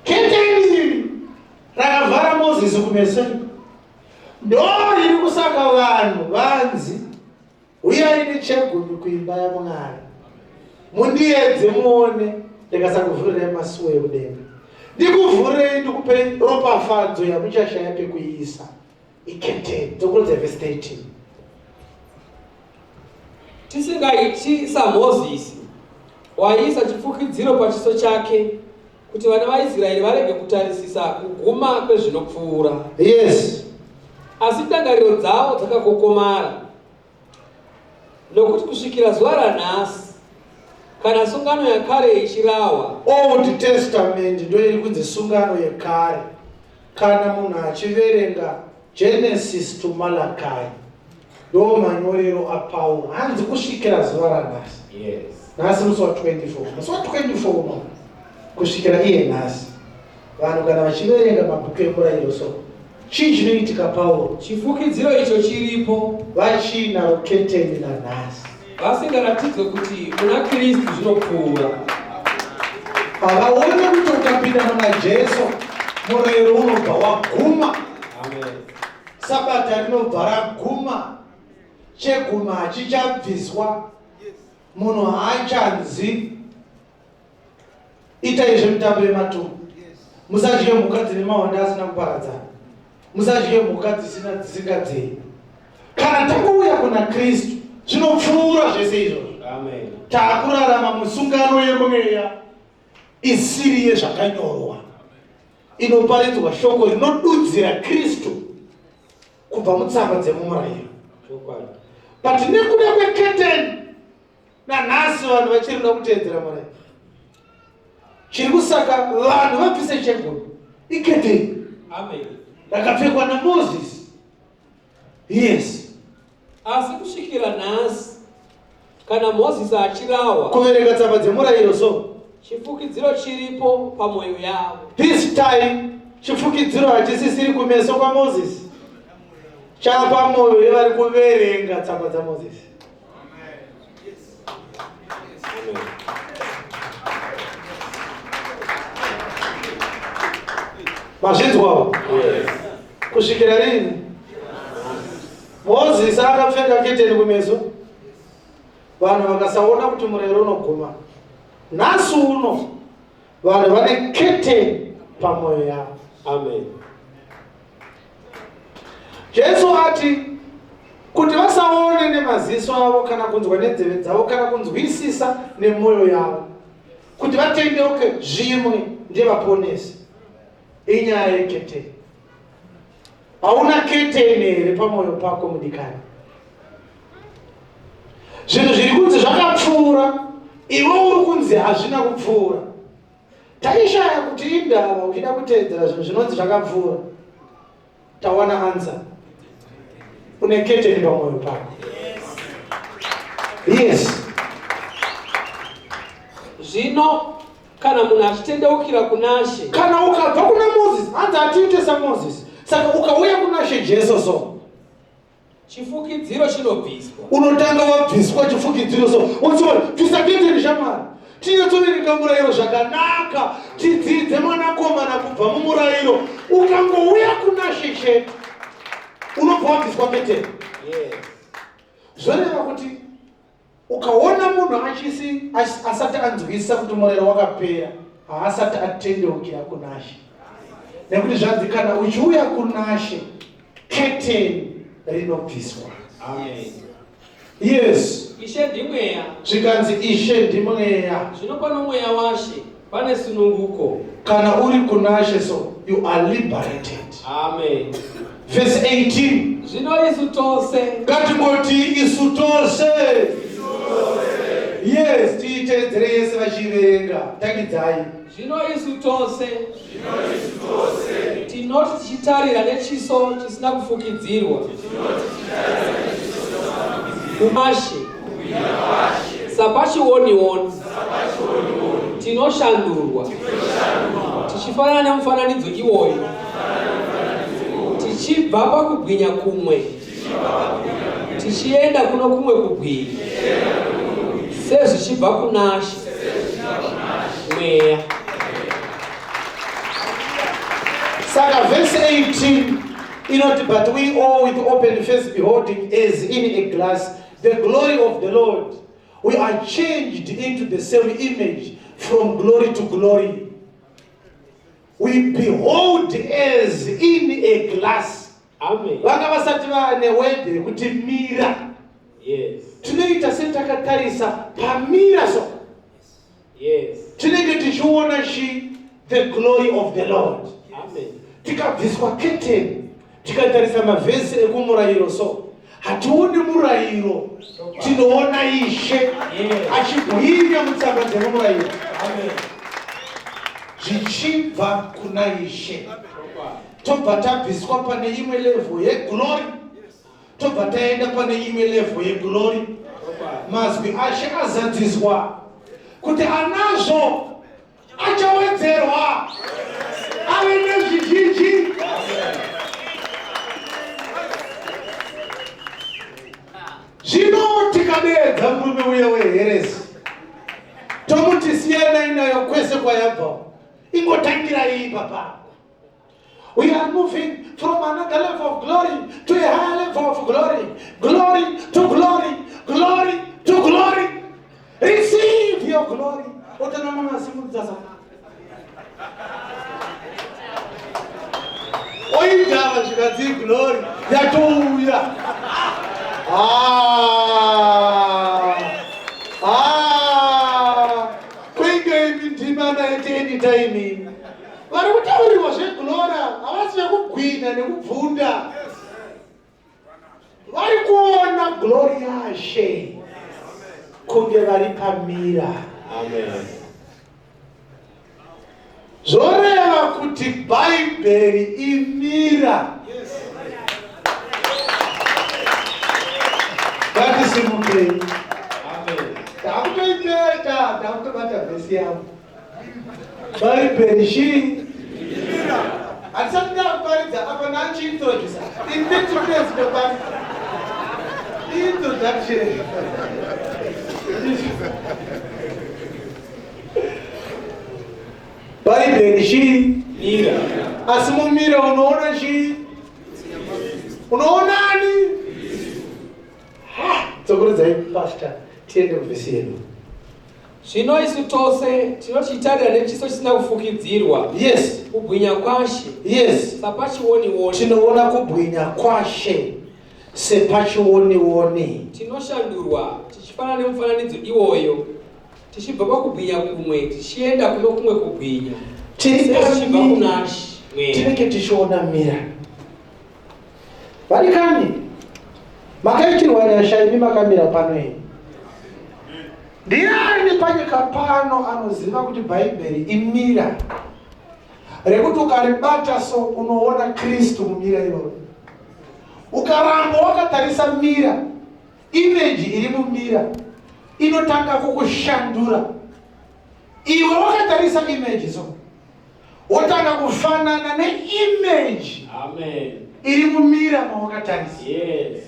Keteni iri rakavhara Moses kumeso. Ndo riri kusaka vanhu vanzi Huyai nechegumi kuimba yaMwari, mundiedze muone, ndikasakuvhurirai masuo ekudenga, ndikuvhurei ndikupei ropafadzo yamuchashaya pekuiisa. Iketeni. Dzokoredzai vhesi 13. Tisingaiti saMozisi, waiisa chifukidziro pachiso chake kuti vana vaIsraeri varege kutarisisa kuguma kwezvinopfuura. Yes. Asi ndangariro dzavo dzakakokomara, nokuti kusvikira zuva ranhasi, kana sungano yakare ichirahwa, Old Testament ndo iri kunzi sungano yekare. Kana munhu achiverenga Genesis to Malachi ndo manyorero aPauro, hanzi kusvikira zuva ranhasi. Yes. Nhasi musi wa 24, musi wa 24 uno kusvikira iye nhasi, vanhu kana vachiverenga mabhuku emurayiro so chii chinoitika Pauro? Chifukidziro icho chiripo, Vachina ruketeni nanhasi. Vasingaratidzwe kuti muna Kristu zvinopfuura. Havaone kuti ukapinda muna Jesu murayiro unobva waguma. Amen. Sabata rinobva raguma, cheguma hachichabviswa, munhu haachanzi itai zvemitambo yematumbu, musadye mhuka dzine mahwanda asina kuparadzana, musadye mhuka dzisina dzisingadzei. Kana tangouya kuna Kristu zvinopfuura zvese izvozvo. Amen. Taakurarama musungano yemweya isiri yezvakanyorwa, inoparidzwa shoko rinodudzira Kristu kubva mutsamba dzemumurayiro. Chokwadi. But nekuda kweketeni nanhasi vanhu vachiri kuda kuteedzera murayiro. Chiri kusaka vanhu vabvise chegumi iketeni Amen. rakapfekwa naMoses. Yes. Asi kusvikira nhasi, kana Mozisi achirahwa, kuverenga tsamba dzemurayiro so chifukidziro chiripo pamwoyo yavo. This time chifukidziro hachisisiri kumeso kwaMoses, chapamwoyo yevari kuverenga tsamba dzaMoses. Amen. Mazvinzwawo? Yes. Kusvikira rini? Mozisi akapfeka keteni kumeso, vanhu vakasaona kuti murayiro unoguma. Nhasi uno vanhu vane keteni pamwoyo yavo. Amen. Jesu ati kuti vasaone nemaziso avo kana kunzwa nenzeve dzavo kana kunzwisisa nemwoyo yavo, kuti vatendeuke zvimwe ndevaponesi. Inyaya yeketeni. Hauna keteni here pamwoyo pako mudikani? Zvinhu zviri kunzi zvakapfuura, iwe uri kunzi hazvina kupfuura. Taishaya kuti indava uchida kuteedzera zvinhu zvinonzi zvakapfuura. Tawana answer. Une keteni pamwoyo pako. Yes. Zvino kana munhu achitendeukira kunaShe, Kana ukabva kuna Moses, hanzi hatiite saMoses. Saka ukauya kunaShe Jesu so, chifukidziro chinobviswa. Unotanga wabviswa chifukidziro so, wonzi bvisa keteni shamwari, tinyatsoverenga murayiro zvakanaka, tidzidze mwanakomana kubva mumurayiro. Ukangouya kunaShe chete, unobva wabviswa keteni. Yes. Zvoreva kuti ukaona munhu achisi asati anzwisisa kuti murayiro wakapera, haasati atendeukira kunaShe, nekuti zvanzi kana uchiuya kunaShe keteni rinobviswa. Amen. Yes. Ishe ndimweya. Zvikanzi Ishe ndimweya. Zvino pano mweya waShe pane sununguko. Kana uri kunaShe so you are liberated. Amen. Verse 18. Zvino isu tose, Ngatingoti isu tose. Yes, tiitedzere yese vachiiverenga. Tangidzai. Zvino isu tose tinoti tichitarira nechiso chisina kufukidzirwa kumashe sapachionioni tinoshandurwa tichifanana nemufananidzo iwoyo tichibva pakubwinya kumwe tichienda kuno kumwe kubwinya sezvichibva kunaShe Mweya. Saka verse 18 inoti, but we all with open face beholding as in a glass the glory of the Lord, we are changed into the same image from glory to glory. We behold as in a glass. Amen. Vanga vasati vane word rekuti mira. Yes. Tinoita setakatarisa pamira so. Yes. Tinenge tichiona chi the glory of the Lord. Amen. Tikabviswa curtain tikatarisa mavhesi ekumurayiro so hationi murayiro, tinoona Ishe achibwinya mutsamba dzemumurayiro zvichibva kuna Ishe. Tobva tabviswa pane imwe level yeglory, tobva taenda pane imwe level yeglory. Mazwi ashe azadziswa kuti anazvo achawedzerwa ave nezvizhinji. Zvino tikadeedza murume uya weheresi tomuti siyanai nayo kwese kwayabva, ingotangirai ipapa. We are moving from another level of glory to a higher level of glory. Glory to glory, glory to glory. Receive your glory. Otana mama simudza sa. Oindava zvikadzi glory yatouya. Ah. Ah. Kuinge imi ndimana at any time. Vari kutaurirwa zveglory havasi vekugwina nekubvunda, vari kuona glory yashe kunge vari pamira. Amen. Zvoreva kuti Bhaibheri imira. Ngatisimukei. Amen. Takutoipeta, takutobata vhesi yangu. Bhaibheri chii? Handisati ndakuparidza apa, ndanchiintrodusa. In 30 minutes ndoparidza introduction. Bhaibheri chii? Mira. Asi mumira unoona chii? Unoonani? Dzokoredzai pastor, tiende kuvhesi yedu. Zvino isu tose tinochitarira nechiso chisina kufukidzirwa kubwinya kwaShe sapachionioni. Tinoona kubwinya kwaShe sepachionioni. Tinoshandurwa tichifanana nemufananidzo iwoyo, tichibva pakubwinya kumwe tichienda kuno kumwe kubwinya, Tiri sezvichibva pamira. kunaShe Mweya. Tinenge tichiona mira. Vadikani, makaitirwa nyasha imi makamira pano imi. Ndiani panyika pano anoziva kuti Bhaibheri imira rekuti ukaribata so unoona Kristu mumira iroro? Ukaramba wakatarisa mira, image iri mumira inotanga kukushandura. Iwe wakatarisa image so wotanga kufanana neimage Amen. iri mumira mawakatarisa. Yes.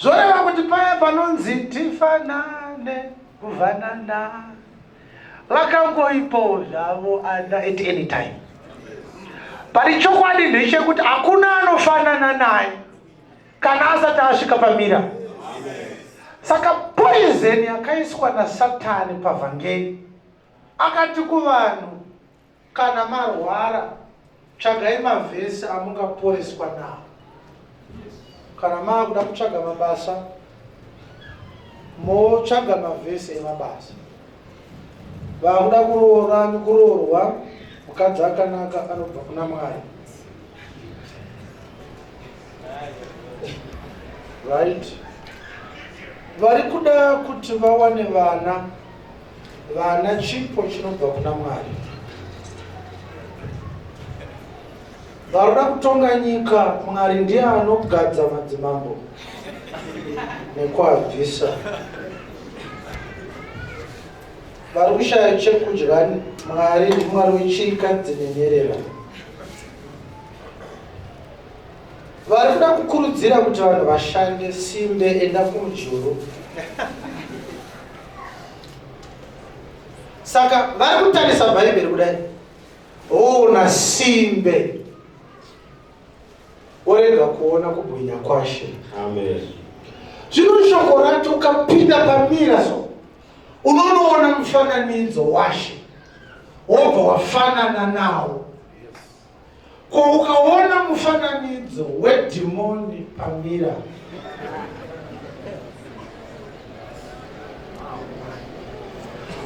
Zvoreva kuti paya panonzi tifanane kuvanana, vakangoipawo zvavo ana at any time. Pari chokwadi ndechekuti hakuna anofanana naye kana asati asvika pamira. Saka poison yakaiswa naSatani pavhangeri, akati kuvanhu, kana marwara tsvagai mavhesi amungaporeswa nawo. Kana maakuda kutsvaga mabasa, motsvaga mavhesi emabasa. Vakuda kuroora, kuroorwa, mukadzi akanaka anobva kuna Mwari. Right? Vari kuda kuti vawane vana, vana chipo chinobva kuna Mwari. Varoda kutonga nyika, Mwari ndiye anogadza madzimambo nekuabvisa. Vari kushaya chekudya, Mwari ndiMwari wechirikadzi nenherera. Vari kuda kukurudzira kuti vanhu vashande simbe, enda kumujuru. Saka vari kutarisa Bhaibheri kudai, voona simbe, vorega kuona kubwinya kwaShe. Amen. Zvino shoko racho ukapinda pamira so, unonoona mufananidzo waShe, wobva wafanana nawo. Ko ukaona mufananidzo wedhimoni pamira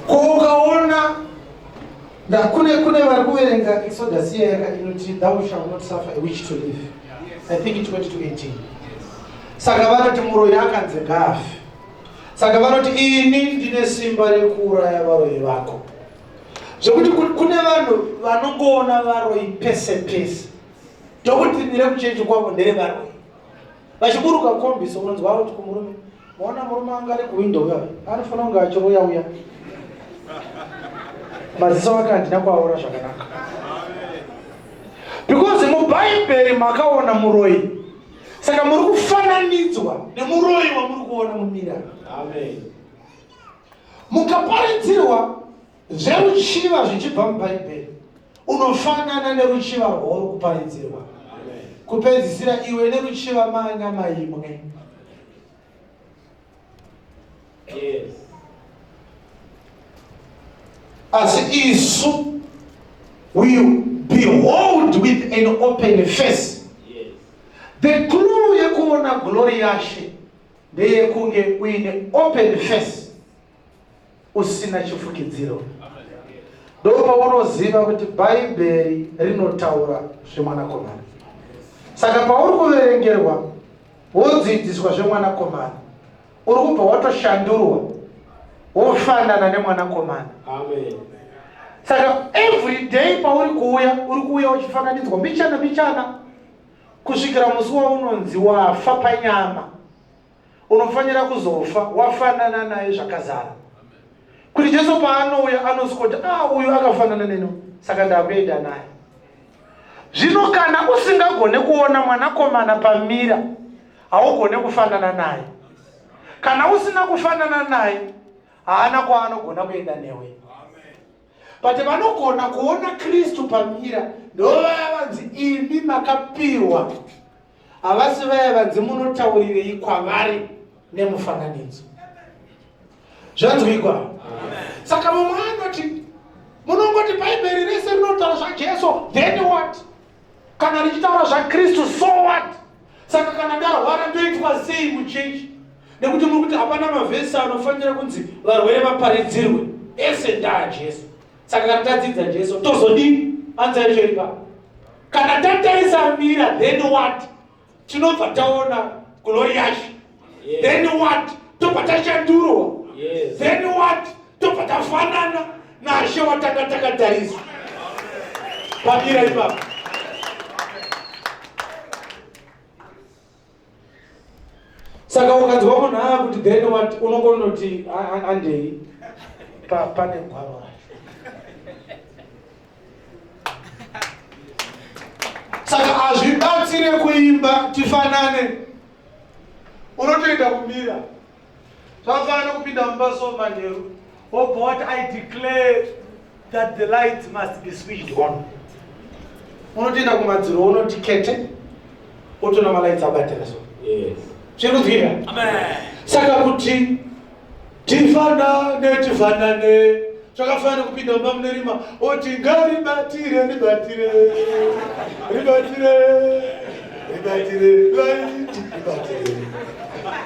ko ukaona ndakune kune vari kuverenga Exodus iya yaka inoti thou shall not suffer a witch to live. I think it went to 18. Saka vanoti muroyi akanzi ngaafe. Saka vanoti ini ndine simba rekuuraya varoyi vako. Zvekuti kune vanhu vanongoona varoyi pese pese. Ndokuti ndire kuchechi kwavo ndere varoyi. Vachiburuka kombi so unonzwa kuti kumurume, maona murume anga ari kuwindow uya, anofanira kunge achiroya uya. Maziso ake handina kuaona zvakanaka. Because muBhaibheri makaona muroyi. Saka muri kufananidzwa nemuroyi wamuri kuona mumira. Amen. Mukaparidzirwa zveruchiva zvichibva muBhaibheri, unofanana neruchiva rwauri kuparidzirwa. Kupedzisira iwe neruchiva maanyama imwe. Yes. Asi isu we behold with an open face. Yes. The clue yekuona glory yaShe ndeyekunge uine open face, usina chifukidziro. Ndopaunoziva kuti Bhaibheri rinotaura zvemwanakomana. Saka pauri kuverengerwa wodzidziswa zvemwanakomana, uri kubva watoshandurwa wofanana nemwanakomana. Amen. Saka every day pauri kuuya, uri kuuya uchifananidzwa mbichana mbichana kusvikira musi waunonzi wafa panyama. Unofanira kuzofa wafanana naye zvakazara, kuti Jesu paanouya anosvikoti, ah, uyu akafanana neno, saka ndakuenda naye. Zvino kana usingagone kuona mwanakomana pamira, haugone kufanana naye. Kana usina kufanana naye, haana kwaanogona kuenda newe. But vanogona kuona Kristu pamira ndovaya vanzi imi makapiwa, havasi vaya vanzi munotaurirei kwavari nemufananidzo. Zvanzwikwa? Saka mumwe anoti munongoti Bhaibheri rese rinotaura zvaJesu, then what? Kana richitaura zvaKristu, so what? Saka kana ndarwara ndoitwa sei muchechi? Nekuti muri kuti hapana mavhesi anofanira kunzi varwere vaparidzirwe, ese ndaaJesu. Saka kana tadzidza Jesu tozodini? Anza yacho iri pa. Kana tatarisa mira, then what? Tinobva taona glory yacho. Yes. Then what? Tobva tashandurwa. Yes. Then what? Tobva tafanana naShe watanga takatarisa pamira ipapo. Saka ukanzwa munhu aakuti then what, unongonoti andei pane gwaro racho. Saka hazvibatsire kuimba tifanane, unotoenda kumira. Zvakafanana nekupinda mumba so manheru, wobva wati I declare that the lights must be switched on. Unotoenda kumadziro unoti kete, otoona malights abatira so. Yes. Zviri kunzwika? Amen. Saka kuti tifanane tifanane zvakafanana nekupinda mumba mune rima oti ngaribatire ribatire ribatire ribatire light ribatire.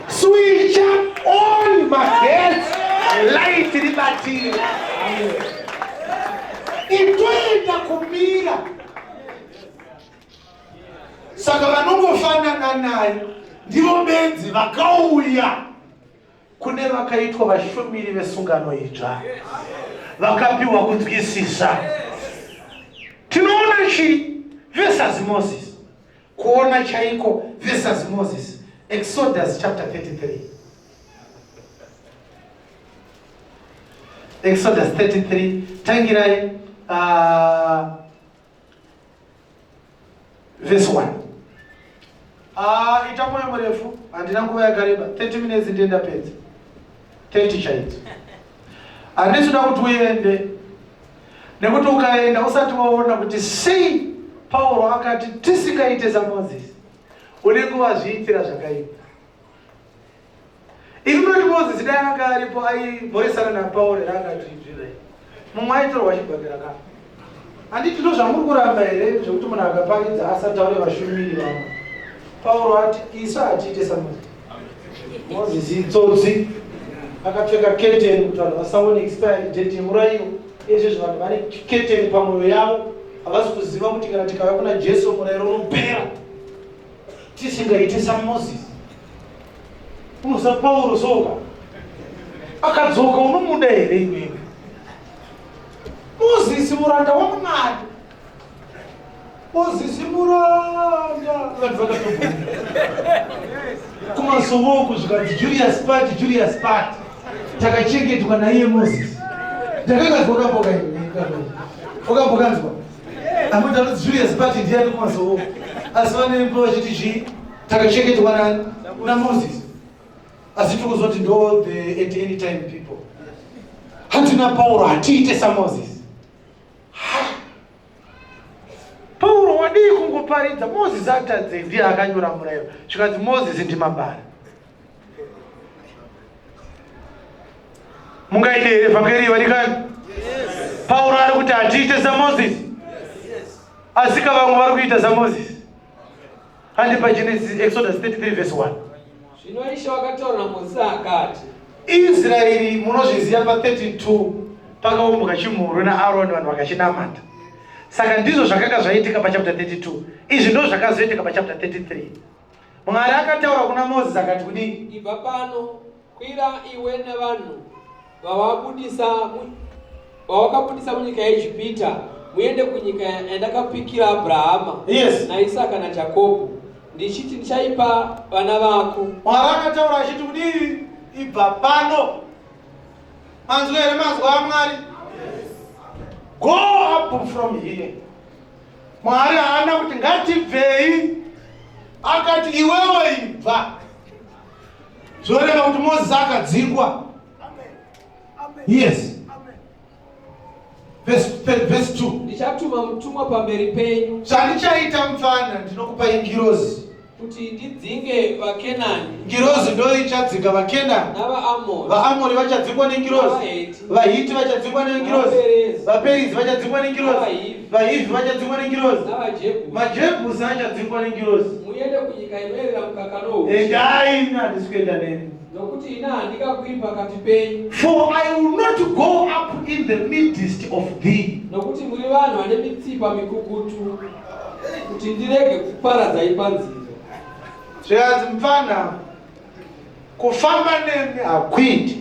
Switch on magetsi, light ribatire. Itoenda kumira. Saka vanongofanana naye ndivo benzi vakauya. Kune vakaitwa vashumiri vesungano idzva vakapiwa kunzwisisa. Tinoona chii versus Moses? Kuona chaiko versus Moses. Exodus chapter 33. Exodus 33 tangirai verse 1. Ah, ita moyo murefu, handina nguva yakareba, 30 minutes ndiye ndapedza. 30 chaidzo. Handisi kuda kuti uende nekuti ukaenda usati waona kuti sei Pauro akati tisingaite saMoses, unenge wazviitira zvakaipa. Imi munoti Mozisi dai anga aripo aimhoresana naPauro here akati ibvirai. Mumwe aitorwa chibhakera ka. Handiti ndo zvamuri kuramba here zvekuti munhu akaparidza asataure vashumiri vamwe. Pauro ati isu hatiite saMozisi. Mozisi itsotsi akapfeka keteni kuti vanhu vasaone expiry date yemurayiro. Izvezvi vanhu vane keteni pamwoyo yavo havasi kuziva kuti kana tikauya kuna Jesu murayiro unopera. Tisingaite saMozisi. Unoziva Pauro soka akadzoka unomuda here iwewe? Mozisi muranda waMwari. Mozisi muranda. Vanhu vakatobvuma. Kumasowoku zvikanzi Julius Party, Julius Party. Takachengetwa naiye Mozisi. Ndakakanzwa kamboka iwe. Wakambokanzwa? Amoti anonzi Julius Party ndiani kumasowoku. Asi vanembo vachiti chii? Takachengetwa nani? NaMoses. Asi tiri kuzoti ndo the at any time people. Hatina Pauro hatiite saMoses. Ha! Pauro wadii kungoparidza Moses atadze ndiye akanyora murayiro. Zvikanzi Moses ndimabara. Mungaite here vhangeri vadikani? Pauro ari kuti hatiite saMoses. Asika vamwe vari kuita saMoses. Handi paGenesis Exodus 33 verse 1. Zvino Ishe wakataura naMozisi akati, Israeri munozviziva pa 32 pakaumbwa chimhuru naAroni vanhu vakachinamata. Saka ndizvo zvakanga zvaitika pachapter 32. Izvi ndizvo zvakazoitika pachapter 33. Mwari akataura kuna Moses akati kudii? Ibva pano, kwira iwe nevanhu vawabudisa vawakabudisa munyika yeEgipita muende kunyika yandakapikira Abrahama yes. naIsaka naJakobho ndichiti ndichaipa vana vako. Mwari akataura achiti kudii? Ibva pano. Manzwa here mazwi aMwari? Yes. Go up from here. Mwari haana kuti ngatibvei, akati iwewe ibva. Zvoreva kuti Moses akadzingwa. Yes. Verse, verse 2. Ndichatuma mutumwa pamberi penyu. Zvandichaita mupfana ndinokupai ngirozi. Kuti ndidzinge vaKenani. Ngirozi ndo ichadzinga vaKenani. NavaAmori. VaAmori vachadzingwa nengirozi. VaHiti vachadzingwa nengirozi. VaPerizi vachadzingwa nengirozi. VaHivhi vachadzingwa nengirozi. MaJebhusi achadzingwa nengirozi. Muende kunyika inoerera mukaka nouchi. Endai, ini handisi kuenda nemi. Nokuti ini handingakwiri pakati penyu. For I will not go up in the midst of thee. Nokuti muri vanhu vane mitsipa mikukutu, kuti ndirege kukuparadzai panzira. Zvikanzi mupfana, kufamba nemi hakuiti,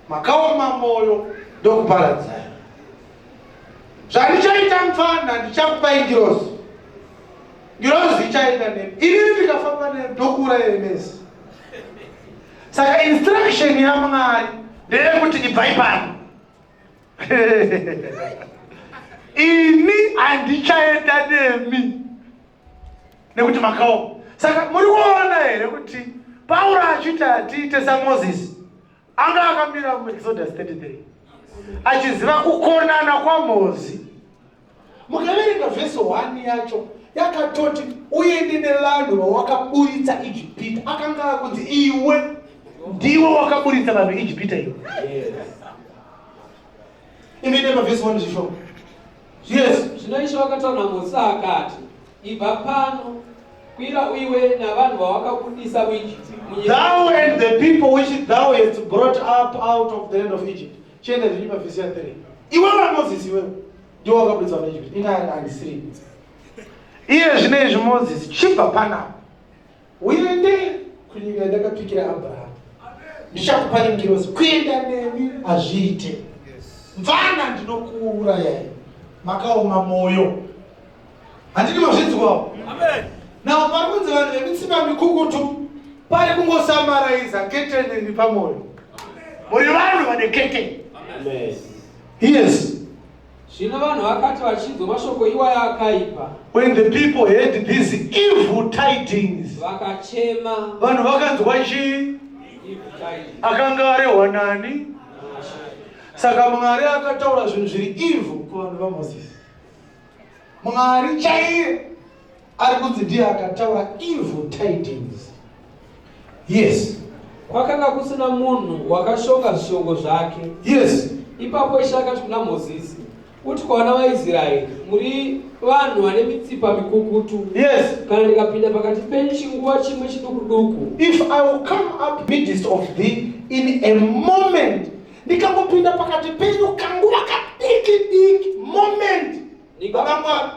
makaoma moyo ndokuparadzai. Zvandichaita mupfana, ndichakupai ngirozi. Ngirozi ichaenda nemi, inini ndikafamba nemi ndokuurayai mese. Saka instruction yaMwari ndeyekuti ibvai pano. Ini handichaenda nemi nekuti makaoma. Saka muri kuona here kuti Pauro achiti hatiite saMoses anga akamira muExodus 33 achiziva kukonana kwaMozi. Mukaverenga vhesi 1 yacho yakatoti uende nevanhu vawakaburitsa Ijipita. Akanga akunzi iwe ndiwe wakaburitsa vanhu Ijipita iwe. Imi nema vhesi 1 zvishoma. Yes. Zvino Ishe wakataura naMozisi akati, Ibva pano, kwira uiwe navanhu vawakabudisa muIjipiti. Thou and the people which thou hast brought up out of the land of Egypt. Chienda zvinyi pavhesi ya 3. Iwewe Mozisi iwewe ndiwe wakabudisa vanhu Egypt. Ini handisiri. Iye zvino izvi Mozisi chibva panapa. Uende kunyika yandakapikira Abraham. Ndichakupai ngirozi. Kuenda nemi hazviite. Mvana ndinokuurayai. Makaoma moyo. Handiti mazvinzwawo? Amen. Now pari kunzi vanhu vemitsipa mikukutu pari kungosamaraiza keteni riri pamoyo. Muri vanhu vane keteni. Amen. Yes. Zvino vanhu vakati vachinzwa mashoko iwaya akaipa, When the people heard these evil tidings, vakachema. Vanhu vakanzwa chii? Evil tidings. Akanga arehwa nani? Saka Mwari akataura zvinhu zviri evil kuvanhu vaMozisi. Mwari chaiye ari kunzi ndiye akataura evil tidings. Yes. Kwakanga kusina munhu wakashonga zvishongo zvake. Yes. Ipapo Ishe akati kuna Mozisi, Uti kuvana vaIsraeri, muri vanhu vane mitsipa mikukutu. Yes. Kana ndikapinda pakati penyu chinguva chimwe chiduku-duku. If I will come up midst of thee in a moment, ndikangopinda pakati penyu kanguva kadiki diki, moment. Baba Mwari.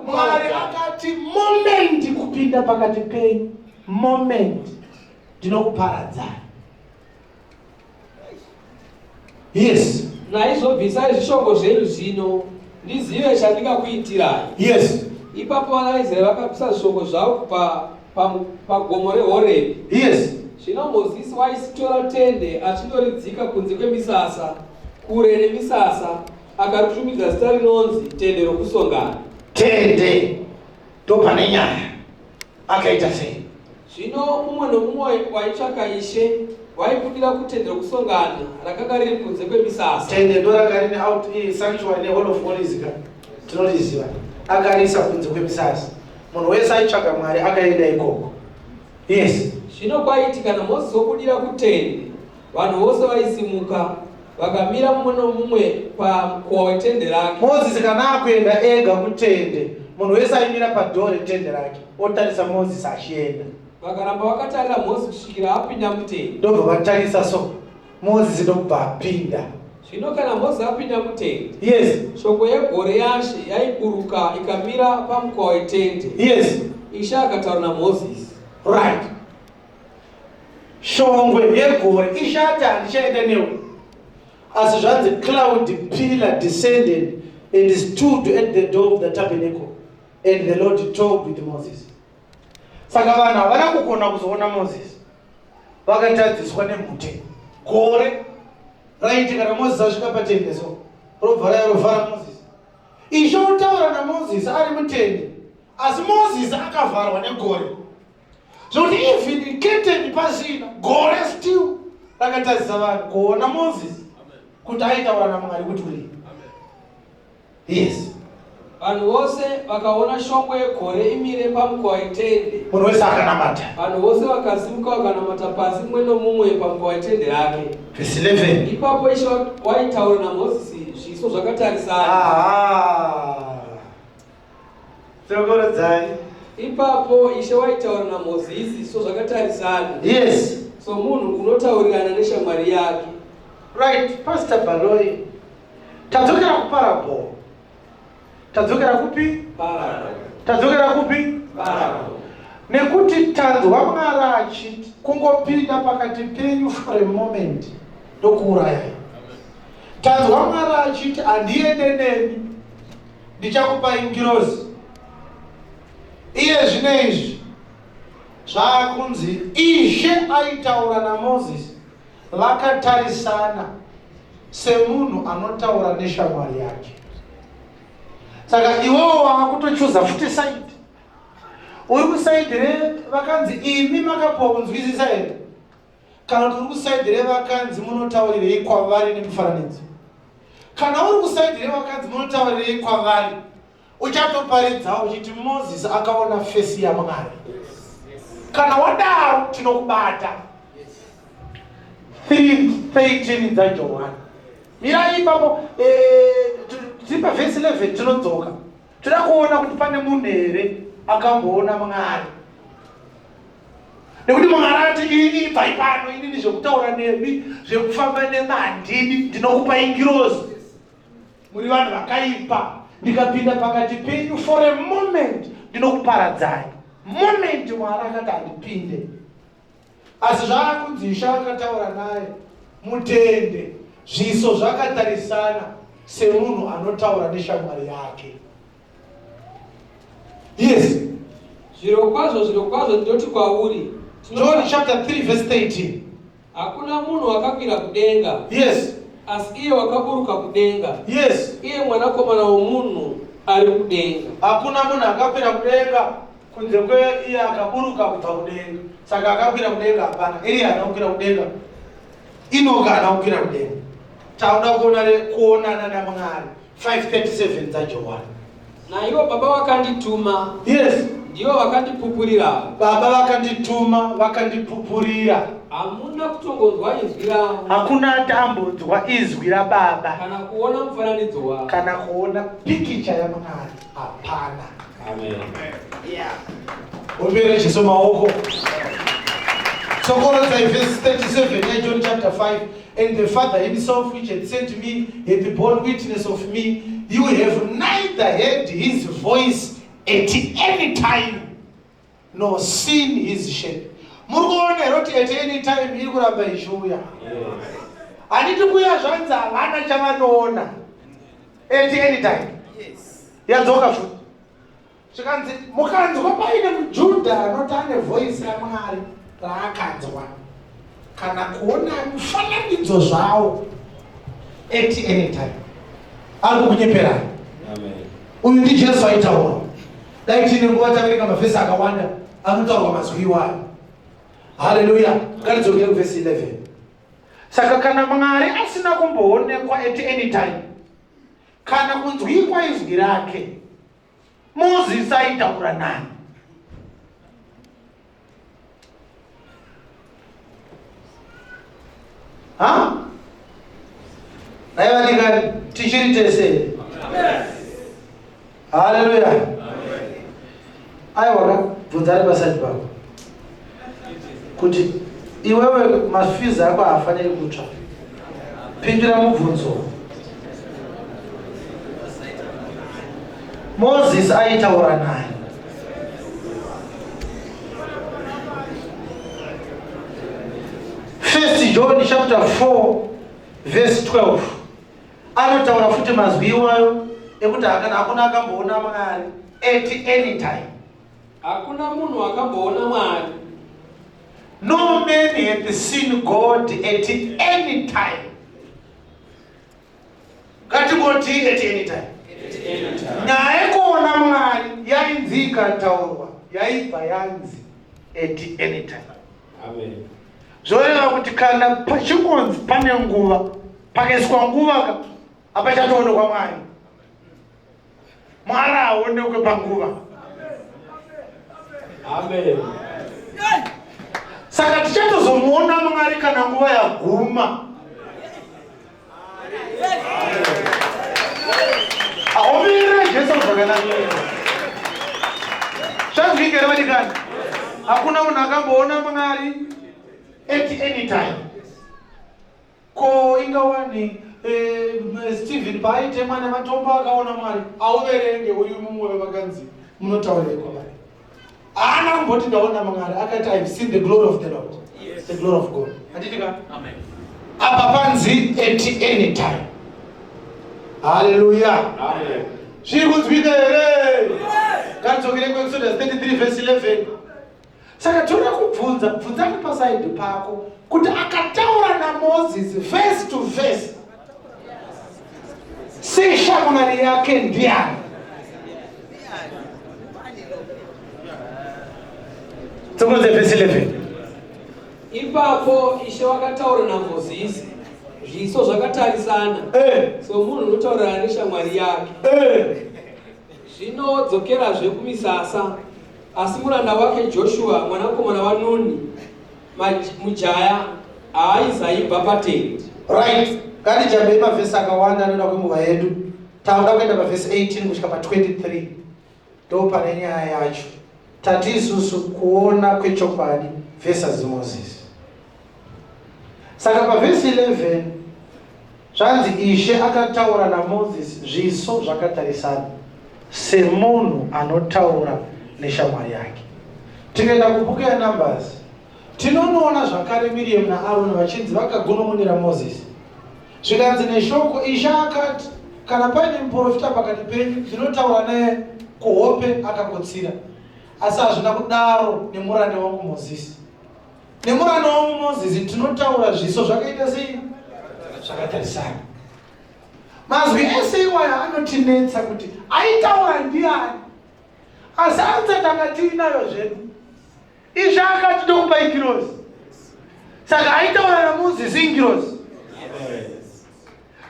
Mwari akati moment kupinda pakati penyu, moment ndinokuparadzai. Yes. Naizvo bvisai zvishongo zvenyu zvino, ndizive chandingakuitirai. Yes. Ipapo vana vaIsraeri vakabvisa zvishongo zvavo pagomo reHorebhi. Yes. Zvino Mozisi waisitora tende achindoridzika kunze kwemisasa, kure nemisasa, akaritumidza zita rinonzi Tende Rokusongana. Tende ndopane nyaya. Akaita sei? Zvino mumwe nomumwe waitsvaka Ishe waibudira kutende rokusongana rakanga riri kunze kwemisasa. Tende ndoranga rine out eh, sanctuary nehall of holies ka tinoriziva. Akariisa kunze kwemisasa. Munhu wese aitsvaga Mwari akaenda ikoko. Yes. Zvino kwaiti kana Mozisi wobudira kutende, vanhu vose vaisimuka vakamira mumwe nomumwe pamukova wetende rake. Mozisi kana akuenda ega kutende, munhu wese aimira padhoo retende rake otarisa Mozisi achienda. Vakaramba vakatarira Mozisi kusvikira apinda mutende. Ndobva vatarisa so, Mozisi ndokubva apinda. Zvino kana Mozisi apinda mutende, Yes. shongwe yegore yaShe yaiburuka ikamira pamukova wetende. Yes. Ishe akataura naMozisi. Right. Shongwe yegore ishati handichaenda newe. Asi zvanzi cloud pillar descended and stood at the door of the tabernacle and the Lord talked with Moses. Saka vanhu havana kugona kuzoona Moses. Vakatadziswa nemhute. Gore raiti kana Moses asvika patende so robva raya rovhara Moses. Ishe otaura naMoses ari mutende asi Moses akavharwa negore. Zvekuti even curtain pasina gore still rakatadzisa vanhu kuona Moses kuti aitaura naMwari kuti kudii. Yes. Vanhu vose vakaona shongwe yegore imire pamukova wetende. Munhu wese akanamata. Vanhu vose vakasimuka vakanamata pasi mumwe nomumwe pamukova wetende rake. Verse 11. Ipapo Ishe waitaura naMozisi zviso zvakatarisana. Aha. Tsokorodzai. Ipapo Ishe waitaura naMozisi so zvakatarisana. Yes. Somunhu unotaurirana neshamwari yake. Right, Pastor Baloyi. Tadzokera kuparable. Tadzokera kupi? Parable. Tadzokera kupi? Parable. Nekuti tanzwa Mwari achiti kungopinda pakati penyu for a moment ndokuurayai. Tanzwa Mwari achiti handiende nemi ndichakupai ngirozi. Iye zvino izvi zvakunzi Ishe aitaura naMozisi vakatarisana semunhu anotaura neshamwari yake. Saka iwewo waakutochuza futi saidi. Uri kusaidi re vakanzi imi makapuwa kunzwisisa here? Kana kuti uri kusaidi revakanzi munotaurirei kwavari nemifananidzo? Kana uri kusaidi revakanzi munotaurirei kwavari, uchatoparidza uchiti Moses akaona fesi yaMwari. Kana wadaro tinokubata. 3:13 dzaJohani. Mirai ipapo eh, tiri pavhesi 11 tinodzoka. Toda kuona kuti pane munhu here akamboona Mwari. Nekuti Mwari ati ini ibvai pano, inini zvekutaura nemi, zvekufamba nemi handidi, ndinokupai ngirozi. Muri vanhu vakaipa, ndikapinda pakati penyu for a moment ndinokuparadzai. Moment Mwari akati handipinde. Asi zvaakunzi Ishe akataura naye mutende, zviso zvakatarisana semunhu anotaura neshamwari yake. Yes. Zvirokwazvo, zvirokwazvo ndinoti kwauri. John chapter 3 verse 13. Hakuna munhu wakakwira kudenga. Yes. Asi iye wakaburuka kudenga. Yes. Iye mwanakomana womunhu ari kudenga. Hakuna munhu akakwira kudenga kunze kweiye akaburuka kubva kudenga. Saka akakwira kudenga hapana. Eriya haana kukwira kudenga. Inoka haana kukwira kudenga. Tauda kuona kuonana naMwari. 537 dzaJohani. Naivo Baba vakandituma. Yes. Ndivo vakandipupurira. Baba vakandituma vakandipupurira. Hamuna kutongonzwa izwi ravo. Hakuna ati ambonzwa izwi raBaba. Kana kuona mufananidzo wavo. Kana kuona pikicha yaMwari hapana. Amen. Yeah. Ombere Jesu maoko. Tsokorodza verse 37 yaJohn chapter 5 and the Father himself which had sent me hath borne witness of me. You have neither heard his voice at any time nor seen his shape. Muri kuona here kuti at any time iri kuramba ichiuya? Handiti kuya zvanzi havana chavanoona at any time. Yadzoka futi. Zvikanzi mukanzwa paine muJudha anoti ane voice raMwari raakanzwa kana kuona mufananidzo zvawo at any time ari kukunyeperai. Uyu ndiJesu aitaura. Dai tiine nguva taverenga mavhesi akawanda anotaurwa mazwi iwayo. Haleluya. Ngatidzokere kuvhesi 11. Saka kana Mwari asina kumboonekwa at any time kana kunzwikwa izwi rake, Mozisi aitaura nani? Ha? Dai vadikani tichiri tese. Haleluya. Aiwa ka bvunzani paside pako kuti iwewe mafizi ako haafaniri kutsva. Pindura mubvunzo. Moses aitaura naye. First John chapter 4 verse 12 anotaura futi mazwi iwayo ekuti hakana hakuna akamboona Mwari at any time. Hakuna munhu akamboona Mwari. No man hath seen God at any time. Ngatingoti at any time. Nyaya yekuona Mwari yainzi ikataurwa yaibva yanzi at any time. Amen. Zvoreva kuti kana pachingonzi pane nguva, pakaiswa nguva ka, hapachatoonekwa Mwari. Mwari haaonekwe panguva. Amen. Saka tichatozomuona Mwari kana nguva yaguma. Aomirira Jesu zvakanaka. Zvanzwika here vadikani? Hakuna munhu akamboona Mwari at any time. Ko inga wani eh, Stephen paaitemwa nematombo akaona Mwari auverenge uri mumwe wevakanzi munotaurei kwavari. Haana kumboti ndaona Mwari akati I have seen the glory of the Lord. Yes. The glory of God. Handiti ka? Amen. Apa panzi at any time. Hallelujah. Amen. Zviri kunzwika here? Ngatidzokere kuExodus 33 verse 11. Saka toda kubvunza, bvunzani pasaidi pako kuti akataura naMoses face to face seshamwari yake ndiani? Tsokodze vhesi 11. Ipapo Ishe wakataura naMozisi zviso zvakatarisana Eh, somunhu unotaurirana neshamwari yake. eh. Zvino dzokerazve kumisasa, asi muranda wake Joshua mwanakomana waNuni mujaya haaizaibva patende. Right, ngatijambei mavhesi akawanda anoda kwenguva yedu. Takuda kuenda pavhesi 18 kusvika pa23 ndo pane nyaya yacho. Tati isusu kuona kwechokwadi versus Moses. Saka pavhesi 11 zvanzi Ishe akataura naMoses zviso zvakatarisana semunhu anotaura neshamwari yake. Tikaenda kubhuku yaNumbers. Tinonoona zvakare Miriam naAroni vachinzi vakagunun'unira Mozisi. Zvikanzi neshoko, Ishe akati, kana paine muprofita pakati penyu, ndinotaura naye kuhope akakotsira. Asi hazvina kudaro nemuranda wangu Mozisi. Nemuranda wangu Mozisi tinotaura zviso zvakaita sei? Zvakatarisana. Mazwi ese iwaya anotinetsa kuti aitaura ndiani. Asi answer tanga tiinayo zvedu. Ishe akati ndokupa ingirozi. Saka aitaura naMozisi ingirozi.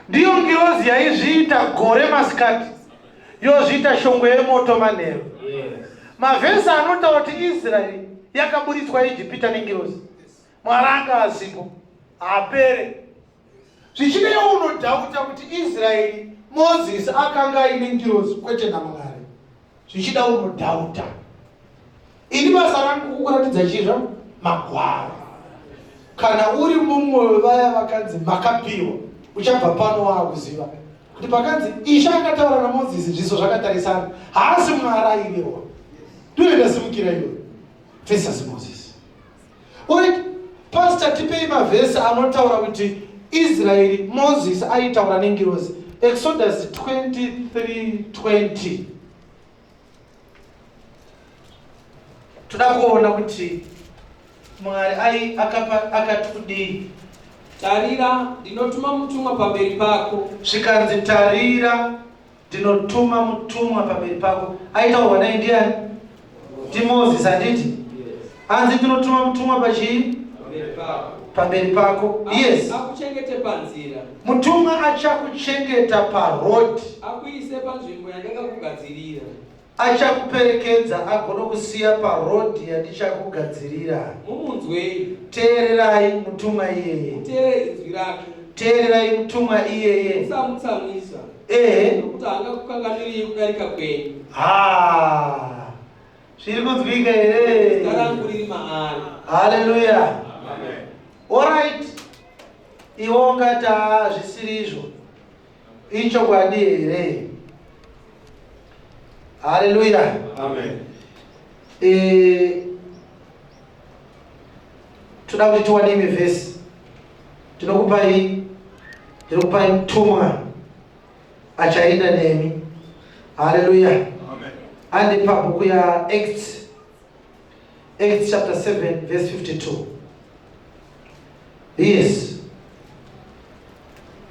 Ndiyo ngirozi yaizviita gore masikati yozviita shongwe yemoto manheru. Mavhesi anotaura kuti Israeri yakaburitswa Ijipita nengirozi. Mwari anga asipo. Haapere. Zvichidaiwo unodhauta kuti Israeri Mozisi akanga aine ngirozi kwete naMwari. Zvichida unodhauta. Ini basa rangu kukuratidza chii zvangu? Magwaro. Kana uri mumwe wevaya vakanzi makapiwa, uchabva pano waakuziva kuti pakanzi Ishe akataura naMozisi zviso zvakatarisana, haasi Mwari airehwa. Ndiyo ndasimukira iyoyo versus Moses. Alright, Pastor tipei mavhesi anotaura kuti Israeri Moses aitaura nengirozi. Exodus 23:20. Toda kuona kuti Mwari ai akapa akati kudii. Tarira, ndinotuma mutumwa pamberi pako. Zvikanzi tarira Ndinotuma mutumwa pamberi pako. Aitaurwa naye ndiani? NdiMozisi handiti? Hanzi ndinotuma mutumwa pachii? Pamberi pako. Yes. Akuchengete panzira. Mutumwa achakuchengeta paroad. Akuise panzvimbo yandakakugadzirira. Achakuperekedza agonokusiya paroad yandichakugadzirira. Mumunzwei. Teererai mutumwa iyeye. Muteerere inzwi rake. Teererai mutumwa iyeye. Musamutsamwisa. Ehe. Nokuti haangakukanganwiriyi kudarika kwenyu. Ha. Zviri kunzwika here? Zita rangu riri maari. Haleluya. Amen. Alright. Iwe ungati haa zvisiri izvo. Ichokwadi here? Haleluya. Amen. Eh, toda kuti tiwane imwe vhesi. Tinokupai ndinokupai mutumwa achaenda nemi. Haleluya. Amen. Andipa bhuku ya Acts Acts chapter 7 verse 52. Yes.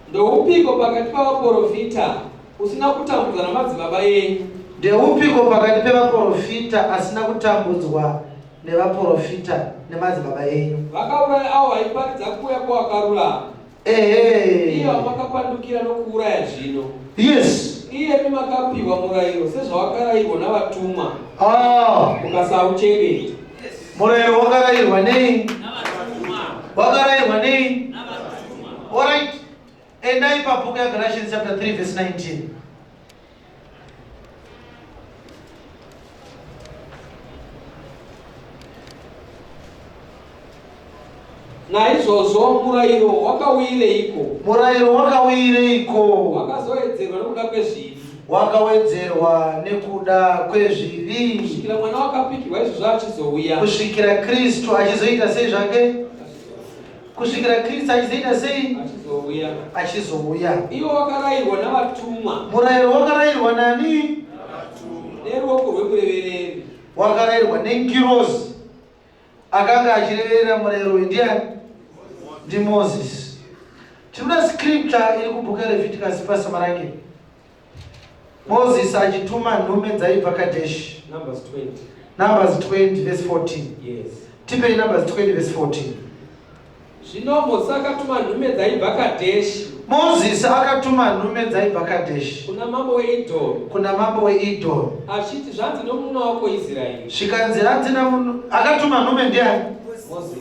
Ndoupiko pakati pavaporofita usina kutambudzwa namadzibaba enyu? Ndeupiko pakati pevaporofita asina kutambudzwa nevaporofita nemadzibaba enyu? Vakauraya avo vaiparidza kuuya kwewakarurama. Ehe. Iye wamakapandukira nokuuraya zvino. Yes. Iyemi makapiwa murayiro sezvawakarayirwa navatumwa. Ah. Mukasauchengeta. Murayiro wakarayirwa nei? Wakarayirwa nei? Alright. Endai pabhuku yaGalatians chapter 3 verse 19. Naizvozvo murayiro wakauyireiko? Murayiro wakauyireiko? Wakazowedzerwa nokuda kwezvivi. Wakawedzerwa nekuda kwezvivi. Kusvikira mwana wakapikirwa izvozvo achizouya. Kusvikira Kristu achizoita sei zvake? Kusvikira Kristu achizoita sei? Achizouya. Achizouya. Iwo wakarayirwa navatumwa. Murayiro wakarayirwa nani? Neruoko rwemurevereri. Wakarayirwa nengirozi. Akanga achireverera murayiro uyu ndiani? NdiMoses. Tinoda scripture iri kubhuku yaLeviticus Pastor Marange. Moses achituma nhume dzaibva Kadesh. Numbers 20. Numbers 20 verse 14. Yes. Tipei Numbers 20 verse 14. Zvino Mozisi akatuma nhume dzaibva Kadheshi. Mozisi akatuma nhume dzaibva Kadheshi. Kuna mambo weEdhomi. Kuna mambo weEdhomi. Achiti, zvanzi nomunun'una wako Israeri. Zvikanzi hanzi namunhu akatuma nhume ndiani? Mozisi.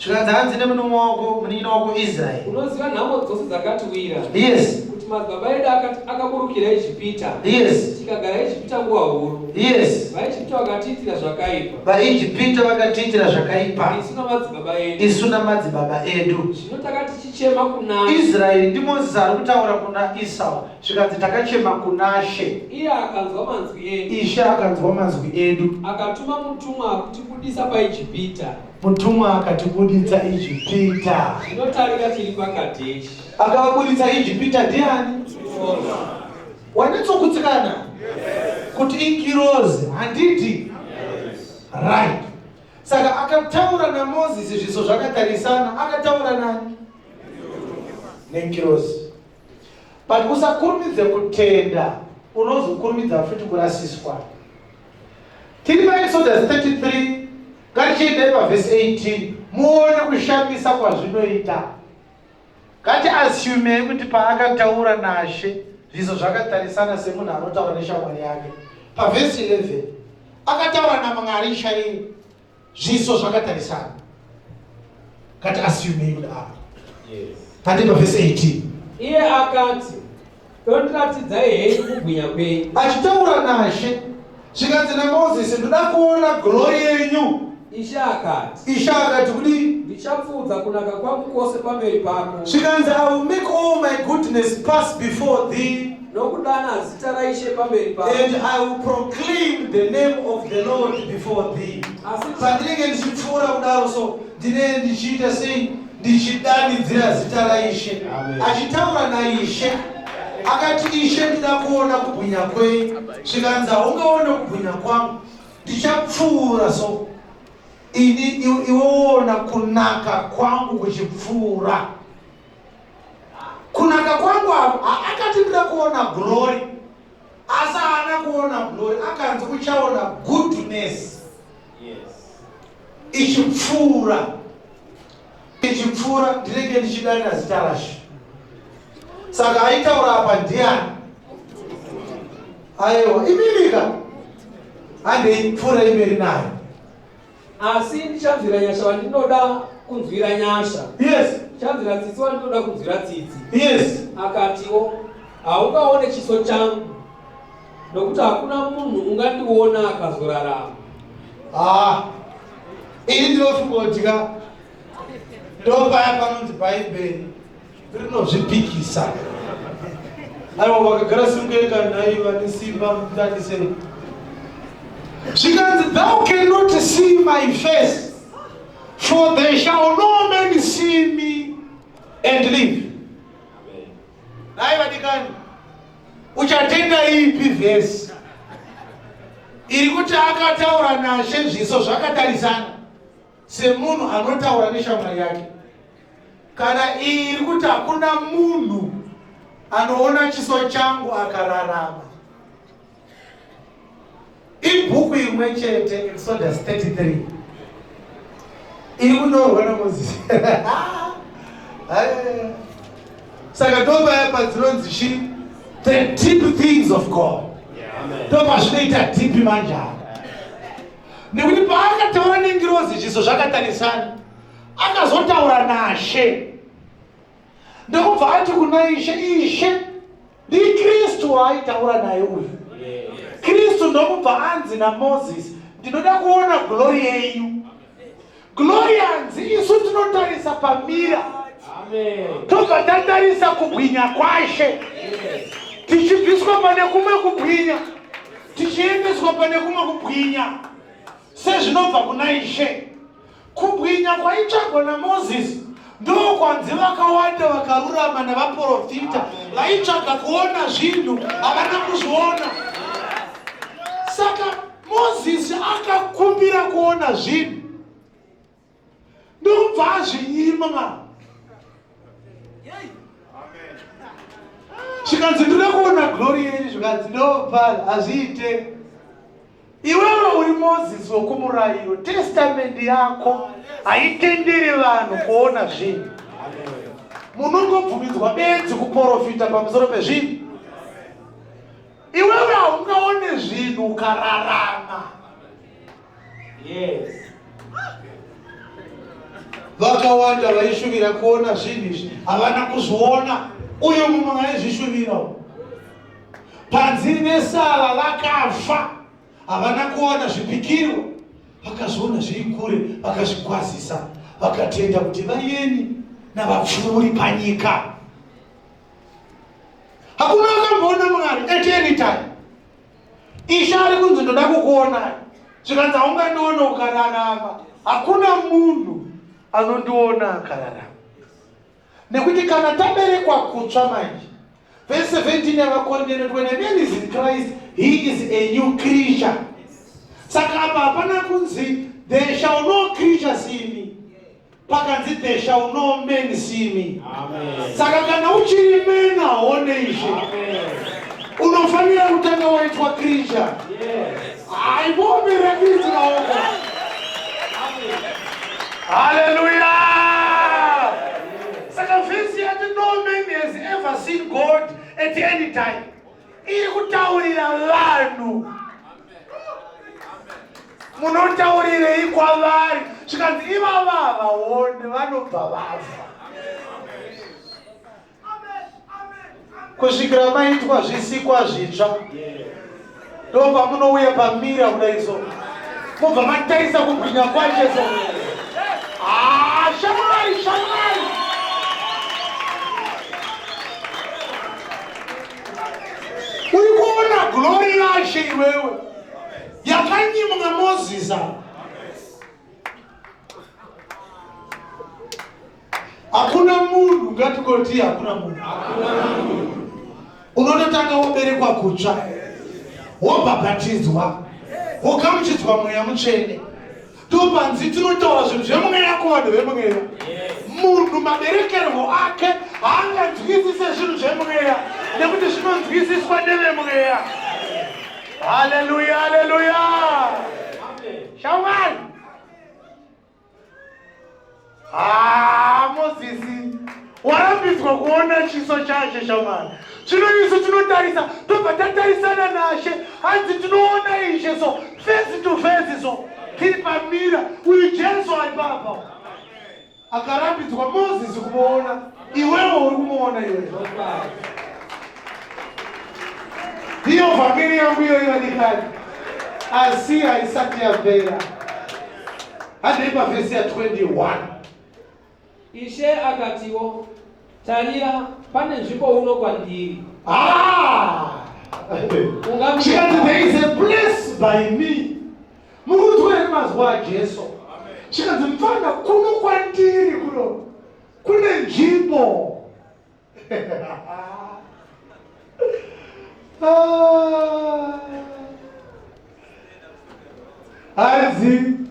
Zvikanzi hanzi nemunun'una wako munin'ina wako Israeri. Unoziva nhamo dzose dzakatiwira. Yes. Kuti madzibaba edu akaburukira Ijipita. Yes. Tikagara Ijipita nguva huru. Yes. VaIjipita vakatiitira zvakaipa. VaIjipita vakatiitira zvakaipa. Isu namadzibaba edu. Isu namadzibaba edu. Zvino takati tichichema kuna Israeri ndiMozisi ari kutaura kuna Esau. Zvikanzi takachema kuna She. Iye akanzwa manzwi edu. Ishe akanzwa manzwi edu. Akatuma mutumwa kutibudisa. akatibudisa paIjipita. Mutumwa akatibuditsa Ijipita. Zvino tarira tiri paKadheshi. Akavabuditsa Ijipita ndiani? Wanetsokutsikana kuti ingirozi handiti? Right. Saka akataura naMozisi zviso zvakatarisana, akataura nani? Nengirozi. But usakurumidze kutenda, unozokurumidza futi kurasiswa. Tiri paExodus 33, ngatichiendai pavhesi 18 muone kushamisa kwazvinoita. Ngati assumei kuti paakataura naShe zviso zvakatarisana semunhu anotaura neshamwari yake. Pavhesi 11 akataura naMwari chaiye zviso zvakatarisana. Ngati assumei kudaro. Yes. Handi pavhesi 18. Iye akati, Dondiratidzai henyu kubwinya kwenyu. Achitaura naShe, zvikanzi naMozisi, ndoda kuona glory yenyu. Ishe akati, Ishe akati kudii? Ndichapfuudza kunaka kwangu kwose pamberi pako. Zvikanzi, I will make all my goodness pass before thee. Nokudana zita raIshe pamberi pako. And I will proclaim the name of the Lord before thee. Asi Pandinenge ndichipfuura kudaro so ndinenge ndichiita sei? Ndichidanidzira zita raIshe. Amen. Achitaura naIshe akati, Ishe ndida kuona kubwinya kwenyu. Zvikanzi, haungaone kubwinya kwangu, ndichapfuura so ini iwe woona kunaka kwangu kuchipfuura. Kunaka kwangu apo akati ndida kuona glory, asi haana kuona glory, akanzi uchaona goodness Yes. ichipfuura. Ichipfuura ndinenge ndichidanira zita raShe. Saka aitaura apa ndiani? Aiwa, imimika handei pfuura imberi nayo. Asi ndichanzwira nyasha vandinoda kunzwira nyasha. Yes. Ndichanzwira tsitsi vandinoda kunzwira tsitsi. Yes. Akatiwo, haungaone chiso changu, nokuti hakuna munhu ungandiona akazorarama. Ah, ini ndinofunga kuti ka ndopaya panonzi Bhaibheri rinozvipikisa. Aiwa, vakagara simukeka nhai vane simba mutarisei. Zvikanzi, thou cannot see my face, for there shall no man see me and live. Nhai vadikani, uchatenda ipi vhesi iri kuti akataura naShe zviso zvakatarisana semunhu anotaura neshamwari yake, kana iyi iri kuti hakuna munhu anoona chiso changu akararama? Ibhuku imwe chete, Exodus 33, iri kunyorwa naMozisi. Saka ndopaya padzinonzi chi the deep things of God. Ndopazvinoita deep manje apa, nekuti paakataura nengirozi zviso zvakatarisana, akazotaura naShe ndokubva ati kuna Ishe, Ishe ndiKristu waaitaura naye uyu. Kristu ndokubva anzi naMozisi, ndinoda kuona glory yenyu. Glory yanzi isu tinotarisa pamira, Amen. tobva tatarisa kubwinya kwaShe, tichibviswa pane kumwe kubwinya tichiendeswa pane kumwe kubwinya sezvinobva kuna Ishe. Kubwinya kwaitsvagwa naMozisi ndokwanzi vakawanda vakarurama navaprofita vaitsvaga kuona zvinhu havana kuzviona. Saka Mozisi akakumbira kuona zvinhu ndokubva azvinyima ma zvikanzi ndoda kuona glory yenyu, zvikanzi ndopala hazviite. Iwewe uri Mozisi wokumurayiro, testamendi yako haitenderi vanhu kuona zvinhu, munongobvumidzwa bedzi kuprofita pamusoro pezvinhu. Iwewe haungaone zvinhu ukararama. Yes. Vakawanda vaishuvira kuona zvinhu izvi havana kuzviona. Uyo mumwe aizvishuvira panzi nesava vakafa havana kuona zvipikirwa, vakazviona zviri kure, vakazvikwazisa, vakatenda kuti vayeni navapfuuri panyika. Hakuna akamboona Mwari at any time. Ishe ari kunzi ndoda kukuonai. Zvikanzi haungandiona ukararama. Hakuna munhu anondiona akararama. Nekuti kana taberekwa kutsva manje, verse 17 yavaKorinte inoti when a man is in Christ, he is a new creature. Saka apa hapana kunzi there shall no creature see me. Pakanzi there shall no man see me. Amen. Saka kana uchiri man haone Ishe. Unofanira kutanga waitwa creature. Yes. Haivomera Kristu maoko. Hallelujah! Saka vhesi yati no man has ever seen God at any time. Iri kutaurira vanhu. Munotaurirei kwavari? Zvikanzi ivava havaone vanobva vafa. Kusvikira maitwa zvisikwa zvitsva. Ndopamunouya pamira kudai so. Mobva matarisa kubwinya kwache so. Ah, shamwari, shamwari. Uri kuona glory yaShe iwewe. Yakanyimwa Moses apa. Hakuna munhu ngatikoti hakuna munhu. Unototanga woberekwa kutsva. Wobhabhatidzwa. Wogamuchidzwa mweya mutsvene. Topanzi tinotaura zvinhu zvemweya kuvanhu vemweya. Munhu maberekerwo ake haanganzwisise zvinhu zvemweya nekuti zvinonzwisiswa nevemweya. Haleluya, haleluya. Shamwari. Ah, Mozisi warambidzwa kuona chiso chaShe shamwari. Zvino isu tinotarisa tobva tatarisana naShe, hanzi tinoona Ishe so face to face so tiri pamira. Uyu Jesu ari papa akarambidzwa Mozisi kumuona, iwewe uri kumuona iwewe. Ndiyo vhangeri yangu iyoyo vadikani, asi haisati yapera. Handei pavhesi ya 21. Ishe akatiwo, Tarira, pane nzvimbo uno kwandiri. Ah! Chikanzi there is a place by me. Mukunzwa here mazwi aJesu? Chikanzi mfana kuno kwandiri kuno kune nzvimbo. Ah. Hanzi,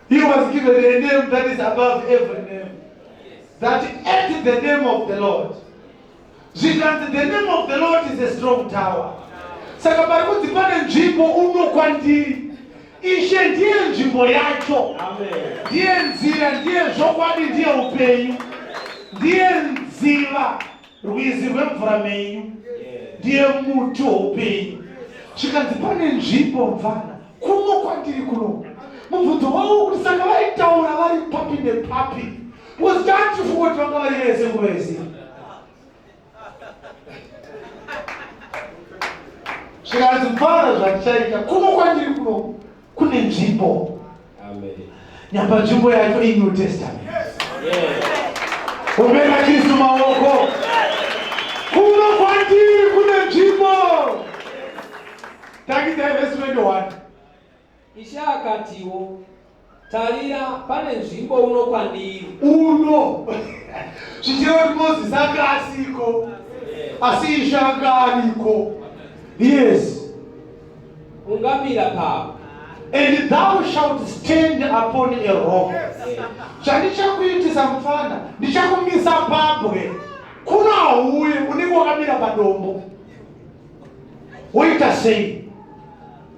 he was given a name that is above every name. That at the name of the Lord. Zvikanzi the name of the Lord is a strong tower. Saka pari kunzi pane nzvimbo uno kwandiri. Ishe ndiye nzvimbo yacho. Ndiye nzira, ndiye zvokwadi, ndiye upenyu. Ndiye nziva, rwizi rwemvura menyu. Ndiye muti woupenyu. Zvikanzi pane nzvimbo mvana kuno kwandiri kuno. Mubvunzo wavo kuti saka vaitaura vari papi nepapi. Because taatifunga kuti vanga vari vese nguva yese. Zvikanzi mfana zvandichaita kuno kwandiri kuno kune nzvimbo. Nyamba nzvimbo yacho iNew Testament. Ombera Kristu maoko. Kuno kwandiri kune nzvimbo. Tangidza verse 21. Ishe akatiwo, Tarira, pane nzvimbo uno kwandiri. Uno. Zvichireva kuti Mozisi anga asiko. Asi Ishe anga ariko. Yes. Ungamira papo. And thou shalt stand upon a rock. Zvandichakuitisa mufana, ndichakumisa pabwe. Kuno hauye, unenge wakamira padombo. Woita sei?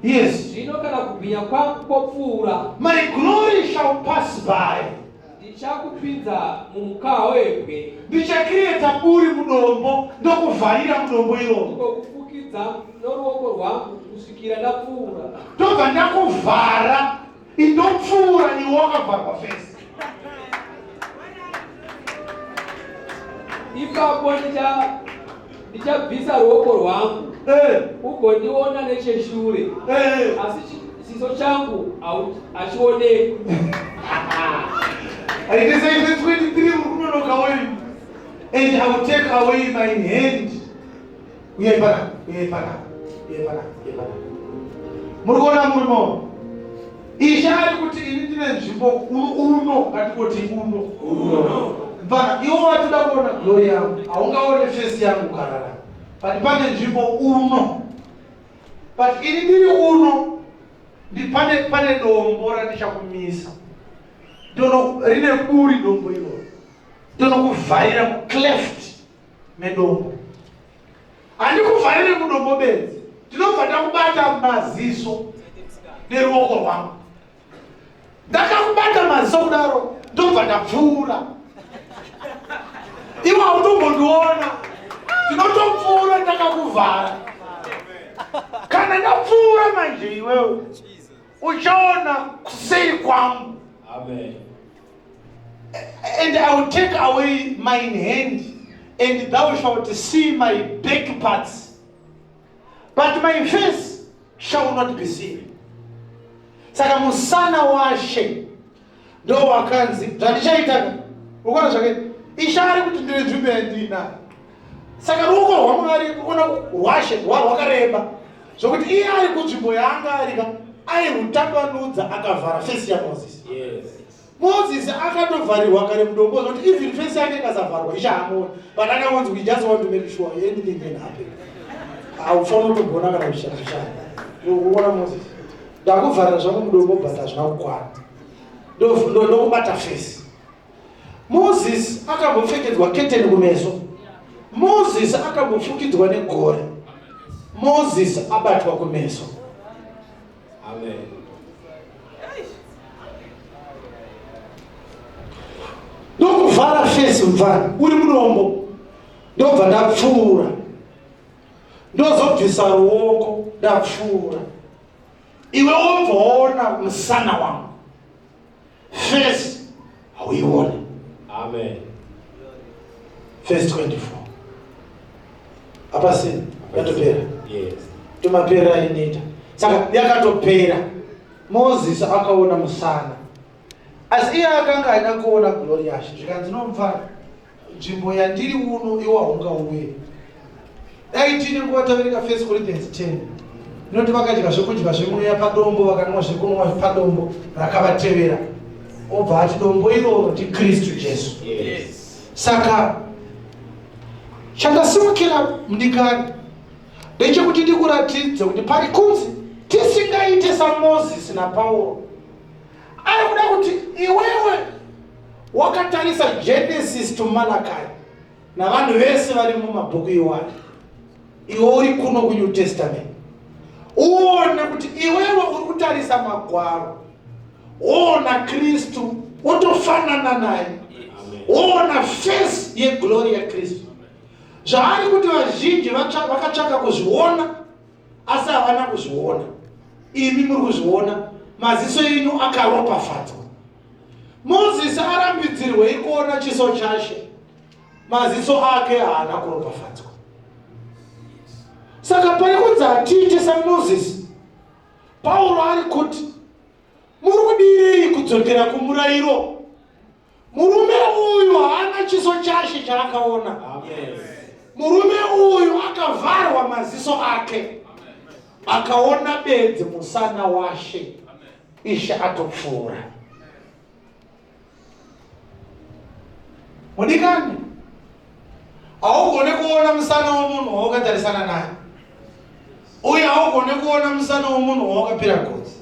Yes. Zvino kana kubwinya kwangu kwopfuura, My glory shall pass by. Ndichakupinza mumukaha webwe. Ndichakiriyeta buri mudombo ndokuvharira mudombo iroro. Ndigokufukidza noruoko rwangu kusvikira ndapfuura. Ndobva ndakuvhara indopfuura iwe wakavharwa fesi. Ipapo ndicha ndichabvisa ruoko rwangu Eh, ugondiona necheshure eh. asi chiso changu hachionekwi. It is verse 23 uri kunonoka wenyu. And I will take away my hand. Uyai panapa, uyai panapa, uyai panapa, uyai panapa. Muri kuona murume uyu? Ishe ari kuti ini ndine nzvimbo uno, ngatingoti uno. Mfana, iwe watoda kuona glory yangu, haungaone face yangu ukararama. But pane nzvimbo uno. But ini ndiri uno, pane pane dombo randichakumisa. Ndono rine buri dombo iroro. Ndonokuvharira mucleft medombo. Handikuvharire mudombo bedzi, ndinobva ndakubata maziso neruoko rwangu. Ndakakubata maziso kudaro, ndobva ndapfuura. Iwe hautombondiona, ndinotopfuura ndakakuvhara. Kana ndapfuura manje iwewe uchaona kuseri kwangu. Amen. And I will take away mine hand, and thou shalt see my back parts, but my face shall not be seen. Saka musana washe ndo wakanzi zvandichaita ukuona zvakaita Ishe ari kuti ndine nzvimbo yandinayo. Saka ruoko rwaMwari kuona rwashe rwakareba zvokuti iye ari kunzvimbo yaanga arika airutambanudza akavhara face yaMoses. Yes. Moses akatovharirwa kare mudombo zvokuti even face yake ikasavharwa Ishe haamuoni, but akaonzi we just want to make sure anything can happen. Haufaniri kutombona kana zvishaya. Ukuona Moses, ndakuvharira zvangu mudombo but hazvina kukwana, ndokubata face. Moses akambopfekedzwa keteni kumeso. Moses akambofukidzwa negore. Moses abatwa kumeso. Amen. Ndokuvhara face mfana uri mudombo, ndobva ndapfuura, ndozobvisa ruoko ndapfuura, iwe wobva waona musana wangu, face hauione. Amen. Verse 24 apasini yatopera. Yes. Tomapera inoita saka yakatopera. Moses akaona musana, asi iye akanga aida kuona glory yashe. Zvikanzi nomufana, nzvimbo yandiri uno iwe haungauye. Dai tine nguva taverenga 1 Corinthians 10 inoti vakadya zvekudya zvemweya padombo, vakanwa zvekunwa padombo rakavatevera, obva ati dombo iroro ndiKristu Jesu. Yes. Saka chandasimukira mudikani ndechekuti ndikuratidze kuti pari kunzi tisingaite saMozisi naPauro. Ari kuda kuti iwewe wakatarisa Genesis to Malachi navanhu vese vari mumabhuku iwayo, iwe uri kuno kuNew Testament, uone kuti iwewe uri kutarisa magwaro, woona Kristu, wotofanana naye, woona face yeglory yaKristu. Zvaari kuti vazhinji vakatsvaka kuzviona asi havana kuzviona, imi muri kuzviona, maziso enyu akaropafadzwa. Mozisi arambidzirwei kuona chiso chashe? Maziso ake haana kuropafadzwa. Saka pari kunzi hatiite saMozisi. Pauro ari kuti muri kudirei kudzokera kumurayiro? Murume uyu haana chiso chashe chaakaona. Amen. Murume uyu akavharwa maziso ake, akaona bedzi musana washe, Ishe atopfuura. Mudikani, haugone kuona musana womunhu wawakatarisana naye, uye haugone kuona musana womunhu wawakapira gotsi.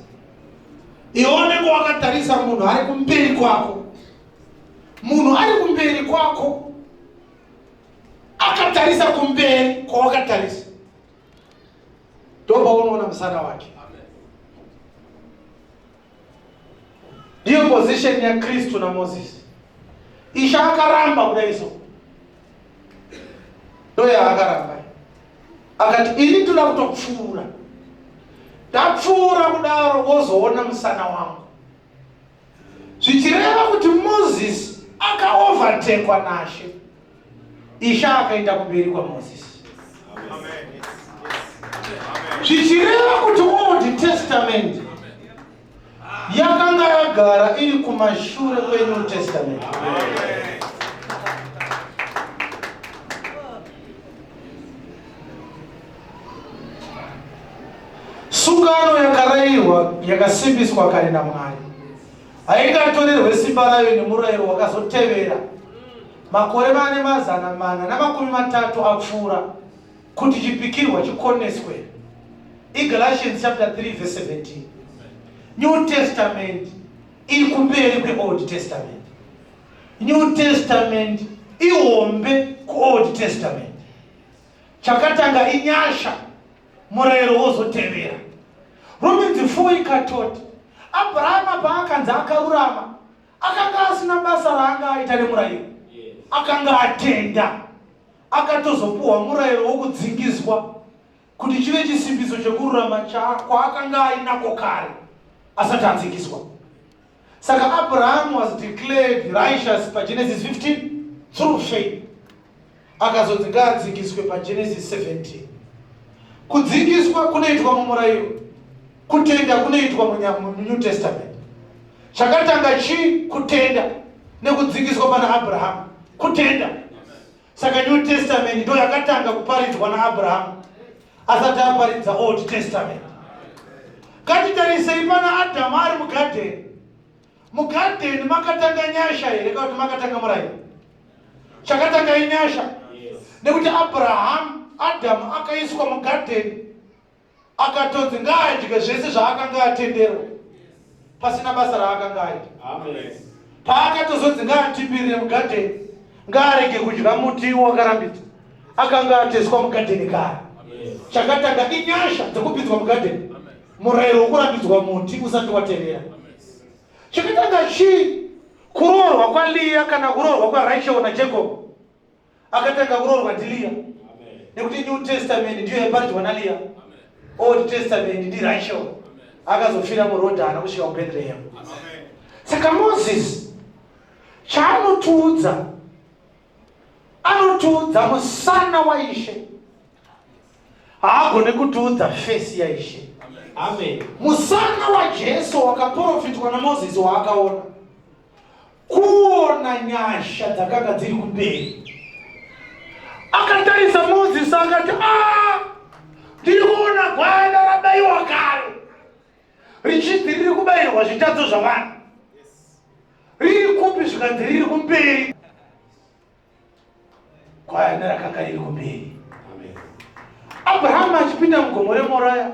Iwe unenge wakatarisa munhu ari kumberi kwako. Munhu ari kumberi kwako akatarisa kumberi kwawakatarisa, ndopaunoona musana wake. Ndiyo position yaKristu naMozisi. Ishe akaramba kudai so, ndoyaakaramba, akati ini ndoda kutopfuura, ndapfuura kudaro wozoona musana wangu, zvichireva kuti Mozisi akaovertekwa nashe. Ishe akaenda kumberi kwaMozisi, zvichireva kuti Old Testament yakanga yagara iri kumashure kweNew Testament. Sungano yakarayirwa yakasimbiswa kare naMwari haingatorerwe simba rayo nemurayiro wakazotevera makore mane 430 apfuura kuti chipikirwa chikoneswe. IGalatians chapter 3 verse 17. New Testament iri kumberi kweOld Testament. New Testament ihombe kuOld Testament. Chakatanga inyasha, murayiro wozotevera. Romans 4 ikatoti Abrahama paakanzi akarurama akanga asina basa raanga aita nemurayiro, akanga atenda, akatozopuhwa murayiro wokudzingiswa kuti chive chisimbiso chekururama kwaakanga ainako kare asati adzingiswa. Saka Abraham was declared righteous paGenesis 15 through faith, akazonzi ngaadzingiswe paGenesis 17. Kudzingiswa kunoitwa mumurayiro, kutenda kunoitwa muNew Testament. Chakatanga chii? Kutenda nekudzingiswa pana Abraham, kutenda. Saka New Testament ndo yakatanga kuparidzwa naAbraham asati aparidza Old Testament. Ngatitarisei pana Adhamu ari mugadheni. Mugadheni makatanga nyasha here kana kuti makatanga murayiro? Chakatanga inyasha, nekuti Abraham, Adhamu akaiswa mugadheni akatonzi ngaadye zvese zvaakanga atenderwa pasina basa raakanga aita. Paakatozonzi ngaatimbirire mugadheni, ngaarege kudya muti wakarambidzwa, akanga ateswa mugadheni kare. Chakatanga inyasha dzekupinzwa mugadheni, murayiro wokurambidzwa muti usati watevera. Chakatanga chii? Kuroorwa kwaLeah kana kuroorwa kwaRachel naJacob. Akatanga kuroorwa ndiLeah, nekuti New Testament ndiyo yaparidzwa naLeah, Old Testament ndiRachel, akazofira muroad haana kusvika kuBethlehem. Saka Moses chaanotiudza, anotiudza musana waIshe, haagone kutiudza face yaIshe. Amen. Musana waJesu wakaprofitwa naMoses waakaona, kuona nyasha dzakanga dziri kumberi. Akatarisa Moses akati, a ndiri kuona gwayana rabayiwa kare richinzi riri kubayirwa zvitadzo zvavanhu, riri kupi? Zvikanzi riri kumberi. Gwayana rakanga riri kumberi. Abrahamu achipinda mugomo reMoraya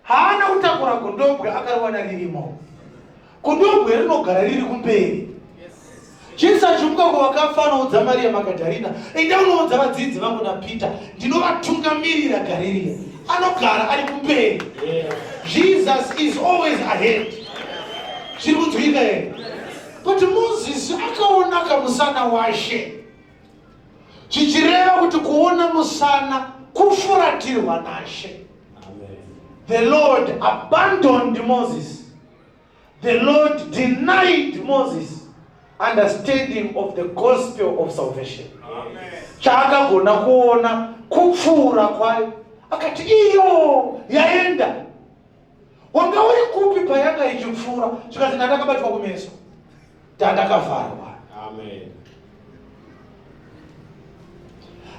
haana kutakura gondobwe, akariwana ririmo. Gondobwe rinogara riri kumberi. Jesu achimuka kuvakafa anoudza Maria Magadharina, enda unoudza vadzidzi vangu naPeter, ndinovatungamirira Garirea. Anogara ari kumberi. Jesus is always ahead. Zviri kunzwika here? But Moses akaona kamusana waShe, zvichireva kuti kuona musana kufuratirwa naShe. The Lord abandoned Moses. The Lord denied Moses understanding of the gospel of salvation. Chaakagona kuona kupfuura kwayo, akati iyo yaenda. Wanga uri kupi payanga ichipfuura? Zvikanzi ndandakabatwa kumeso, ndandakavharwa. Amen.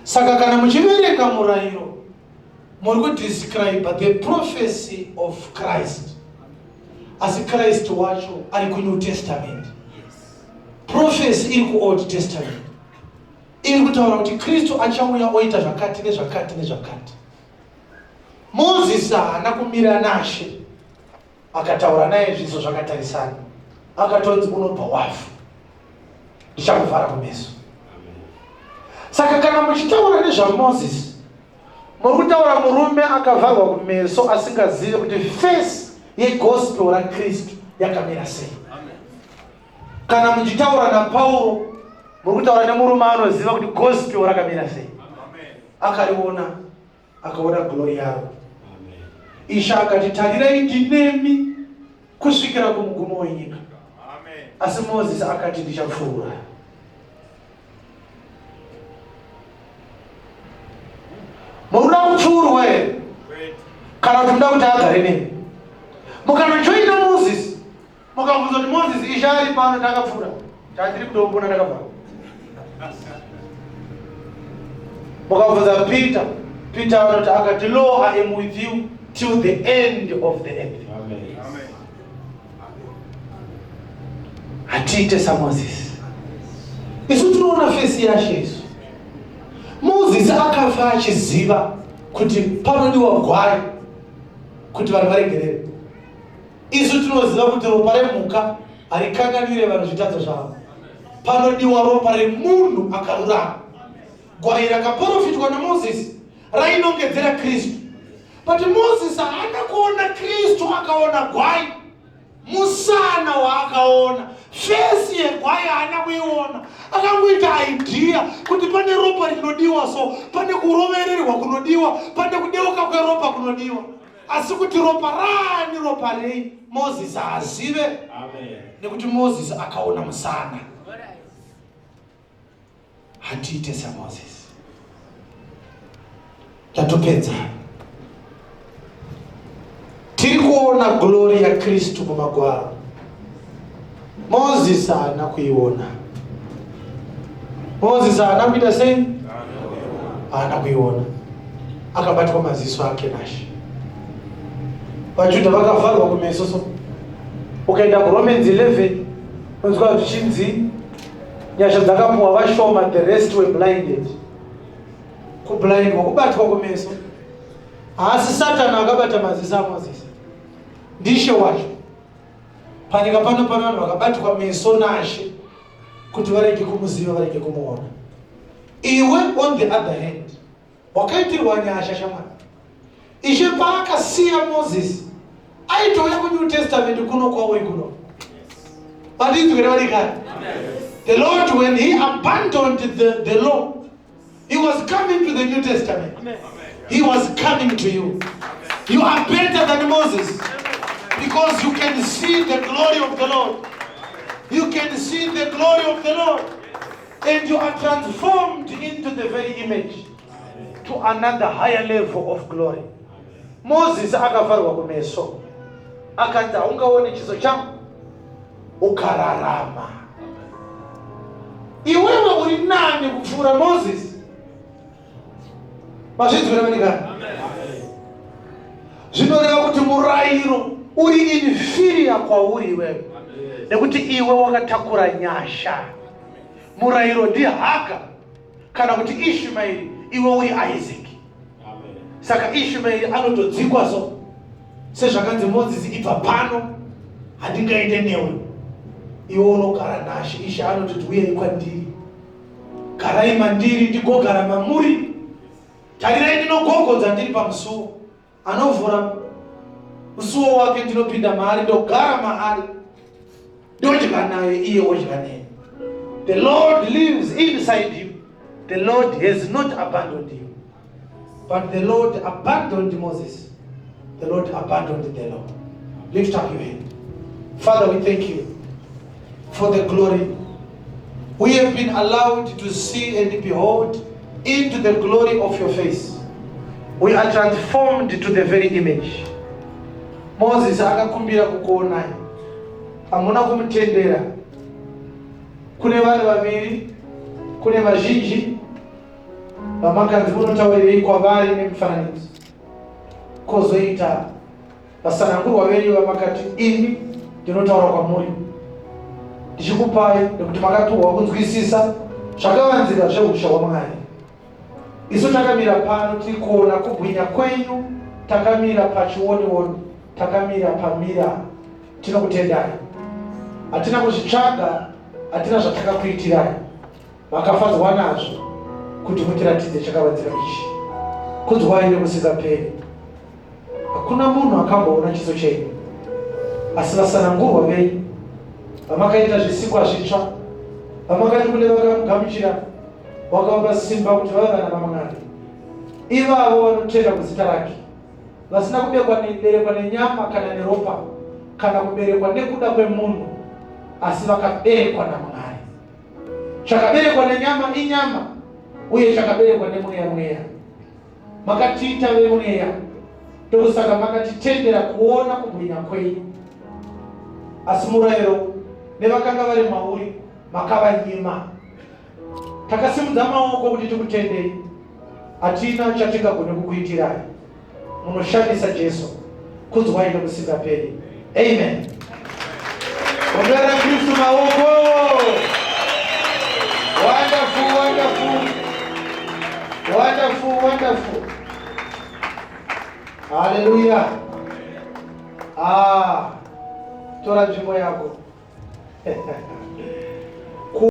Saka kana muchiverenga murayiro, muri kudescribe the prophecy of Christ, asi Christ wacho ari kuNew Testament, prophecy iri kuOld Testament iri kutaura kuti Kristu achauya oita zvakati nezvakati nezvakati. Moses haana kumira naShe akataura naye zviso zvakatarisana, akatonzi unobva wafa, ndichakuvhara kumeso. Saka kana muchitaura nezvaMoses, muri kutaura murume akavharwa kumeso asingazivi kuti face yegospel raKristu yakamira sei. Kana muchitaura naPauro, muri kutaura nemurume anoziva kuti gospel rakamira sei, akariona, akaona glory yaro. Ishe akati, tarirai ndinemi kusvikira kumugumo wenyika. Asi Moses akati, ndichapfuura. Muruda kupfuurwa here kana kuti muda kuti agare nemi? Mukanojoina Moses, mukabvunza kuti Moses, Ishe ari pano, ndakapfuura, chandiri kudombona ndakabva. Mukabvunza Peter, Peter anoti akati, lo, I am with you. till the end of the earth. Hatiite saMozisi. Isu tinoona fesi yaShe isu. Mozisi akafa achiziva kuti panodiwa gwai kuti vanhu varegerere. Isu tinoziva kuti ropa remhuka harikanganwire vanhu zvitadzo zvavo. Panodiwa ropa remunhu akarurama. Gwai rakaporofitwa naMozisi rainongedzera Kristu. But Moses haana kuona Kristu, akaona gwai. Musana waakaona, fesi yegwai haana kuiona. Akangoita idea kuti pane ropa rinodiwa, so pane kurovererwa kunodiwa, pane kudeuka kweropa kunodiwa. Asi kuti ropa rani, ropa rei, Moses haazive. Nekuti Moses akaona musana. Hatiite saMoses. Tatopedza. Tiri kuona glory yaKristu mumagwaro. Moses haana kuiona. Moses haana kuita sei? Haana kuiona. Akabatwa maziso ake naShe. VaJudha vakavharwa kumeso so. Ukaenda kuRomans 11 unonzwa zvichinzi nyasha dzakapuwa vashoma, the rest were blinded. Kublindwa, kubatwa kumeso. Haasi Satani akabata maziso aMozisi, ndishe wacho. Panyika pano pane vanhu vakabatwa meso naShe kuti varege kumuziva, varege kumuona. Iwe on the other hand wakaitirwa nyasha shamwari. Ishe paakasiya Moses aitouya kuNew Testament kuno kwauri kuno. Vandinzwere vadikani. The Lord, when he abandoned the law, he was coming to the New Testament. Amen. He was coming to you. You are better than Moses because you can see the glory of the Lord. You can see the glory of the Lord. And you are transformed into the very image to another higher level of glory. Moses akavharwa kumeso, akanzi haungaone chiso changu ukararama. Iwewe uri nani kupfuura Moses. Mazvinzwira vadikani? Zvinoreva kuti murayiro uri inferior kwauri iwewe, nekuti iwe wakatakura nyasha. Murayiro ndiHaga kana kuti Ishmaeri, iwe uri Isaac. Saka Ishmaeri anotodzikwa so, sezvakanzi Mozisi, ibva pano, handingaende newe. Iwe unogara naShe. Ishe anototi uyai kwandiri, garai mandiri, ndigogara mamuri. Tarirai, ndinogogodza ndiri pamusuwo. Anovhura musuwo wake, ndinopinda maari, ndogara maari, ndodya naye, iye odya neni. The Lord lives inside you. The Lord has not abandoned you, but the Lord abandoned Moses. The Lord abandoned the law. Lift up your hand. Father, we thank you for the glory we have been allowed to see and behold into the glory of your face. We are transformed to the very image. Moses akakumbira kukuonai, hamuna kumutendera. Kune vanhu vaviri, kune vazhinji vamakanzi munotaurirei kwavari nemifananidzo, kwozoita vasanangurwa venyu vamakati imi ndinotaura kwamuri ndichikupai, nekuti makapiwa kunzwisisa zvakavanzika zveushe hwaMwari. Isu takamira pano tiri kuona kubwinya kwenyu, takamira pachionioni, takamira pamira. Tinokutendai. Hatina kuzvitsvaga, hatina zvatakakuitirai. Makafadzwa nazvo kuti mutiratidze chakavanzika ichi. Kunzwai nekusingaperi. Hakuna munhu akamboona chiso chenyu, asi vasanangurwa venyu vamakaita zvisikwa zvitsva, vamakati kune vakamugamuchira wakavapa simba kuti vave vana vaMwari, ivavo vanotenda kuzita rake, vasina kuberekwa nenyama kana neropa kana kuberekwa nekuda kwemunhu, asi vakaberekwa naMwari. Chakaberekwa nenyama inyama, uye chakaberekwa nemweya mweya. Makatiita vemweya, ndokusaka makatitendera kuona kubwinya kwenyu. Asi murayiro nevakanga vari mauri makavanyima. Takasimudza maoko kuti tikutendei, hatina chatingagone kukuitirai. Munoshamisa Jesu, kudzwai nokusingaperi. Amen. Ombera Kristu maoko. Wonderful, wonderful. Wonderful, wonderful. Hallelujah. Ah, tora nzvimbo yako.